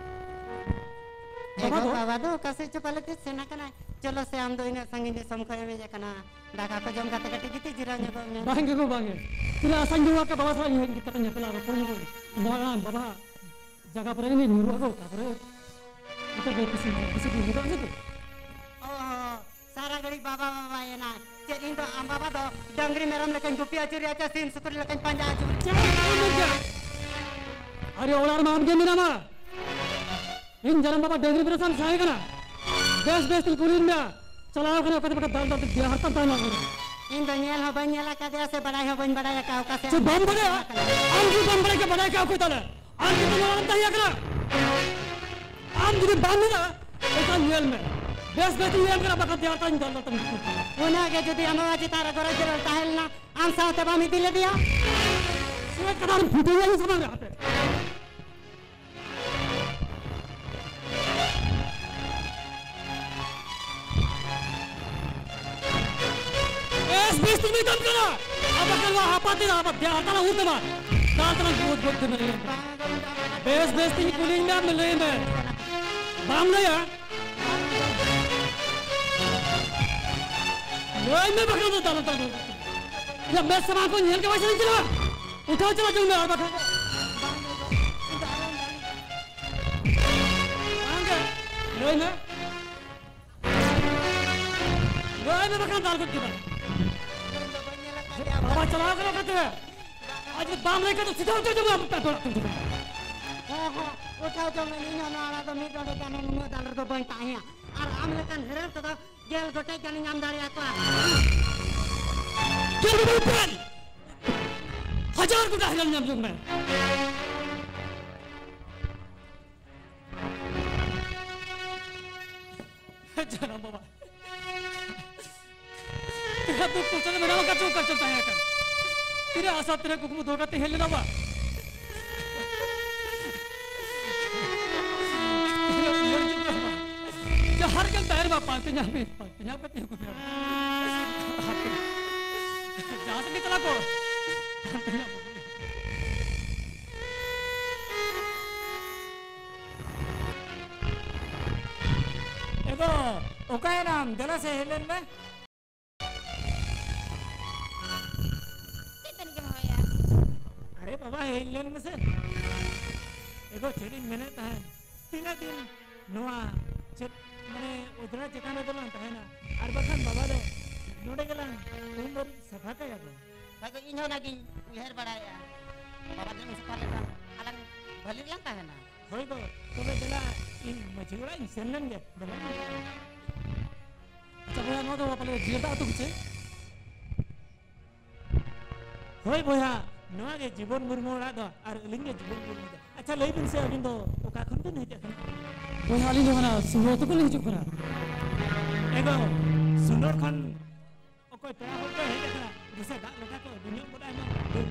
ᱵᱟᱵᱟ ᱮᱜᱳ ᱫᱚ? ᱵᱟᱵᱟ ᱫᱚ ᱚᱠᱟ ᱥᱮᱫ ᱪᱚ ᱯᱟᱞᱮ ᱛᱮ ᱥᱮᱱ ᱟᱠᱟᱱᱟᱭ᱾ ᱪᱚᱞᱚ ᱥᱮ, ᱟᱢ ᱫᱚ ᱤᱱᱟᱹᱜ ᱥᱟᱺᱜᱤᱧ ᱫᱤᱥᱚᱢ ᱠᱷᱚᱱ ᱮᱢ ᱦᱮᱡ ᱟᱠᱟᱱᱟ, ᱫᱟᱠᱟ ᱠᱚ ᱡᱚᱢ ᱠᱟᱛᱮ ᱠᱟᱹᱴᱤᱡ ᱜᱤᱛᱤᱡ ᱡᱤᱨᱟᱹᱣ ᱧᱚᱜᱚᱜ ᱢᱮ᱾ ᱵᱟᱝ ᱜᱮ ᱜᱳ, ᱵᱟᱝ ᱜᱮ᱾ ᱛᱤᱱᱟᱹᱜ ᱟᱥᱟᱧ ᱫᱚᱦᱚ ᱟᱠᱟᱫ ᱵᱟᱵᱟ ᱥᱟᱞᱟᱜ ᱤᱧ ᱦᱮᱡ ᱠᱟᱛᱮ ᱧᱮᱯᱮᱞᱟ, ᱨᱚᱯᱚᱲ ᱧᱚᱜᱚᱜ ᱤᱧ᱾ ᱵᱟᱵᱟ, ᱵᱟᱵᱟ, ᱡᱟᱭᱜᱟ ᱯᱚᱨᱮ ᱜᱮ ᱧᱩᱨᱩᱜᱼᱟ ᱜᱳ, ᱛᱟᱨᱯᱚᱨᱮ ᱱᱤᱛᱚᱜ ᱫᱚ ᱠᱩᱥᱤ, ᱠᱩᱥᱤ ᱜᱮ ᱧᱩᱨᱩᱜᱼᱟ ᱥᱮ ᱪᱮᱫ? ᱚ, ᱥᱟᱨᱟ ᱜᱷᱟᱹᱲᱤᱡ ᱵᱟᱵᱟ, ᱵᱟᱵᱟ ᱮᱱᱟ᱾ ᱪᱮᱫ ᱤᱧ ᱫᱚ ᱟᱢ ᱵᱟᱵᱟ ᱫᱚ ᱰᱟᱝᱨᱤ ᱢᱮᱨᱚᱢ ᱞᱮᱠᱟᱧ ᱜᱩᱯᱤ ᱟᱹᱪᱩᱨᱮᱭᱟ ᱪᱮ ᱥᱤᱢ ᱥᱩᱠᱨᱤ ᱞᱮᱠᱟᱧ ᱯᱟᱸᱡᱟ ᱟᱹᱪᱩᱨ? ᱪᱮᱫ ᱮᱢ ᱢᱮᱱ ᱠᱮᱫᱟ? ᱟᱨᱮ, ᱚᱲᱟᱜ ᱨᱮᱢᱟ ᱟᱢ ᱜᱮ ᱢᱮᱱᱟᱢᱟ᱾ ᱤᱧ ᱡᱟᱱᱟᱢ ᱵᱟᱵᱟ ᱰᱟᱹᱝᱨᱤ ᱢᱮᱨᱚᱢ ᱥᱟᱶ ᱛᱟᱦᱮᱸ ᱠᱟᱱᱟ᱾ ᱵᱮᱥ ᱵᱮᱥ ᱛᱤᱧ ᱠᱩᱞᱤᱭᱮᱫ ᱢᱮᱭᱟ, ᱪᱟᱞᱟᱣ ᱠᱟᱱᱟ ᱚᱠᱟᱛᱮ ᱵᱟᱠᱷᱟᱱ ᱫᱟᱞ ᱫᱟᱞ ᱛᱮ ᱫᱮᱭᱟ ᱦᱟᱨᱛᱟᱢ ᱛᱟᱦᱮᱸ ᱞᱮᱱᱟ᱾ ᱤᱧ ᱫᱚ ᱧᱮᱞ ᱦᱚᱸ ᱵᱟᱹᱧ ᱧᱮᱞ ᱟᱠᱟᱫᱮᱭᱟ ᱥᱮ ᱵᱟᱲᱟᱭ ᱦᱚᱸ ᱵᱟᱹᱧ ᱵᱟᱲᱟᱭ ᱟᱠᱟᱫ ᱚᱠᱟ ᱥᱮᱫ ᱪᱮᱫ ᱵᱟᱢ ᱵᱟᱲᱟᱭᱟ? ᱟᱢ ᱡᱩᱫᱤ ᱵᱟᱢ ᱵᱟᱲᱟᱭ ᱠᱷᱟᱱ ᱵᱟᱲᱟᱭ ᱠᱟᱜ ᱚᱠᱚᱭ ᱛᱟᱦᱞᱮ? ᱟᱢ ᱡᱩᱫᱤ ᱱᱚᱣᱟ ᱨᱮᱢ ᱛᱟᱦᱮᱸ ᱠᱟᱱᱟ, ᱟᱢ ᱡᱩᱫᱤ ᱵᱟᱢ ᱧᱮᱞᱟ, ᱮᱱᱠᱷᱟᱱ ᱧᱮᱞ ᱢᱮ, ᱵᱮᱥ ᱵᱮᱥ ᱤᱧ ᱧᱮᱞ ᱠᱟᱱᱟ, ᱵᱟᱠᱷᱟᱱ ᱫᱮᱭᱟ ᱦᱟᱨᱛᱟᱧ ᱫᱟᱞ ᱫᱟᱞ ᱛᱮᱢ ᱩᱱᱟᱹᱜ ᱜᱮ ᱡᱩᱫᱤ ᱟᱢᱟᱜ ᱪᱮᱛᱟᱱ ᱨᱮ ᱜᱚᱨᱚᱡᱽ ᱡᱟᱹᱨᱩᱲ ᱛᱟᱦᱮᱸ ᱞᱮᱱᱟ, ᱟᱢ ᱥᱟᱶᱛᱮ ᱵᱟᱢ ᱤᱫᱤ ᱞᱮᱫᱮᱭᱟ? ᱪᱮᱫ ᱠᱟᱛᱷᱟ ᱨᱮᱢ ᱯᱷᱩᱴᱟᱹᱣ ᱤᱧ ᱥᱟᱢᱟᱝ ᱨᱮ ᱦᱟᱯᱮ? ᱵᱮᱥ ᱵᱮᱥ ᱛᱮᱧ ᱢᱮᱛᱟᱢ ᱠᱟᱱᱟ᱾ ᱟᱨ ᱵᱟᱠᱷᱟᱱ ᱱᱚᱣᱟ ᱦᱟᱯᱟ ᱛᱮ ᱟᱵᱟᱨ ᱫᱮᱭᱟ ᱦᱟᱨᱛᱟ ᱞᱟᱝ ᱩᱨ ᱛᱟᱢᱟ᱾ ᱫᱟᱞ ᱛᱟᱞᱟᱝ ᱜᱚᱡ ᱜᱚᱡ ᱛᱮᱢ ᱞᱟᱹᱭ ᱢᱮ᱾ ᱵᱮᱥ ᱵᱮᱥ ᱛᱮᱧ ᱠᱩᱞᱤᱧ ᱢᱮ, ᱟᱢ ᱞᱟᱹᱭ ᱢᱮ᱾ ᱵᱟᱢ ᱞᱟᱹᱭᱟ? ᱞᱟᱹᱭ ᱢᱮ ᱵᱟᱠᱷᱟᱱ ᱫᱚ ᱫᱟᱞ ᱛᱟᱞᱟᱝ ᱜᱚᱡ ᱜᱚᱡ ᱛᱮᱢ᱾ ᱤᱧᱟᱹᱜ ᱢᱮᱫ ᱥᱟᱢᱟᱝ ᱠᱷᱚᱱ ᱧᱮᱞ ᱜᱮ ᱵᱟᱭ ᱥᱟᱱᱟᱧ ᱠᱟᱱᱟ᱾ ᱩᱴᱷᱟᱹᱣ ᱪᱟᱞᱟᱜ ᱡᱚᱝ ᱢᱮ ᱟᱨ ᱵᱟᱠᱷᱟᱱ᱾ ᱵᱟᱝ ᱜᱮ᱾ ᱞᱟᱹᱭ ᱢᱮ᱾ ᱞᱟᱹᱭ ᱢᱮ ᱵᱟᱠᱷᱟᱱ ᱫᱟᱞ ᱜᱚᱡ ᱠᱮᱫᱟ᱾ ᱵᱟᱵᱟ ᱪᱟᱞᱟᱣ ᱠᱟᱱᱟ ᱚᱠᱟᱛᱮ? ᱟᱨ ᱡᱩᱫᱤ ᱵᱟᱢ ᱞᱟᱹᱭ ᱠᱷᱟᱱ ᱫᱚ ᱥᱤᱫᱷᱟᱹ ᱩᱴᱷᱟᱹᱣ ᱪᱟᱞᱟᱜ ᱢᱮ ᱟᱯᱮ ᱚᱲᱟᱜ ᱛᱮ᱾ ᱦᱮᱸ, ᱦᱮᱸ, ᱩᱴᱷᱟᱹᱣ ᱪᱚᱝ ᱢᱮ, ᱤᱧ ᱦᱚᱸ ᱱᱚᱣᱟ ᱚᱲᱟᱜ ᱫᱚ ᱢᱤᱫ ᱰᱚᱸᱰᱮ ᱜᱟᱱ ᱱᱩᱱᱟᱹᱜ ᱫᱟᱞ ᱨᱮᱫᱚ ᱵᱟᱹᱧ ᱛᱟᱦᱮᱸᱭᱟ᱾ ᱟᱨ ᱟᱢ ᱞᱮᱠᱟᱱ ᱦᱮᱨᱮᱞ ᱠᱚᱫᱚ ᱜᱮᱞ ᱜᱚᱴᱮᱡ ᱜᱟᱱᱤᱧ ᱧᱟᱢ ᱫᱟᱲᱮᱭᱟᱠᱚᱣᱟ᱾ ᱜᱮᱞ ᱜᱚᱴᱮᱡ ᱯᱮᱱ! ᱦᱟᱡᱟᱨ ᱜᱚᱴᱟ ᱦᱮᱨᱮᱞ ᱧᱟᱢ ᱡᱚᱝ ᱢᱮ᱾ ᱡᱟᱱᱟᱢ ᱵᱟᱵᱟ, ᱛᱤᱱᱟᱹᱜ ᱫᱩᱠ ᱠᱚᱥᱴᱚ ᱨᱮ ᱢᱮᱱᱟᱢ ᱟᱠᱟᱫ ᱪᱚ, ᱚᱠᱟ ᱪᱚ ᱛᱟᱦᱮᱸ ᱠᱟᱱᱟ᱾ ᱛᱤᱱᱟᱹᱜ ᱟᱥᱟ, ᱛᱤᱱᱟᱹᱜ ᱠᱩᱠᱢᱩ ᱫᱚᱦᱚ ᱠᱟᱛᱮ ᱦᱮᱡ ᱞᱮᱱᱟ ᱵᱟ᱾ ᱛᱤᱱᱟᱹᱜ ᱩᱭᱦᱟᱹᱨ ᱦᱤᱡᱩᱜ ᱠᱟᱱᱟ ᱵᱟ᱾ ᱡᱟᱦᱟᱸ ᱨᱮᱜᱮᱢ ᱛᱟᱦᱮᱱ ᱵᱟ, ᱯᱟᱱᱛᱮ ᱧᱟᱢ ᱢᱮ, ᱯᱟᱱᱛᱮ ᱧᱟᱢ ᱠᱟᱛᱮ ᱟᱹᱜᱩ ᱢᱮ᱾ ᱡᱟᱦᱟᱸ ᱥᱮᱫ ᱜᱮ ᱪᱟᱞᱟᱜ ᱠᱚ᱾ ᱮ ᱜᱚ, ᱚᱠᱟᱭᱮᱱᱟᱢ? ᱫᱮᱞᱟ ᱥᱮ ᱦᱮᱡ ᱞᱮᱱ ᱢᱮ᱾ ᱪᱮᱫ ᱵᱮᱱ ᱜᱮᱢ ᱦᱚᱦᱚᱭᱟ? ᱟᱨᱮ ᱵᱟᱵᱟ, ᱦᱮᱡ ᱞᱮᱱ ᱢᱮᱥᱮ᱾ ᱮ ᱜᱚ, ᱪᱮᱫ ᱤᱧ ᱢᱮᱱᱮᱫ ᱛᱟᱦᱮᱸᱫ, ᱛᱤᱱᱟᱹᱜ ᱫᱤᱱ ᱱᱚᱣᱟ ᱪᱮᱫ ᱢᱟᱱᱮ ᱚᱡᱽᱨᱟ ᱪᱮᱛᱟᱱ ᱨᱮᱫᱚ ᱞᱟᱝ ᱛᱟᱦᱮᱱᱟ? ᱟᱨ ᱵᱟᱠᱷᱟᱱ ᱵᱟᱵᱟ ᱫᱚ ᱱᱚᱰᱮ ᱜᱮᱞᱟᱝ ᱩᱢ ᱟᱹᱨᱩᱵ ᱥᱟᱯᱷᱟ ᱠᱟᱭᱟ ᱵᱚ᱾ ᱦᱳᱭ ᱜᱚ, ᱤᱧ ᱦᱚᱸ ᱚᱱᱟᱜᱤᱧ ᱩᱭᱦᱟᱹᱨ ᱵᱟᱲᱟᱭᱮᱫᱼᱟ, ᱵᱟᱵᱟ ᱫᱚ ᱩᱢ ᱥᱟᱯᱷᱟ ᱞᱮᱠᱷᱟᱱ ᱟᱞᱟᱝ ᱵᱷᱟᱹᱞᱤ ᱨᱮᱞᱟᱝ ᱛᱟᱦᱮᱱᱟ᱾ ᱦᱳᱭ ᱜᱚ, ᱛᱚᱵᱮ ᱫᱮᱞᱟ ᱤᱧ ᱢᱟᱹᱡᱷᱤ ᱚᱲᱟᱜ ᱤᱧ ᱥᱮᱱ ᱞᱮᱱ ᱜᱮ, ᱫᱮᱞᱟ᱾ ᱟᱪᱪᱷᱟ ᱵᱚᱭᱦᱟ, ᱱᱚᱣᱟ ᱫᱚ ᱯᱟᱞᱮ ᱡᱤᱭᱟᱹᱲᱫᱟ ᱟᱹᱛᱩ ᱜᱮᱪᱮ? ᱦᱳᱭ ᱵᱚᱭᱦᱟ, ᱱᱚᱣᱟ ᱜᱮ ᱡᱤᱵᱚᱱ ᱢᱩᱨᱢᱩ ᱚᱲᱟᱜ ᱫᱚ, ᱟᱨ ᱟᱹᱞᱤᱧ ᱜᱮ ᱡᱤᱵᱚᱱ ᱢᱩᱨᱢᱩ ᱫᱚ᱾ ᱟᱪᱪᱷᱟ, ᱞᱟᱹᱭ ᱵᱤᱱ ᱥᱮ, ᱟᱹᱵᱤᱱ ᱫᱚ ᱚᱠᱟ ᱠᱷᱚᱱ ᱵᱤᱱ ᱦᱮᱡ ᱟᱠᱟᱱᱟ? ᱵᱚᱭᱦᱟ, ᱟᱹᱞᱤᱧ ᱫᱚ ᱚᱱᱟ ᱥᱩᱨ ᱟᱹᱛᱩ ᱠᱷᱚᱱ ᱞᱤᱧ ᱦᱤᱡᱩᱜ ᱠᱟᱱᱟ᱾ ᱮ ᱜᱚ, ᱥᱩᱱᱰᱚᱨ ᱠᱷᱚᱱ ᱚᱠᱚᱭ ᱯᱮᱲᱟ ᱦᱚᱲ ᱠᱚ ᱦᱮᱡ ᱟᱠᱟᱱᱟ? ᱫᱮᱥᱮ ᱫᱟᱜ ᱞᱚᱴᱟ ᱠᱚ ᱟᱹᱜᱩ ᱧᱚᱜ ᱜᱚᱫ ᱟᱭ ᱢᱮ᱾ ᱫᱩ᱾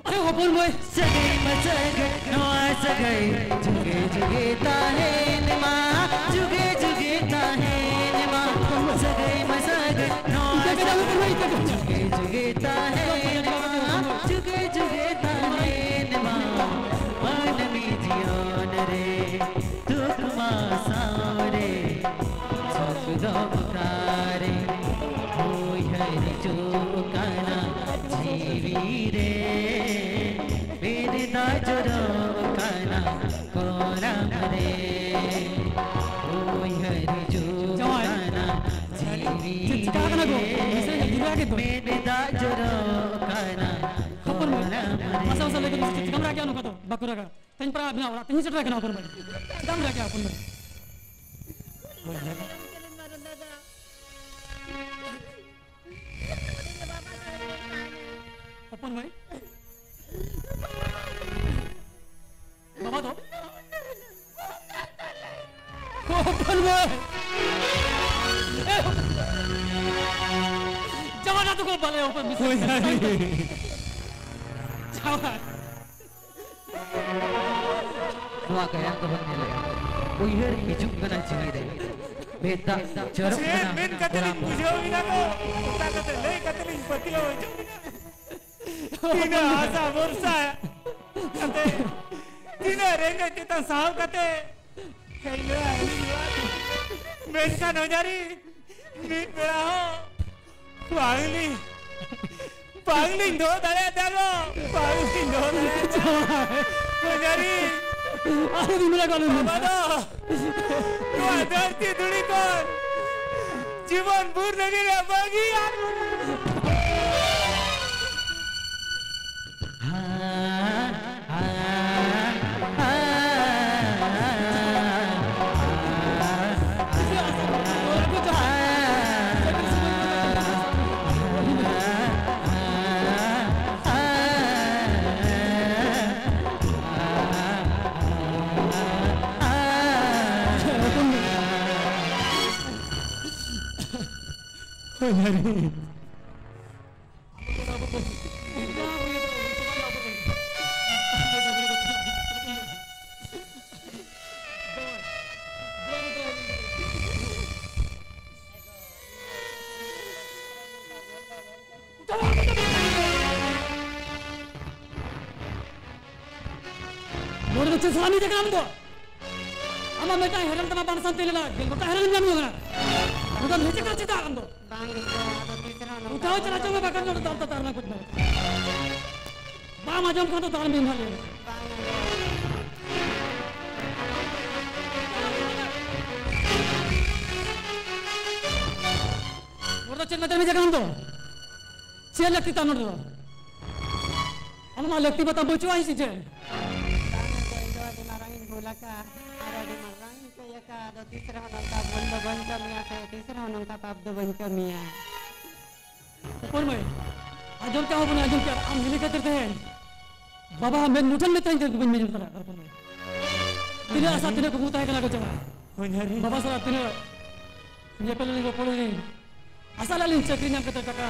ᱟᱨᱮ ᱦᱚᱯᱚᱱ ᱢᱟᱹᱭ᱾ ᱥᱟᱹᱜᱟᱹᱭ ᱢᱟ ᱥᱟᱹᱜᱟᱹᱭ, ᱱᱚᱣᱟ ᱥᱟᱹᱜᱟᱹᱭ ᱡᱩᱜᱮ ᱡᱩᱜᱮ ᱛᱟᱦᱮᱱ ᱢᱟ, ᱡᱩᱜᱮ ᱡᱩᱜᱮ ᱛᱟᱦᱮᱱ ᱢᱟ᱾ ᱥᱟᱹᱜᱟᱹᱭ ᱢᱟ ᱥᱟᱹᱜᱟᱹᱭ, ᱱᱚᱣᱟ ᱤᱠᱟᱹ ᱠᱟᱫᱟ ᱦᱚᱯᱚᱱ ᱢᱟᱹᱭ, ᱤᱠᱟᱹ ᱠᱟᱫᱟ᱾ ᱡᱩᱜᱮ ᱡᱩᱜᱮ ᱛᱟᱦᱮᱱ ᱢᱟ, ᱡᱩᱜᱮ ᱡᱩᱜᱮ ᱛᱟᱦᱮᱱ ᱢᱟ᱾ ᱢᱟᱹᱱᱢᱤ ᱡᱤᱭᱚᱱ ᱨᱮ ᱫᱩᱠ ᱢᱟ ᱥᱟᱶᱨᱮ, ᱥᱩᱠ ᱫᱚ ᱚᱠᱟᱨᱮ ᱩᱭᱦᱟᱹᱨ ᱦᱤᱡᱩᱜ ᱠᱟᱱᱟ ᱡᱤᱣᱤ ᱨᱮ, ᱢᱮᱫ ᱫᱟᱜ ᱡᱚᱨᱚᱜ ᱠᱟᱱᱟ ᱠᱚᱲᱟᱢ ᱨᱮ, ᱩᱭᱦᱟᱹᱨ ᱦᱤᱡᱩᱜ ᱡᱟᱶᱟᱭ, ᱠᱟᱱᱟ ᱡᱤᱣᱤ ᱪᱮᱫ ᱪᱤᱠᱟ ᱠᱟᱱᱟ ᱜᱚ? ᱨᱮ, ᱢᱮᱥᱮ ᱜᱤᱫᱽᱨᱟᱹ ᱜᱮ ᱛᱚ᱾ ᱢᱮᱫ ᱫᱟᱜ ᱡᱚᱨᱚᱜ ᱠᱟᱱᱟ ᱦᱚᱯᱚᱱ ᱢᱟᱹᱭ, ᱠᱚᱲᱟᱢ ᱨᱮ᱾ ᱢᱟᱥᱮ ᱢᱟᱥᱮ ᱞᱟᱹᱭ ᱠᱟᱛᱮ ᱪᱮᱫ ᱪᱤᱠᱟᱢ ᱨᱟᱜ ᱜᱮᱭᱟ ᱱᱚᱝᱠᱟ ᱫᱚ? ᱵᱟᱠᱚ ᱨᱟᱜᱟ᱾ ᱛᱮᱦᱮᱧ ᱯᱟᱨᱟ ᱟᱵᱤᱱᱟᱜ ᱚᱲᱟᱜ ᱛᱮᱦᱮᱧ ᱥᱮᱴᱮᱨ ᱟᱠᱟᱱᱟ ᱦᱚᱯᱚᱱ ᱢᱟᱹᱭ᱾ ᱪᱮᱫᱟᱢ ᱨᱟᱜ ᱜᱮᱭᱟ ᱦᱚᱯᱚᱱ ᱢᱟᱹᱭ? ᱦᱚᱯᱚᱱ ᱢᱟᱹᱭ? ᱵᱟᱵᱟ ᱫᱚ? ᱦᱚᱯᱚᱱ ᱢᱟᱹᱭ! ᱮ, ᱡᱟᱶᱟᱭ ᱫᱚ ᱠᱚ ᱵᱟᱞᱮ ᱦᱚᱯᱚᱱ ᱢᱤᱥᱮ᱾ ᱦᱳᱭ, ᱦᱳᱭ᱾ ᱡᱟᱶᱟᱭ᱾ ᱱᱚᱣᱟ ᱜᱟᱭᱟᱱ ᱫᱚᱵᱚᱱ ᱧᱮᱞᱮᱜᱼᱟ᱾ ᱩᱭᱦᱟᱹᱨ ᱦᱤᱡᱩᱜ ᱠᱟᱱᱟ ᱡᱤᱣᱤ ᱨᱮ᱾ ᱢᱮᱫ ᱫᱟᱜ ᱡᱚᱨᱚᱜ ᱪᱮᱫ ᱠᱟᱱᱟ᱾ ᱢᱮᱱ ᱠᱟᱛᱮ ᱞᱤᱧ ᱵᱩᱡᱷᱟᱹᱣ ᱵᱤᱱᱟ ᱠᱚ? ᱚᱱᱠᱟ ᱠᱟᱛᱮ ᱞᱟᱹᱭ ᱠᱟᱛᱮ ᱞᱤᱧ ᱯᱟᱹᱛᱭᱟᱹᱣ ᱦᱚᱪᱚ ᱵᱤᱱᱟ? ᱛᱤᱱᱟᱹᱜ ᱟᱥᱟ ᱵᱷᱚᱨᱥᱟ ᱠᱟᱛᱮ, ᱛᱤᱱᱟᱹᱜ ᱨᱮᱸᱜᱮᱡ ᱛᱮᱛᱟᱝ ᱥᱟᱦᱟᱣ ᱠᱟᱛᱮ ᱦᱮᱡ ᱞᱮᱱᱟ ᱟᱹᱞᱤᱧ ᱚᱲᱟᱜ ᱛᱮ᱾ ᱢᱮᱱᱠᱷᱟᱱ ᱚᱡᱷᱟᱨᱤ ᱢᱤᱫ ᱵᱮᱲᱟ ᱦᱚᱸ ᱵᱟᱝᱞᱤᱧ, ᱵᱟᱝᱞᱤᱧ ᱫᱚᱦᱚ ᱫᱟᱲᱮᱭᱟᱫᱟ ᱜᱚ, ᱵᱟᱝᱞᱤᱧ ᱫᱚᱦᱚ ᱫᱟᱲᱮᱭᱟᱫᱟ᱾ ᱚᱡᱷᱟᱨᱤ, ᱟᱨ ᱫᱤᱱ ᱵᱮᱲᱟ ᱠᱚ ᱟᱞᱚ ᱵᱟᱵᱟ ᱫᱚ ᱱᱚᱣᱟ ᱫᱷᱟᱹᱨᱛᱤ ᱫᱷᱩᱲᱤ ᱠᱷᱚᱱ ᱡᱤᱵᱚᱱ ᱵᱷᱳᱨ ᱞᱟᱹᱜᱤᱫ ᱮ ᱵᱟᱹᱜᱤᱭᱟᱫ ᱵᱚᱱᱟ᱾ ᱱᱚᱰᱮ ᱫᱚ ᱪᱮᱫ ᱥᱟᱞᱟ ᱢᱤᱫ ᱠᱟᱱᱟᱢ ᱫᱚ? ᱟᱢᱟᱜ ᱢᱤᱫᱴᱟᱝ ᱦᱮᱨᱮᱞ ᱛᱟᱢᱟ ᱵᱟᱝ ᱥᱟᱱᱛᱤ ᱞᱮᱱᱟ, ᱜᱮᱞ ᱜᱚᱴᱟ ᱦᱮᱨᱮᱞ ᱧᱟᱢ ᱠᱟᱱᱟ᱾ ᱱᱚᱰᱮ ᱫᱚ ᱪᱮᱫ ᱠᱟᱱ ᱪᱮᱫᱟᱜ ᱟᱢ ᱫᱚ? ᱵᱟᱝ ᱜᱚ, ᱟᱫᱚ ᱛᱤᱥ ᱨᱮᱦᱚᱸ ᱱᱚᱝᱠᱟ ᱩᱴᱷᱟᱹᱣ ᱪᱟᱞᱟᱜ ᱪᱚᱝ ᱢᱮ, ᱵᱟᱠᱷᱟᱱ ᱱᱚᱰᱮ ᱫᱟᱞ ᱛᱟᱛᱟᱨ ᱨᱮᱱᱟᱜ ᱠᱩᱴᱱᱟ᱾ ᱵᱟᱢ ᱟᱸᱡᱚᱢ ᱠᱷᱟᱱ ᱫᱚ ᱫᱟᱞ ᱢᱮ ᱵᱷᱟᱞᱮ᱾ ᱵᱟᱝ ᱟᱸᱡᱚᱢ᱾ ᱱᱚᱰᱮ ᱫᱚ ᱪᱮᱫ ᱢᱮᱛᱟᱢ ᱡᱟᱭᱜᱟ ᱠᱟᱱ ᱫᱚ? ᱪᱮᱫ ᱞᱟᱹᱠᱛᱤ ᱛᱟᱢ ᱱᱚᱰᱮ ᱫᱚ? ᱟᱢᱟᱜ ᱞᱟᱹᱠᱛᱤ ᱵᱟᱛᱟᱢ ᱵᱟᱹᱪᱩᱜᱼᱟ ᱥᱮ ᱪᱮᱫ? ᱵᱟᱝ ᱜᱚ, ᱤᱧ ᱫᱚ ᱟᱹᱰᱤ ᱢᱟᱨᱟᱝ ᱤᱧ ᱵᱷᱩᱞ ᱟᱠᱟᱫᱼᱟ ᱟᱨ ᱟᱹᱰᱤ ᱢᱟᱨᱟᱝ ᱤᱧ ᱠᱟᱹᱭ ᱟᱠᱟᱫᱼᱟ᱾ ᱟᱫᱚ ᱛᱤᱥ ᱨᱮᱦᱚᱸ ᱱᱚᱝᱠᱟ ᱵᱷᱩᱞ ᱫᱚ ᱵᱟᱹᱧ ᱠᱟᱹᱢᱤᱭᱟ ᱥᱮ ᱛᱤᱥ ᱨᱮᱦᱚᱸ ᱱᱚᱝᱠᱟ ᱯᱟᱯ ᱫᱚ ᱵᱟᱹᱧ ᱠᱟᱹᱢᱤᱭᱟ᱾ ᱦᱚᱯᱚᱱ ᱢᱟᱹᱭ, ᱟᱸᱡᱚᱢ ᱠᱮᱫ ᱦᱚᱸ ᱵᱟᱹᱧ ᱟᱸᱡᱚᱢ ᱠᱮᱫ, ᱟᱢ ᱦᱤᱞᱤ ᱠᱷᱟᱹᱛᱤᱨ ᱛᱮ ᱵᱟᱵᱟ ᱢᱮᱫ ᱢᱩᱴᱷᱟᱹᱱ ᱢᱮᱫ ᱛᱮ ᱤᱧ ᱵᱟᱹᱧ ᱧᱮᱞ ᱫᱟᱲᱮᱭᱟᱜ ᱠᱟᱱᱟ᱾ ᱛᱤᱱᱟᱹᱜ ᱟᱥᱟ, ᱛᱤᱱᱟᱹᱜ ᱠᱩᱠᱢᱩ ᱛᱟᱦᱮᱸ ᱠᱟᱱᱟ ᱠᱚ ᱪᱟᱵᱟ᱾ ᱦᱳᱭ, ᱦᱳᱭ᱾ ᱵᱟᱵᱟ ᱥᱟᱞᱟᱜ ᱛᱤᱱᱟᱹᱜ ᱧᱮᱯᱮᱞ ᱞᱮᱱ, ᱨᱚᱯᱚᱲ ᱞᱮᱱ, ᱟᱥᱟ ᱞᱮᱫ ᱞᱤᱧ ᱪᱟᱹᱠᱨᱤ ᱧᱟᱢ ᱠᱟᱛᱮ ᱴᱟᱠᱟ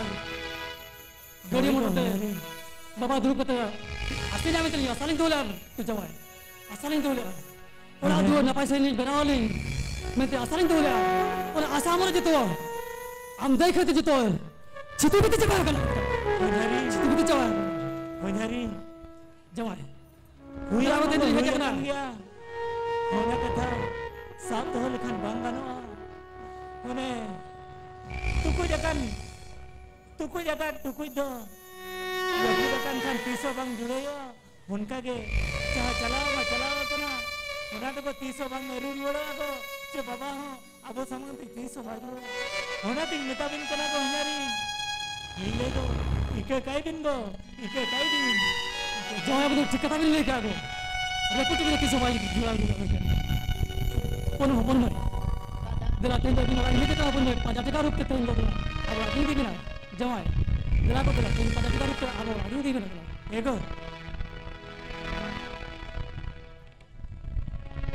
ᱜᱟᱹᱰᱤ ᱢᱚᱴᱚᱨ ᱛᱮ ᱵᱟᱵᱟ ᱫᱩᱲᱩᱵ ᱠᱟᱛᱮ ᱟᱥᱮ ᱧᱟᱢ ᱠᱟᱛᱮ ᱟᱥᱟ ᱞᱤᱧ ᱫᱚᱦᱚ ᱞᱮᱫᱼᱟ ᱛᱚ ᱡᱟᱶᱟᱭ, ᱟᱥᱟ ᱞᱤᱧ ᱫᱚᱦᱚ ᱞᱮᱫᱼᱟ᱾ ᱚᱲᱟᱜ ᱫᱩᱣᱟᱹᱨ ᱱᱟᱯᱟᱭ ᱥᱟᱺᱦᱤᱡ ᱞᱤᱧ ᱵᱮᱱᱟᱣ ᱟᱹᱞᱤᱧ, ᱢᱮᱱᱛᱮ ᱟᱥᱟ ᱨᱤᱧ ᱫᱚᱦᱚ ᱞᱮᱫᱼᱟ᱾ ᱚᱱᱟ ᱟᱥᱟ ᱟᱢ ᱨᱮ ᱡᱚᱛᱚ, ᱟᱢ ᱫᱟᱭ ᱠᱷᱟᱹᱛᱤᱨ ᱡᱚᱛᱚ ᱪᱷᱤᱛᱩ ᱵᱤᱛᱤ ᱪᱟᱵᱟ ᱟᱠᱟᱱᱟ᱾ ᱦᱚᱧᱦᱟᱨᱤᱧ, ᱪᱷᱤᱛᱩ ᱵᱤᱛᱤ ᱪᱟᱵᱟ ᱟᱠᱟᱱᱟ᱾ ᱦᱚᱧᱦᱟᱨᱤᱧ, ᱡᱟᱶᱟᱭ, ᱦᱩᱭ ᱫᱮᱞᱟ ᱟᱠᱟᱱ ᱵᱟᱹᱵᱩ, ᱫᱚ ᱦᱮᱡ ᱦᱩᱭ ᱟᱠᱟᱱᱟ᱾ ᱟᱠᱟᱱ ᱜᱮᱭᱟ᱾ ᱚᱱᱟ ᱠᱟᱛᱷᱟ ᱥᱟᱵ ᱫᱚᱦᱚ ᱞᱮᱠᱷᱟᱱ ᱵᱟᱝ ᱜᱟᱱᱚᱜᱼᱟ᱾ ᱚᱱᱮ ᱴᱩᱠᱩᱡ ᱟᱠᱟᱱ, ᱴᱩᱠᱩᱡ ᱟᱠᱟᱱ ᱴᱩᱠᱩᱡ ᱫᱚ ᱨᱟᱹᱯᱩᱫ ᱟᱠᱟᱱ ᱠᱷᱟᱱ ᱛᱤᱥ ᱦᱚᱸ ᱵᱟᱝ ᱡᱩᱲᱟᱹᱣᱚᱜᱼᱟ᱾ ᱚᱱᱠᱟ ᱜᱮ ᱡᱟᱦᱟᱸ ᱪᱟᱞᱟᱣ ᱢᱟ ᱪᱟᱞᱟᱣ ᱟᱠᱟᱱᱟ, ᱚᱱᱟ ᱫᱚᱠᱚ ᱛᱤᱥ ᱦᱚᱸ ᱵᱟᱝ ᱟᱹᱨᱩ ᱨᱩᱣᱟᱹᱲᱚᱜᱼᱟ ᱠᱚ, ᱪᱮ ᱵᱟᱵᱟ ᱦᱚᱸ ᱟᱵᱚ ᱥᱟᱢᱟᱝ ᱛᱮ ᱛᱤᱥ ᱦᱚᱸ ᱵᱟᱭ ᱨᱩᱣᱟᱹᱲᱟ᱾ ᱚᱱᱟᱛᱤᱧ ᱢᱮᱛᱟ ᱵᱤᱱ ᱠᱟᱱᱟ ᱜᱚ ᱦᱚᱧᱦᱟᱨᱤᱧ, ᱤᱧ ᱞᱟᱹᱭ ᱫᱚ ᱤᱠᱟᱹ ᱠᱟᱭ ᱵᱤᱱ ᱜᱚ, ᱤᱠᱟᱹ ᱠᱟᱭ ᱵᱤᱱ᱾ ᱡᱟᱶᱟᱭ ᱵᱟᱹᱵᱩ ᱫᱚ ᱴᱷᱤᱠ ᱠᱟᱛᱷᱟ ᱵᱤᱱ ᱞᱟᱹᱭ ᱠᱟᱜᱼᱟ ᱜᱚ, ᱨᱟᱹᱯᱩᱫ ᱠᱟᱛᱮ ᱛᱤᱥ ᱦᱚᱸ ᱵᱟᱭ ᱡᱩᱲᱟᱹᱣ ᱨᱩᱣᱟᱹᱲᱟ ᱢᱮᱱᱛᱮ᱾ ᱦᱚᱯᱚᱱ, ᱦᱚᱯᱚᱱ ᱢᱟᱹᱭ, ᱫᱮᱞᱟ ᱛᱮᱦᱮᱧ ᱫᱚ ᱟᱹᱵᱤᱱ ᱚᱲᱟᱜ ᱤᱧ ᱦᱮᱡ ᱟᱠᱟᱱᱟ ᱦᱚᱯᱚᱱ ᱢᱟᱹᱭ, ᱯᱟᱸᱡᱟ ᱡᱟᱭᱜᱟ ᱨᱩᱯ ᱛᱮ ᱛᱮᱦᱮᱧ ᱫᱚ ᱟᱵᱚ ᱚᱲᱟᱜ ᱤᱧ ᱤᱫᱤ ᱵᱤᱱᱟ᱾ ᱡᱟᱶᱟᱭ, ᱫᱮᱞᱟ ᱜᱚ ᱫᱮᱞᱟ, ᱛᱮᱦᱮᱧ ᱯᱟᱸᱡᱟ ᱡᱟᱭᱜᱟ ᱨᱩᱯ ᱛᱮ ᱟᱵᱚ ᱚᱲᱟᱜ ᱤᱧ ᱤᱫᱤ ᱵᱤᱱᱟ᱾ ᱮ ᱜᱚ,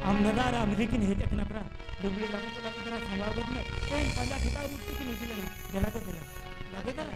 ᱟᱢ ᱫᱟᱫᱟ ᱟᱨ ᱟᱢ ᱫᱤᱫᱤ ᱠᱤᱱ ᱦᱮᱡ ᱟᱠᱟᱱᱟ ᱯᱮᱲᱟ᱾ ᱞᱩᱜᱽᱲᱤ ᱞᱟᱯᱚ ᱠᱚ ᱞᱟᱫᱮ ᱠᱟᱱᱟ, ᱥᱟᱢᱵᱟᱣ ᱜᱚᱫ ᱢᱮ᱾ ᱛᱮᱦᱮᱧ ᱯᱟᱸᱡᱟ ᱴᱷᱤᱠᱟᱹ ᱨᱩᱯ ᱛᱮᱠᱤᱱ ᱤᱫᱤ ᱞᱮᱱᱟ᱾ ᱫᱮᱞᱟ ᱜᱚ ᱫᱮᱞᱟ᱾ ᱞᱟᱫᱮ ᱠᱟᱱᱟ᱾